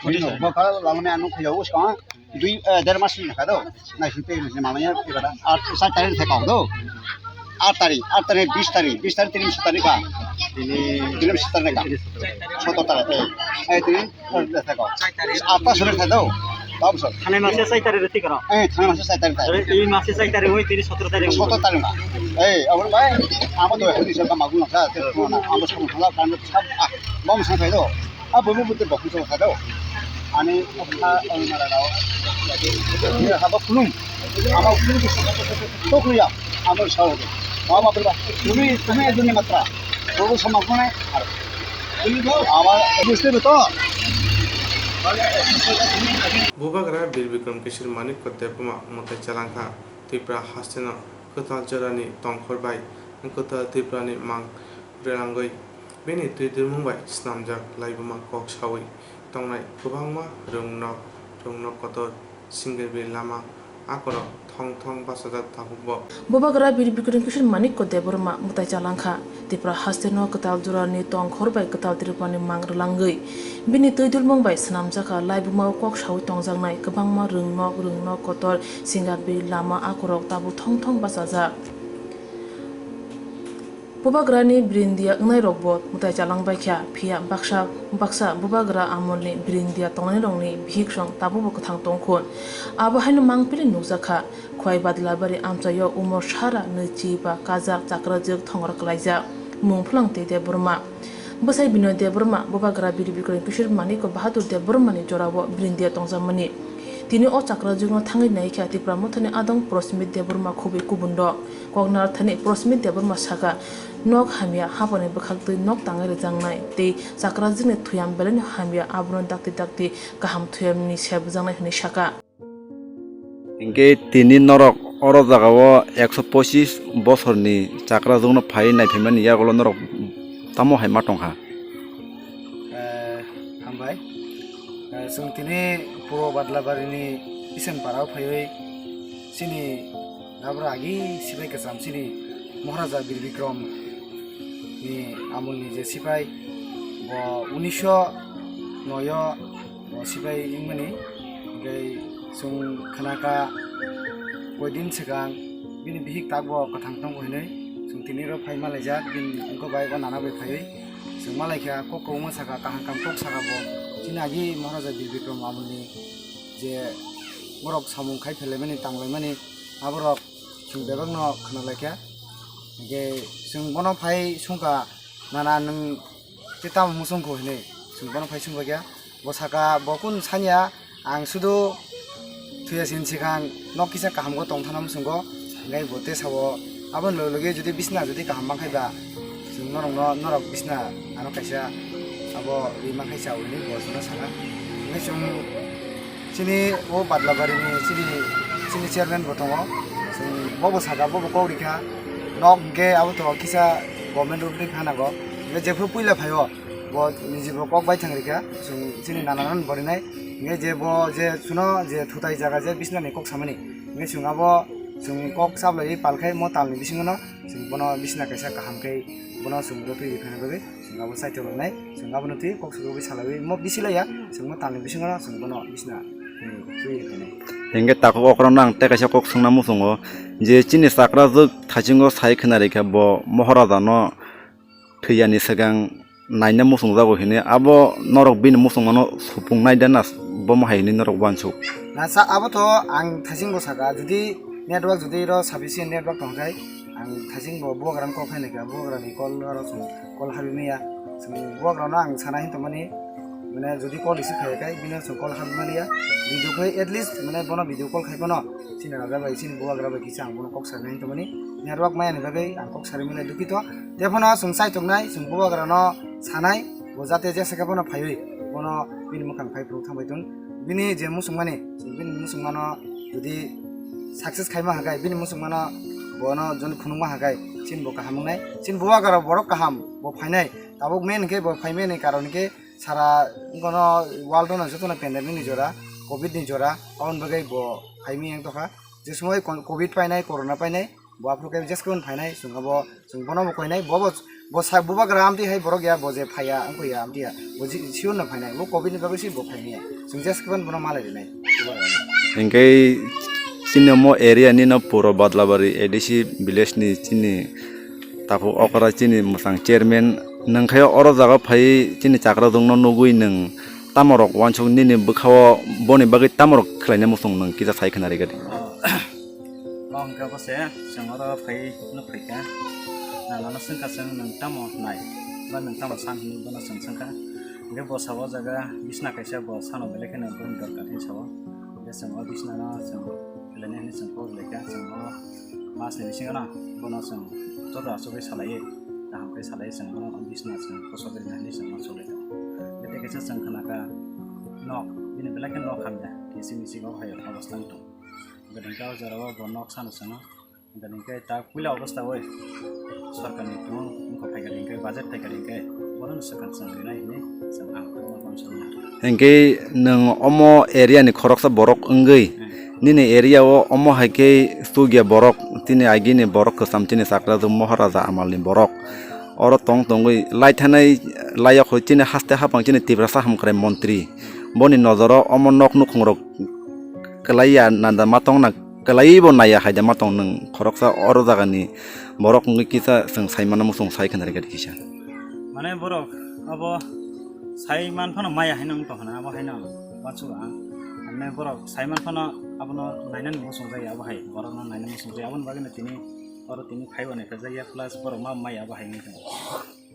Bini bumkha langmani ano khuya uska, dui, eh, der mas ni khado. Nai sinte ni mama ya, ibada. Ar sa tarik thai kau do. Aat tarik, aat tarik, bis tarik, bis tarik, tini sotro tarik ka. Tini sotro tarik ka. Sotro tarik, eh. Eh, tini Atta sore thai do. Tam sor. Thanai mase sai tarik roti karo. Eh, thanai mase sai tarik thai. Are, ei mase sai tarik hoi tini sotro tarik. Sotro tarik na. Eh, abon bai, amo do hadi sab magun na sa, te na, amo sab na, kan sab, ah, bom sa thai do. Ah, bom bom te bom sa thai do. Ani, ah, ani mara rao. Ye haba kulum. Ama kulum ki sab to kuya. Amo sa. Amo berba. Tumi, tumi aduni matra. Bobo sama kone. Bubagra Bir Bikram Kishore Manikya Debbarma mwtai chalangkha Tripura hasteno kwtal jorani tongkhor bai kwtal Tripurani mang rwlangwi bini twi dulmung bai snamjak laibuma kok sawi tongnai kwbangma rwngnok, rwngnok kotor, Singerbi lama akorok thong thong bachajak tabukbo. Bubagra Bir Bikram Kishore Manikya Debbarma mwtai chalangkha. Tripura hasteno kwtal jorani tongkhor bai kwtal Tripurani mang rwlangwi bini twi dulmung bai swnamjakha laibumao kok sawi tongjaknai kwbangma rwngnok, rwngnok kotor, Singerbi lama akorok tabuk thong thong bachajak. Bubagrani birindia wngnairokbo mwtai chalangbaikha, phiya baksa baksa bubagra amolni birindia tongnairokni bihiksong tabukbo kwthang tongkhun. Abo haino mangpili nukjakha, Khwai Badlabari amchaio umor sara nwichi ba kajak chakrajwk thongor kwlaijak Mungphlwng tei Debbarma. Bwsai Binoy Debbarma, bubagra Bir Bikram Kishore Manikya Bahadur Debbarmani jorao birindia tongjakmani. Tini o chakrajwkno thangwi naikha Tipra Mothani adong Prosmit Debbarma khubui kubunrok. Koknarthani Prosmit Debbarma sakha, nok hamya, hapani bwkhaktwi nok tangwi rwjaknai tei chakrajwkni thuyam belaino hamya, abono dakti dakti kaham thuyamni se bwjaknai hwnwi sakha. Hinkhe tini norok oro jagao ekso pochis bosorni chakrajwkno phaiwi naiphaimani yagulo norok tamo hai ma tongkha? Eh, hambai. Eh, chwng tini Purbo Badlabarini Isenparao phaiwi chini nabra agi sibai kwcham chini Maharaja Bir Bikram ni amolni je sipai, bo unisho noyo bo sipai wngmani, hingke chwng khnakha koidin swkang bini bihik takbo kwthang tongkho hinwi chwng tini oro phai malaijak, bini wngkha bai o nana bai phaiwi chwng malaikha, kok kwbangma sakha, kaham kaham kok sakha bo. Chini agi Maharaja Bir Bikram amolni je borok samung khai phelaimani, tanglaimani, aborok chwng bebakno khwnalaikha. Hingke chwng bono phai songkha, "Nana, nwng tei tamo muchungkho?" hinwi chwng bono phai songbaikha. Bo sakha, "Bo kunu sanya, ang sudu thuya sini swkang nok kisa kaham go tongthana muchungo." Hingke bo tei sabo, "Aboni loge loge jodi bisna jodi kaham mankha ba, chwng norokno, norok bisna ano kaisa abo ri mankha," hinwi bo chwngno sakha. Hingke chwng Chini o Badlabari ni chini, chini chairman bo tongo. Chwng bobo saka, bobo kok rikha. Nok hwnkhe abo to kisa government road ni phanago. Hwnkhe jephru puila phaio, bo niji bo kok baithang rikha. Chwng chini nana nani borinai. Hwnkhe je bo je suno je thutai jaga je bisna ni kok samani. Hwnkhe chwng abo chwng kok chablaiwi palkhai mo talni bisingo no. Chwng bono bisna kaisa kaham khe Bono chwng bo twi rwkha bagwi chwng abo side o rwnai, chwng abono twi kok swkagwi salaiwi mo bisi laiya, chwng mo talni bisingo chwng bono bisna twi rwkha nai. Hingke takhuk okrono ang tei kaisa kok swngna muchungo je chini chakra jwk thaisingo sai khwna rikha bo Moharaja no thwiyani swkang naina muchungjago hinwi, abo norok bini muchungmano supung nai da na, bomo hai hinwi norok uansuk. Na sa abo to ang thaisingo saka, jodi network jodi ro sufficient network tong khai, ang thaisingo bubagrang kok khai naikha, bubagrani call aro chwng call habi maya, chwng bubagrano ang sana hin tongmani, mane jodi call receive khai khai, bini chwng call habi maliya, video khai at least mane bono video call khai bono, chini raja bai, chini bubagra bai kisa ang bono kok sana hin tongmani, network maya ni bagwi ang kok sari mile dukito. Tei phano chwng chaitok nai, chwng bubagra no sanai, bo jate jesa khe bono phaiwi, bono bini mwkhang phai phuru thangbai tong. Bini je muchungmani, chwng bini muchungmano jodi success khaima hakai, bini muchungmano bono joni phunukma hakai, chini bo kaham wngnai. Chini bubagra borok kaham, bo phainai. Tabuk main khe bo phaimani karon khe sara gono world no jotono pandemic ni jora, covid ni jora, aboni bagwi bo phaimani wng tongkha. Je somoi kon-, covid painai, corona painai, bo aphuru khe jeske hwn phainai, chwng abo, chwng bono bo koinai, bo bo, bo sa bubagra amtwi hai borok ya, bo je phaiya, wngkha ya, amtwi ya, bo ji-, siyunno phainai, bo covid ni bagwi se bo phaimaya, chwng jeske hwn bono malai rinai, bubagra no. Hingke chini omo area ni no puro Badlabari A D C village ni chini takhuk okra chini mwchang chairman, nwng khe oro jaga phai chini chakra jwk no nugwi nwng tamo rok uansuk nini bwkha o boni bagwi tamo rok khlaina muchung nwng kisa sai khwna rikha di. O hwnkhe bo se chwng oro phai nuk phaikha. Nangano swngkha chwng nwng tamo nai ba nwng tamo san hinwi bono chwng swngkha. Hwnkhe bo sabo o jaga bisna kaisa bo sano belai kheno boni dorkar hinwi sao. Hwnkhe chwng o bisna no chwng khlaina hinwi chwng kok laikha. Chwng o mas ni bisingo no bono chwng joto achugwi salaiwi kaham khe salaiwi chwng bono bisna chwng kosogwi rwna hinwi chwng uansuk laikha. Hwnkhe tei kaisa chwng khnakha nok bini belai kheno nok hamya kisi misi bo hai obostha wng tong. Hwnkhe hwnkhe o jorao bo nok sano chwng o. Hwnkhe hwnkhe ta puila obostha oi sorkarni tongo wngkha phaikha hwnkhe budget phaikha hwnkhe bono swkang chwng rinai hinwi chwng ang khorokma uansukna. Hwnkhe nwng omo area ni khoroksa borok wngwi Hmm. nini area o omo hai khe chukya borok tini agini borok kwcham chini chakra jwk Moharaja amal ni borok oro tong tongwi lai thanai lai o chini haste haphang chini Tiprasa hamkrai montri boni nojoro omo nok nukhung rok kwlai ya nanda ma tongna kwlaiwi bo naiya hai da ma tong nwng khoroksa oro jagani borok wngwi kisa chwng sai mano muchung sai khwna rikha di kisa. Mane borok abo sai man phano maya haino wng tong khna abo haino uansuk ang. Mane borok sai man phano abono nainani muchung jaya abo hai borokno nainani muchung jaya aboni bagwino tini oro tini phaibo naikha jaya plus borok ma maya abo hai wngwi tong.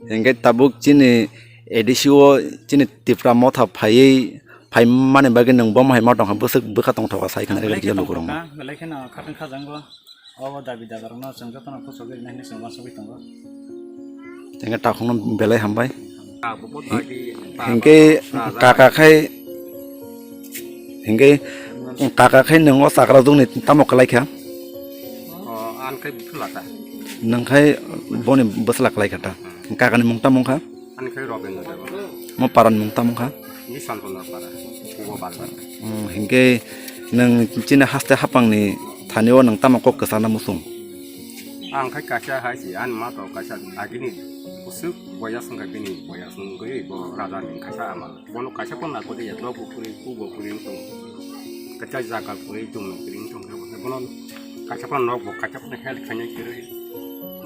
Hingke tabuk chini A D C o chini Tipra motha phaiwi phaimani bagwi nwng bomo hai ma tongkha bwswk bwkha tongthokha sai khna rikha lukurokno. Belai kheno khatang khajango. Obo dabi dagarokno chwng jotono kuchugwi rwna hinwi chwng uansugwi tongo. Hingke takhukno belai hambai. Hingke kaka khai hingke kaka khai nwng o chakra jwkni tamo kwlai kha? O, ang khai bwsla ta. Nwng khai boni bwsla kwlai kha ta. Kakani mung tamo wngkha? Ani khai Robindra Debbarma. Mo parani mung tamo wngkha? Ni Santona para, Kubo Balbar. Hmm, hingke nwng chini haste hapangni thani o nwng tamo kok kwchana muchung? Ang khai kaisa hai si, ani ma to kaisa agini kusuk boyas wngkha bini boyas wngwi bo raja ni kaisa amal. Bono kaisa phone nang kodi ya, dog bo kuri, ku bo kuri wng tong. Kaisa jaga kuri, tung no kuri wng tong. Bono kaisa phone nok bo, kaisa phone help khainai kiri.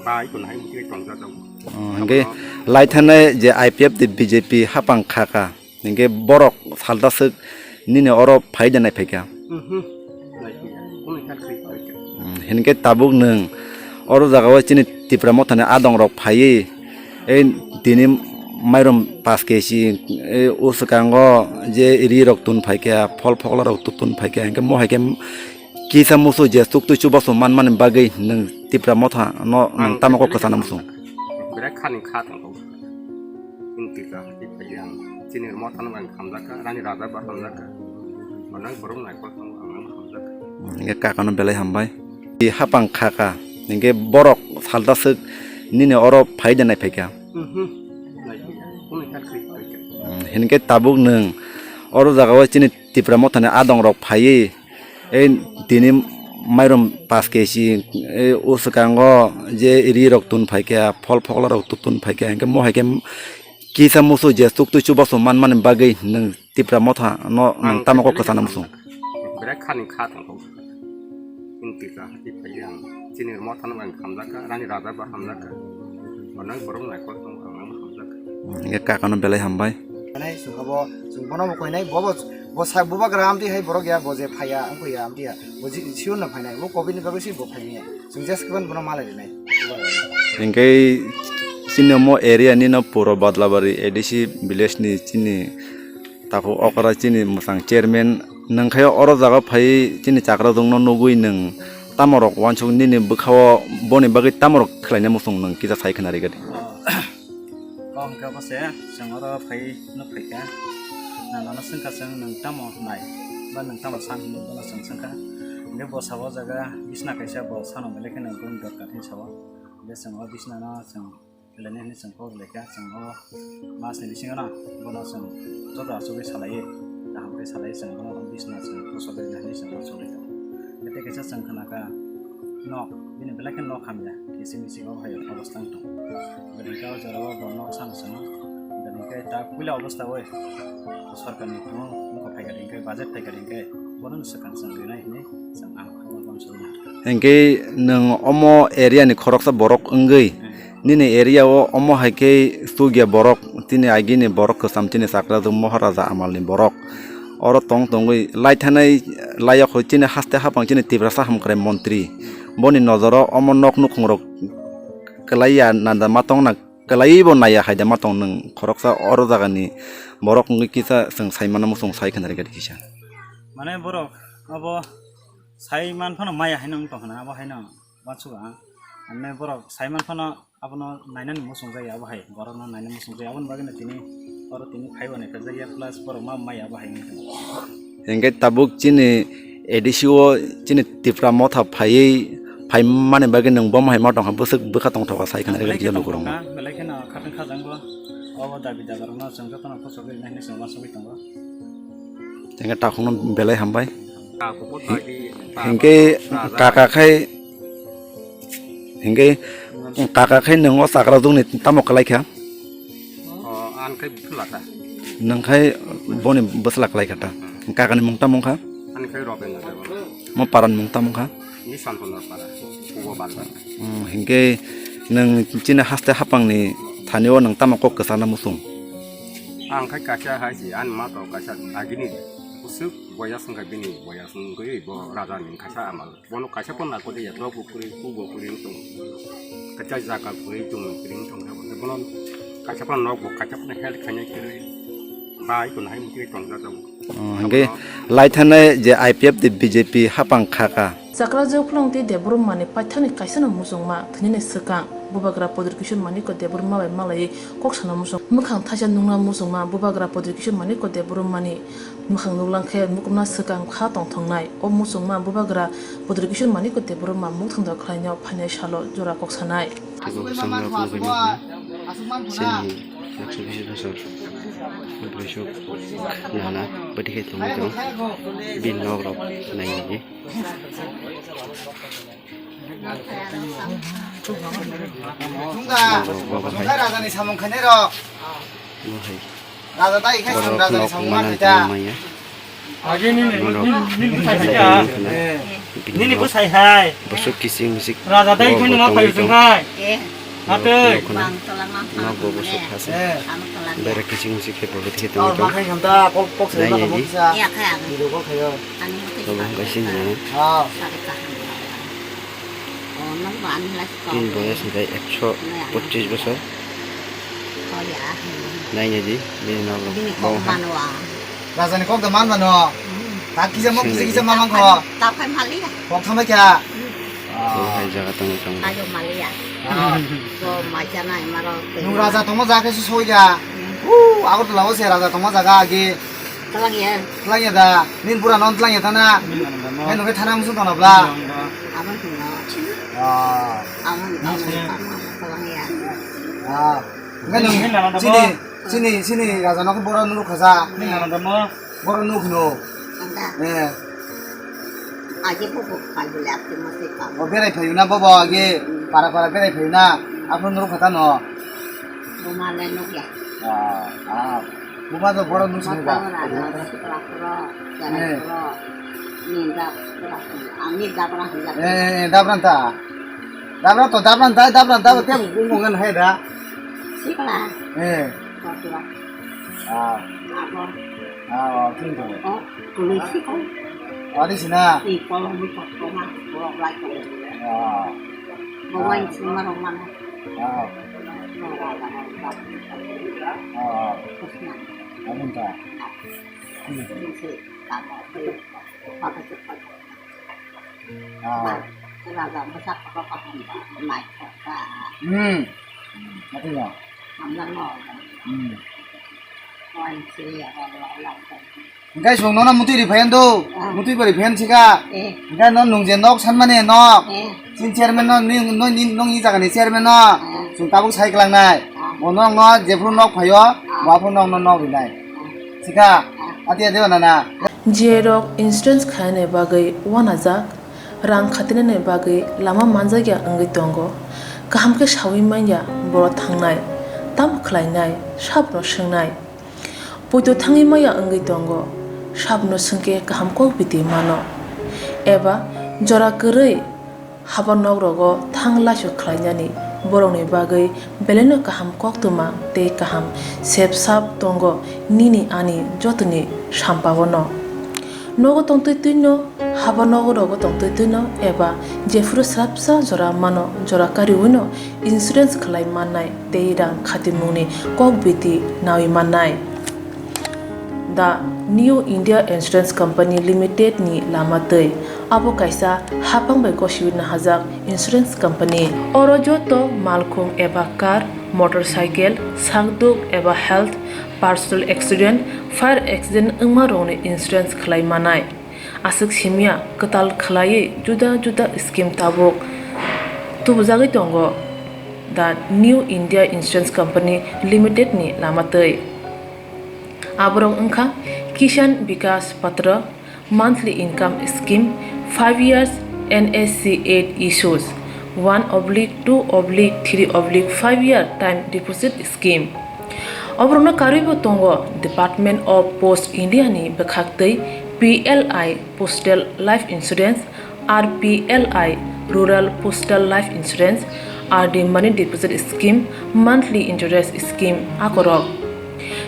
Bai kun hai mukri tong jaga. Oh, hingke lai thanai je I P F de B J P hapang kha kha. Hingke borok salda swk nini oro phai de nai phaikha. Mhm. Nai phaikha. Kunu kha khai phaikha. Hmm, hingke tabuk nwng oro jaga o chini Tipra mothani adong rok phaiwi ei tini mairum paanch K G, ei o swkango je ri rok tun phaikha, phol phokla rok tu-, tun phaikha, hingke mo hai khe kisa musu je chuk twi chubachu man mani bagwi nwng Tipra motha no nwng tamo kok kwchana musu? Bwrwi khani kha tongkha. Chini Tipra hati phaiwi ang chini motha no ang hamjakha, rani raja ba hamjakha. Manang borok naikol tongo ang hamjakha. Hingke kakano belai hambai. I hapang kha kha, hingke borok salda swk nini oro phai de nai phaikha. Mhm. Nai phaikha. Kunu kha khai phaikha. Hmm, hingke tabuk nwng oro jaga o chini Tipra mothani adong rok phaiwi ei tini mairum paanch kg, e, o swkango je ri rok tun phaikha, phol phokla rok tu-, tun phaikha, hinkhe mo hai khe kisa musu je tuk twi chubachu manmani bagwi nwng Tipra motha no nwng tamo kok kwchana muchung. Berai khani kha tongkha. Chini Tipra hati phai ang. Chini motha no ang hamjakha, rani raja ba hamjakha. Onang borok naikol tong ang hamjakha. Hinkhe kaka no belai hambai. Nai sungkha bo, sung bono bo koinai, bo bo, bo sa bubagra amtwi hai borok ya, bo je phaiya, ang koiya amtwi ya. Bo ji, siyo no phainai, bo covid ni bagwi si bo phainai. Chwng just kiban bono malai rinai. Hinkhe chini omo area ni no puro Badlabari A D C village ni chini takhuk okra chini mwchang chairman nwng khe oro jaga phai chini chakra jwng no nugwi nwng tamo rok uansuk nini bwkha o boni bagwi tamo rok khlaina muchung nwng kisa sai khna rwgadi. O hwnkhe obo se chwng oro phai nuk phaikha. Nang nono swngkha chwng nwng tamo nai ba nwng tamo san hinwi bono chwng swngkha. Hwnkhe bo sabo jaga bisna kaisa bo sano belai kheno boni dorkar hinwi sao. Hwnkhe chwng o bisna no chwng khlainai hinwi chwng kok laikha. Chwng o mas ni bisingo no bono chwng joto achugwi salaiwi kaham khe salaiwi chwng bono bisna chwng kusogwi hinwi chwng uansugwi tongo. Hwnkhe tei kaisa chwng khnakha. Nok, bini belai khe nok hamya, kisi misi bo hai obostha wng tong. Bini khe o jora o bo nok sam swngo. Bini khe ta puila obostha oi sorkar ni kuno wngkha phaikha hwnkhe, budget phaikha hwnkhe, bono no swkang chwng rinai hinwi chwng ang khama bono swngna. Hinkhe nwng omo area ni khoroksa borok wngwi, hmm, nini area o omo hai khe chukya borok, tini agini borok kwcham, tini chakra jwng Moharaja amal ni borok. Oro tong tongwi lai thanai, lai o khoi chini haste haphang chini Tiprasa hamkrai montri. Boni nojoro omo nok nukhung rok kwlai ya nanda ma tong na, kwlai bo naiya hai da ma tong nwng khoroksa oro jaga ni borok wngwi kisa chwng sai mano muchung sai khna rwgadi kisa. Mane borok abo sai man phano maya haino wng tong khna abo haino uansuk ang. Mane borok sai man phano abono nainani muchung jaya abo hai, borokno nainani muchung jaya, aboni bagwino tini oro tini phaibo naikha jakya, plus borok ma maya abo hai wngkha. Hinkhe tabuk chini A D C o chini Tipra motha phaiwi phaimani bagwi nwng bomo hai ma tongkha, bwswk bwkha tongthokha sai khna rwgwi kisa lukurokno. Belai kheno khatang khajangbo, obo dabi dabarokno chwng jotono kuchukgwi nai hinwi chwng uansugwi tongo. Hinkhe takhukno belai hambai. Hinkhe kaka khai, hinkhe kaka khai nwng o chakra jwngni tamo kwlai kha? O, ang khai bwsla kha. Nwng khai boni bwsla kwlai kha ta? Kakani mung tamo wngkha? Ani khai Robendra Debbarma. Mo parani mung tamo wngkha? Ni Sanpondra para, Pubo Balbar. Hmm, hinkhe nwng chini haste haphangni thani o nwng tamo kok kwchana muchung? Ang khai kaisa hai si, ani ma to kaisa agini bwswk boyas wngkha bini boyas wngwi bo raja ni kaisa amal. Bono kaisa phano nai kodi ya, nok bo kwrwi, kuk bo kwrwi wng tong. Kaisa jaga kwrwi tong, kwrwi wng tong. Bono kaisa phano nok bo, kaisa phano help khainai kwrwi. Bai kono hai mukhe tong jaga. Oh, hingke lai thanai je I P F de B J P hapang kha ka. Chakrajwk Phlung tei Debbarma ni paithakni kaisano muchungma thwinani swkang Bubagra Pradyut Kishore Manikya Debbarma bai malaiwi kok sana muchung. Mwkhang thaisa nungna muchungma Bubagra Pradyut Kishore Manikya Debbarma ni mwkhang nuklang khe mukumna swkang kha tongthoknai. O muchungma Bubagra Pradyut Kishore Manikya Debbarma mukthangda khlaina phainai salo jora kok sanai. Tei bo bwskango phunugwi nukha, chini ekso bish bosor borwi sok nana bwtwi khe tongwi tong, bini nok rok nainai di. Bo hai. Raja tai khe borok rajani nok samung manwi khaita. Tongmaya. Agi nini, nini, nini bwsai kha. Nini bwsai hai. Bosok kiching misik. Raja tai khe numa phayu tong khai. Hatwi. Nok bo bosok khasi. Bere kiching misik khe bo bwtwi tong tong. Nai nai di. Tobo hwnkhe sini. Bini boyos hwnkhe ekso pochis bosor. Nai nai di, bini nok rok. Bini kok mano ang. Rajani kok da man mano. Hmm. Tak kisa mo kisa kisa mamang ko. Ta phai maliya. Kok thamai kya? Hmm. Bo hai jaga tongo tongo. Ayo maliya. Ah. Bo mai janai maro. Nung raja tongo jaga se soi ja. Hmm. Uh, Agartala o se raja tongo jaga agi. Twlangya. Twlangya da. Nin pura non twlangya thana. Hai nungke thana musu tono bla. Abang tungno. Ah. Abang tungno. Twlangya. Ah. Ngai nung. Chini, chini, chini raja no boro nuru khaja. Boro nuk no. Anda. Eh. Agi bubu kal bole ati masi kal. O berai phayu na bobo agi para para berai phayu na. Aphuru nuru khata no. Buma le nukya. Ah, ah. Buma do boro nung sini ba. Buma do sikla pro, jarai pro. Ni da pro. Ani da pro hanja. Eh, eh, da pro ta. Da pro to da pro ta, da pro ta te bung bung ngan hai da. Sikla. Eh. Pro. Ah. Abo. Ah, oh, king to. Oh, kului sikla. Oh, di sina. Di kolong ni pro ma, pro lai ko. Ah. Bawai sima rong mana. Ah. Ah. Abun ta. Ah. Hmm. Mati no. Hmm. Engkai song nona mutui ri phayan do. Ah. Mutui bari phayan sika. Eh. Engkai non nung je nok san mane nok. Eh. Sin chairman no ni, no ni, nong ni jaga ni chairman no. Ah. Sung tabuk sai klang nai. Ah. Bo nok no jephru nok phayo, ah, bo aphru nok no nok ri nai. Ah. Sika. Ah. Ati ati na na. Jerok insurance khaina bagwi wanajak, rang khatinani bagwi lama manjakya wngwi tongo. Kaham khe sawi manya boro thangnai, tamo khlainai, sabno swngnai. Poito thangwi maya wngwi tongo, sabno swngkhe kaham kok biti mano. Eba jora kwrwi haba nok rogo thang laisok khlainani borokni bagwi belaino kaham koktwma tei kaham sep sap tongo nini ani jotoni sampao no. Nogo tongtwi twino, haba nogo rogo tongtwi twino eba jephuru swrapsa jora mano, jora kariwino insurance khlai mannai tei rang khatimungni kok biti nawi mannai. The New India Insurance Company Limited ni lama twi. Abo kaisa haphang bai gosiwi nahajak insurance company. Oro joto malkhung eba car, motorcycle, sakduk eba health, personal accident, fire accident wngma rokni insurance khlai manai. Aswk simya kwtal khlaiwi juda juda scheme tabuk tubujagwi tongo the New India Insurance Company Limited ni lama twi. Aborok wngkha Kisan Vikas Patra, monthly income scheme, five years N S C eight issues, one oblique two oblique three oblique five year time deposit scheme. Oborokno karwibo tongo Department of Post India ni bwkhaktwi P L I Postal Life Insurance, R P L I Rural Postal Life Insurance, R D Money Deposit Scheme, Monthly Interest Scheme akorok.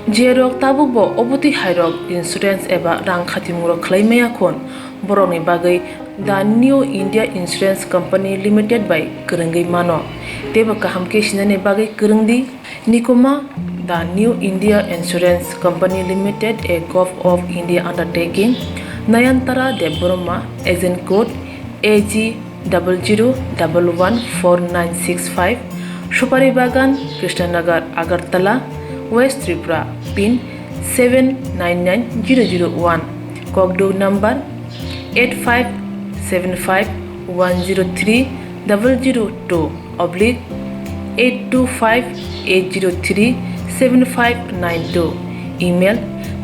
Jerok tabukbo obotwi hairok insurance eba rang khatimungrok khlai maya khun, borokni bagwi The New India Insurance Company Limited bai kwrwngwi mano. Teibo kaham khe sinani bagwi kwrwng di. Nikuma, The New India Insurance Company Limited, a Govt of India undertaking, Nayantara Debbarma, agent code A G double zero double one four nine six five, Supari Bagan, Krishnanagar, Agartala, West Tripura, pin seven nine nine zero zero one, kokduk number eight five seven five one zero three double zero two oblique eight two five eight zero three seven five nine two, email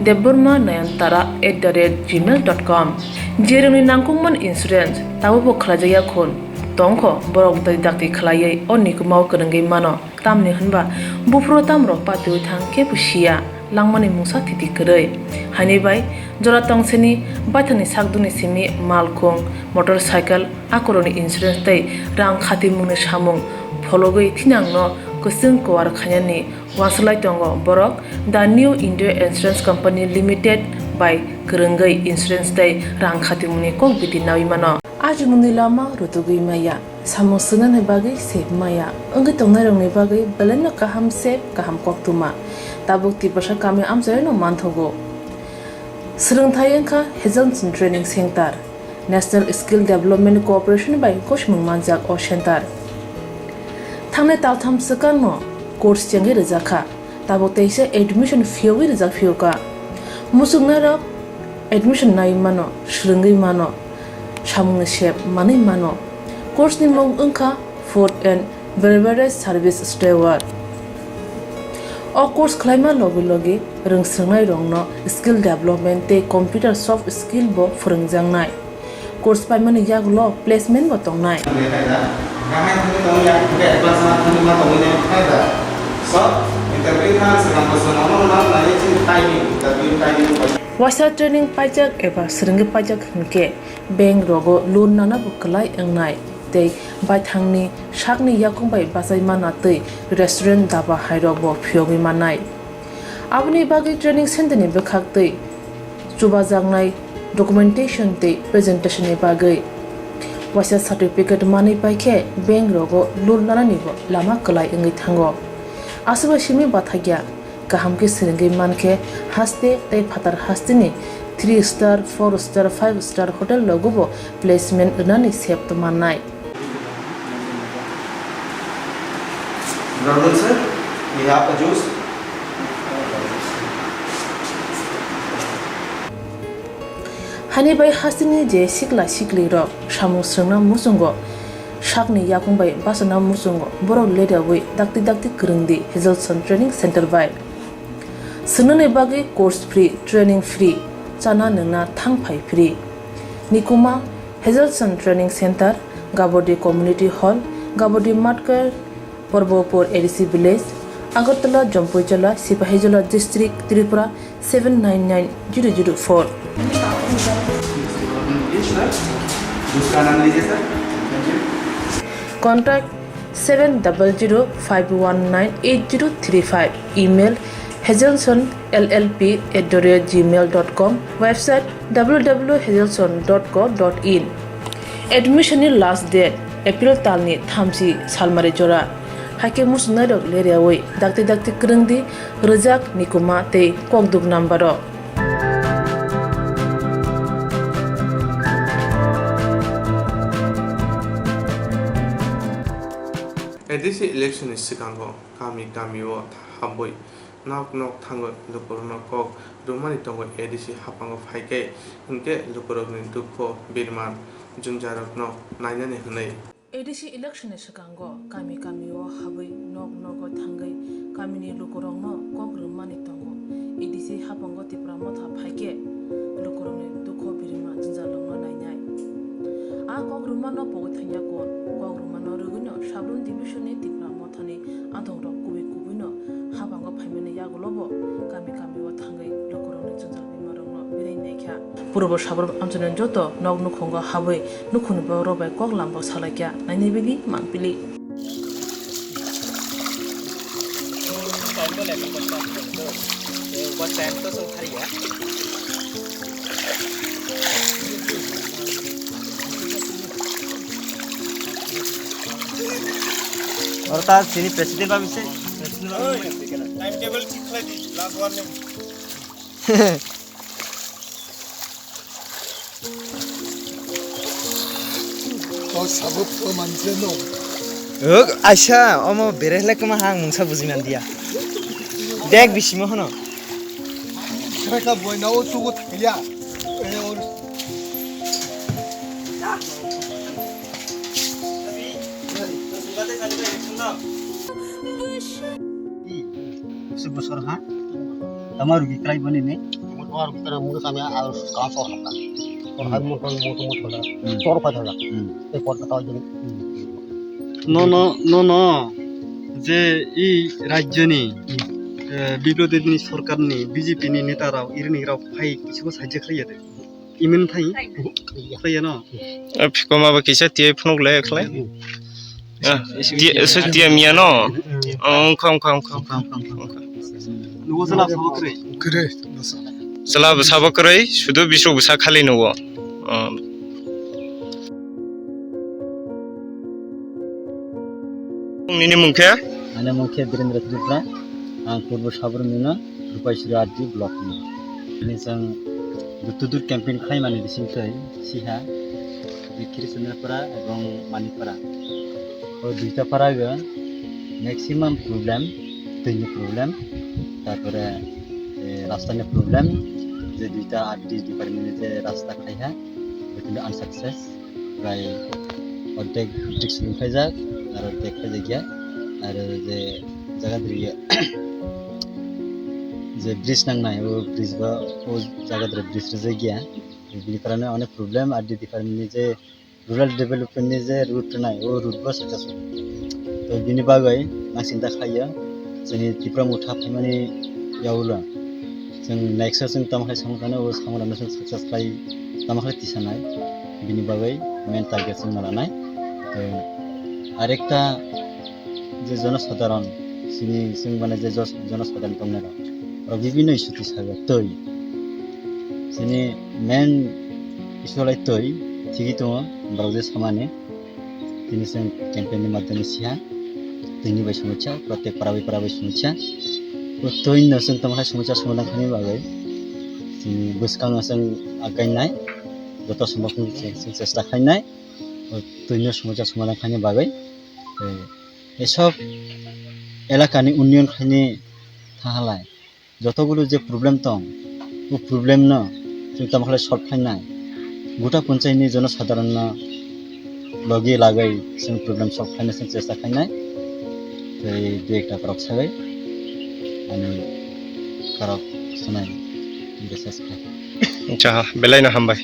debbarma nayantara at the rate gmail dot com. Jerokni nangkukmani insurance tabukbo khlaijakya khun tongkho, borok dakti dakti khlaiwi o nikumao kwrwngwi mano. Tamni hwnba buphuru tamrok patiwi thang kebo siya, langmani mungsa thiti kwrwi. Haini bai jora tongseni baithangni sakdukni simi malkhung, motorcycle, akorokni insurance tei rang khatimungni samung phologwi thinangno kwchwng kuar khainani uansuk lai tongo borok The New India Insurance Company Limited bai kwrwngwi insurance tei rang khatimungni kok biti nawi mano. Ajimungni lama rutugwi maya, samung swngnani bagwi sep maya wngwi tongnairokni bagwi belaino kaham sep kaham koktwma tabuk Tiprasa kami amchaino manthogo. Swrwngthai wngkha Hazelton Training Center, National Skill Development Corporation bai gosimung manjak o center. Thangnai taltham swkangno course chengwi rwjakha, tabuk teisa admission phiyogwi rwjak phiyokha. Muchungnairok admission naiwi mano, swrwngwi mano, samungni sep manwi mano. Course ni mung wngkha Food and Beverage Service Steward. O course khlaima logi logi rwngswrwngnairokno skill development tei computer soft skill bo phwrwngjaknai. Course paimani yagulo placement bo tongnai. Waisa training paijak eba swrwngwi paijak hinkhe bank rogo loan nana bo kwlai wngnai tei baithangni sakni yakung bai bachai manna tei restaurant, daba hairok bo phiyogwi mannai. Aboni bagwi training center ni bwkhak tei chubajaknai documentation tei presentation ni bagwi waisa certificate manwi paikhe bank rogo loan nanani bo lama kwlai wngwi thango. Aswkbai simi bathakya, kaham khe swrwngwi mankhe haste tei phatar hasteni three star, four star, five star hotel rogo bo placement rwnani sep mannai. Brother sir, we have a juice. Hani bai hasteni je sikla sikli rok samung swrwngna muchungo, sakni yakung bai bachana muchungo, borok leriawi dakti dakti kwrwngdi Hazelson Training Center bai. Swrwngnani bagwi course free, training free, chana nwngna thang phai free. Nikuma, Hazelson Training Center, Gabodi Community Hall, Gabodi Matkar, Porbopur A D C Village, Agartala, Jampuijala, Sipahijola District, Tripura seven nine nine zero zero four. Contact seven double zero five one nine eight zero three five. Email hazelson L L P at the rate gmail dot com. Website W W W hazelson dot co dot in. Admission ni last date April talni thamchi salmari jora. Haikhe muchungnairok leriawi dakti dakti kwrwngdi, rwjak, nikuma tei kokduk number o. A D C election ni swkango kami kami o habwi nok nok thangwi lukurokno kok rwmani tongwi A D C haphango phaikhe hinkhe lukurokni dukho birman jwngjal rokno nainani hwnwi. A D C election ni swkango kami kami o habwi nok nogo thangwi kamini lukurokno kok rwmani tongo. A D C haphango Tipra Motha phaikhe lukurokni dukho birma jwngjal rokno nainai. A kok rwmano pogwi thangya kon, kok rwmano rwgwino Sabrum division ni Tipra Mothani adongrok kubui kubuino haphango phaimani yagulobo kami kami o thangwi lukurokni jwngjal birma rokno belai naikha. Purbo Sabrum amchaini joto nok nukhungo habwi nukhungni borok rok bai kok lambo salaikha, nainai bagwi manpili. Oro ta chini president ba bisi, president ba bisi. Time table thik khlai di, last warning. O sabuk o manse no. Uk, aisa, omo berai le kma hang mungsa buji man dia. Dek bisimo hono. Khreka boina o tugu thaya. E, o Bwswk bwswk ha? Tama rugi kwlai boni ni? Tama rugi kwlai boni kami a kaso hapta. Kor hai mo kami mo mo mo. Hmm. Tor pai thala. Hmm. Ei pot kata jeng. Nono, nono, je i rajyoni, eh, Biplop Debbarma sorkarni B J P ni neta rok, irini rok phai kisu sajya khlaiya de. Imin thai? Thai no? Eh, phikoma ba kisa tiya phunuk le khlai. Ah, tiya, so tiya miya no? Oh, wngkha, wngkha, wngkha, wngkha. Nugo sala sabo kwrwi? Kwrwi, bwsa. Sala bwsa bo kwrwi, sudu bisuk bwsa khali nugo. Oh. Nini mung khe? Ani mung khe Birendra Tripura. Ang Purbo Sabrum ni no, Rupaisuri R D block ni. Ani chwng door to door campaign khlai mani bising twi siha Bikiri Chandrapara ebong Manikpara. O duita para o maximum problem, twi ni problem, tarpore, eh, rasta ni problem, je duita R D department ni je rasta khlai ha, bekheno unsuccess. Prai ordek bridge ni khlaijak, aro ordek khlaijakya, aro je jaga diriya je bridge nangnai, o bridge ba, o jaga diri bridge rijakya, Bini karone onek problem, R D department ni je rural development ni je route nai, o route bo successful. To bini bagwi ang chinta khlaiya, chini Tipra Motha phaimani yagulo chwng next o chwng tamo khlai samung thangna, o samung rokno chwng success khlai tamo khlai tisanai, bini bagwi main target chwng ma lanai. To arekta je jonosadharon, chini chwng mane je jos-, jonosadharon tongnai rok, rok bibinno issue tisago twi. Chini main issue lai twi, thigwi tongo, borok je samani. Tini chwng campaign ni madhyame siha, tini bai sumui cha, protek para bai para bai sumui cha. O twi no chwng tamo khe sumui cha, sumui lang thani bagwi. Chini bwskango chwng againai, joto sombok chwng, chwng chesta khlainai. O twi no sumui cha, sumui lang thani bagwi. Eh, Esob elakani unnoyon khaini thahalai jotogulo je problem tong, o problem no chwng tamo khlai solve khlainai. Gota ponchayni jonosadharonno logi lagwi chwng problem solve khlaina chwng chesta khlainai. Tei dui ekta borok sagwi ani korok sanai message khlai. Acha, belai no hambai.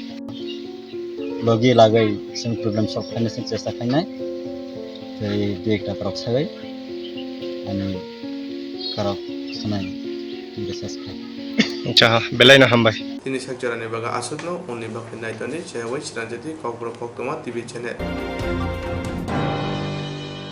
Logi lagwi chwng problem solve khlaina chwng chesta khlainai. Tei dui ekta borok sagwi ani korok sanai message khlai. Acha, belai no hambai. Tini sak jorani bagwi aswkno, uni bagwi naitoni chayawai Sranjyoti Kokborok Koktwma T V channel.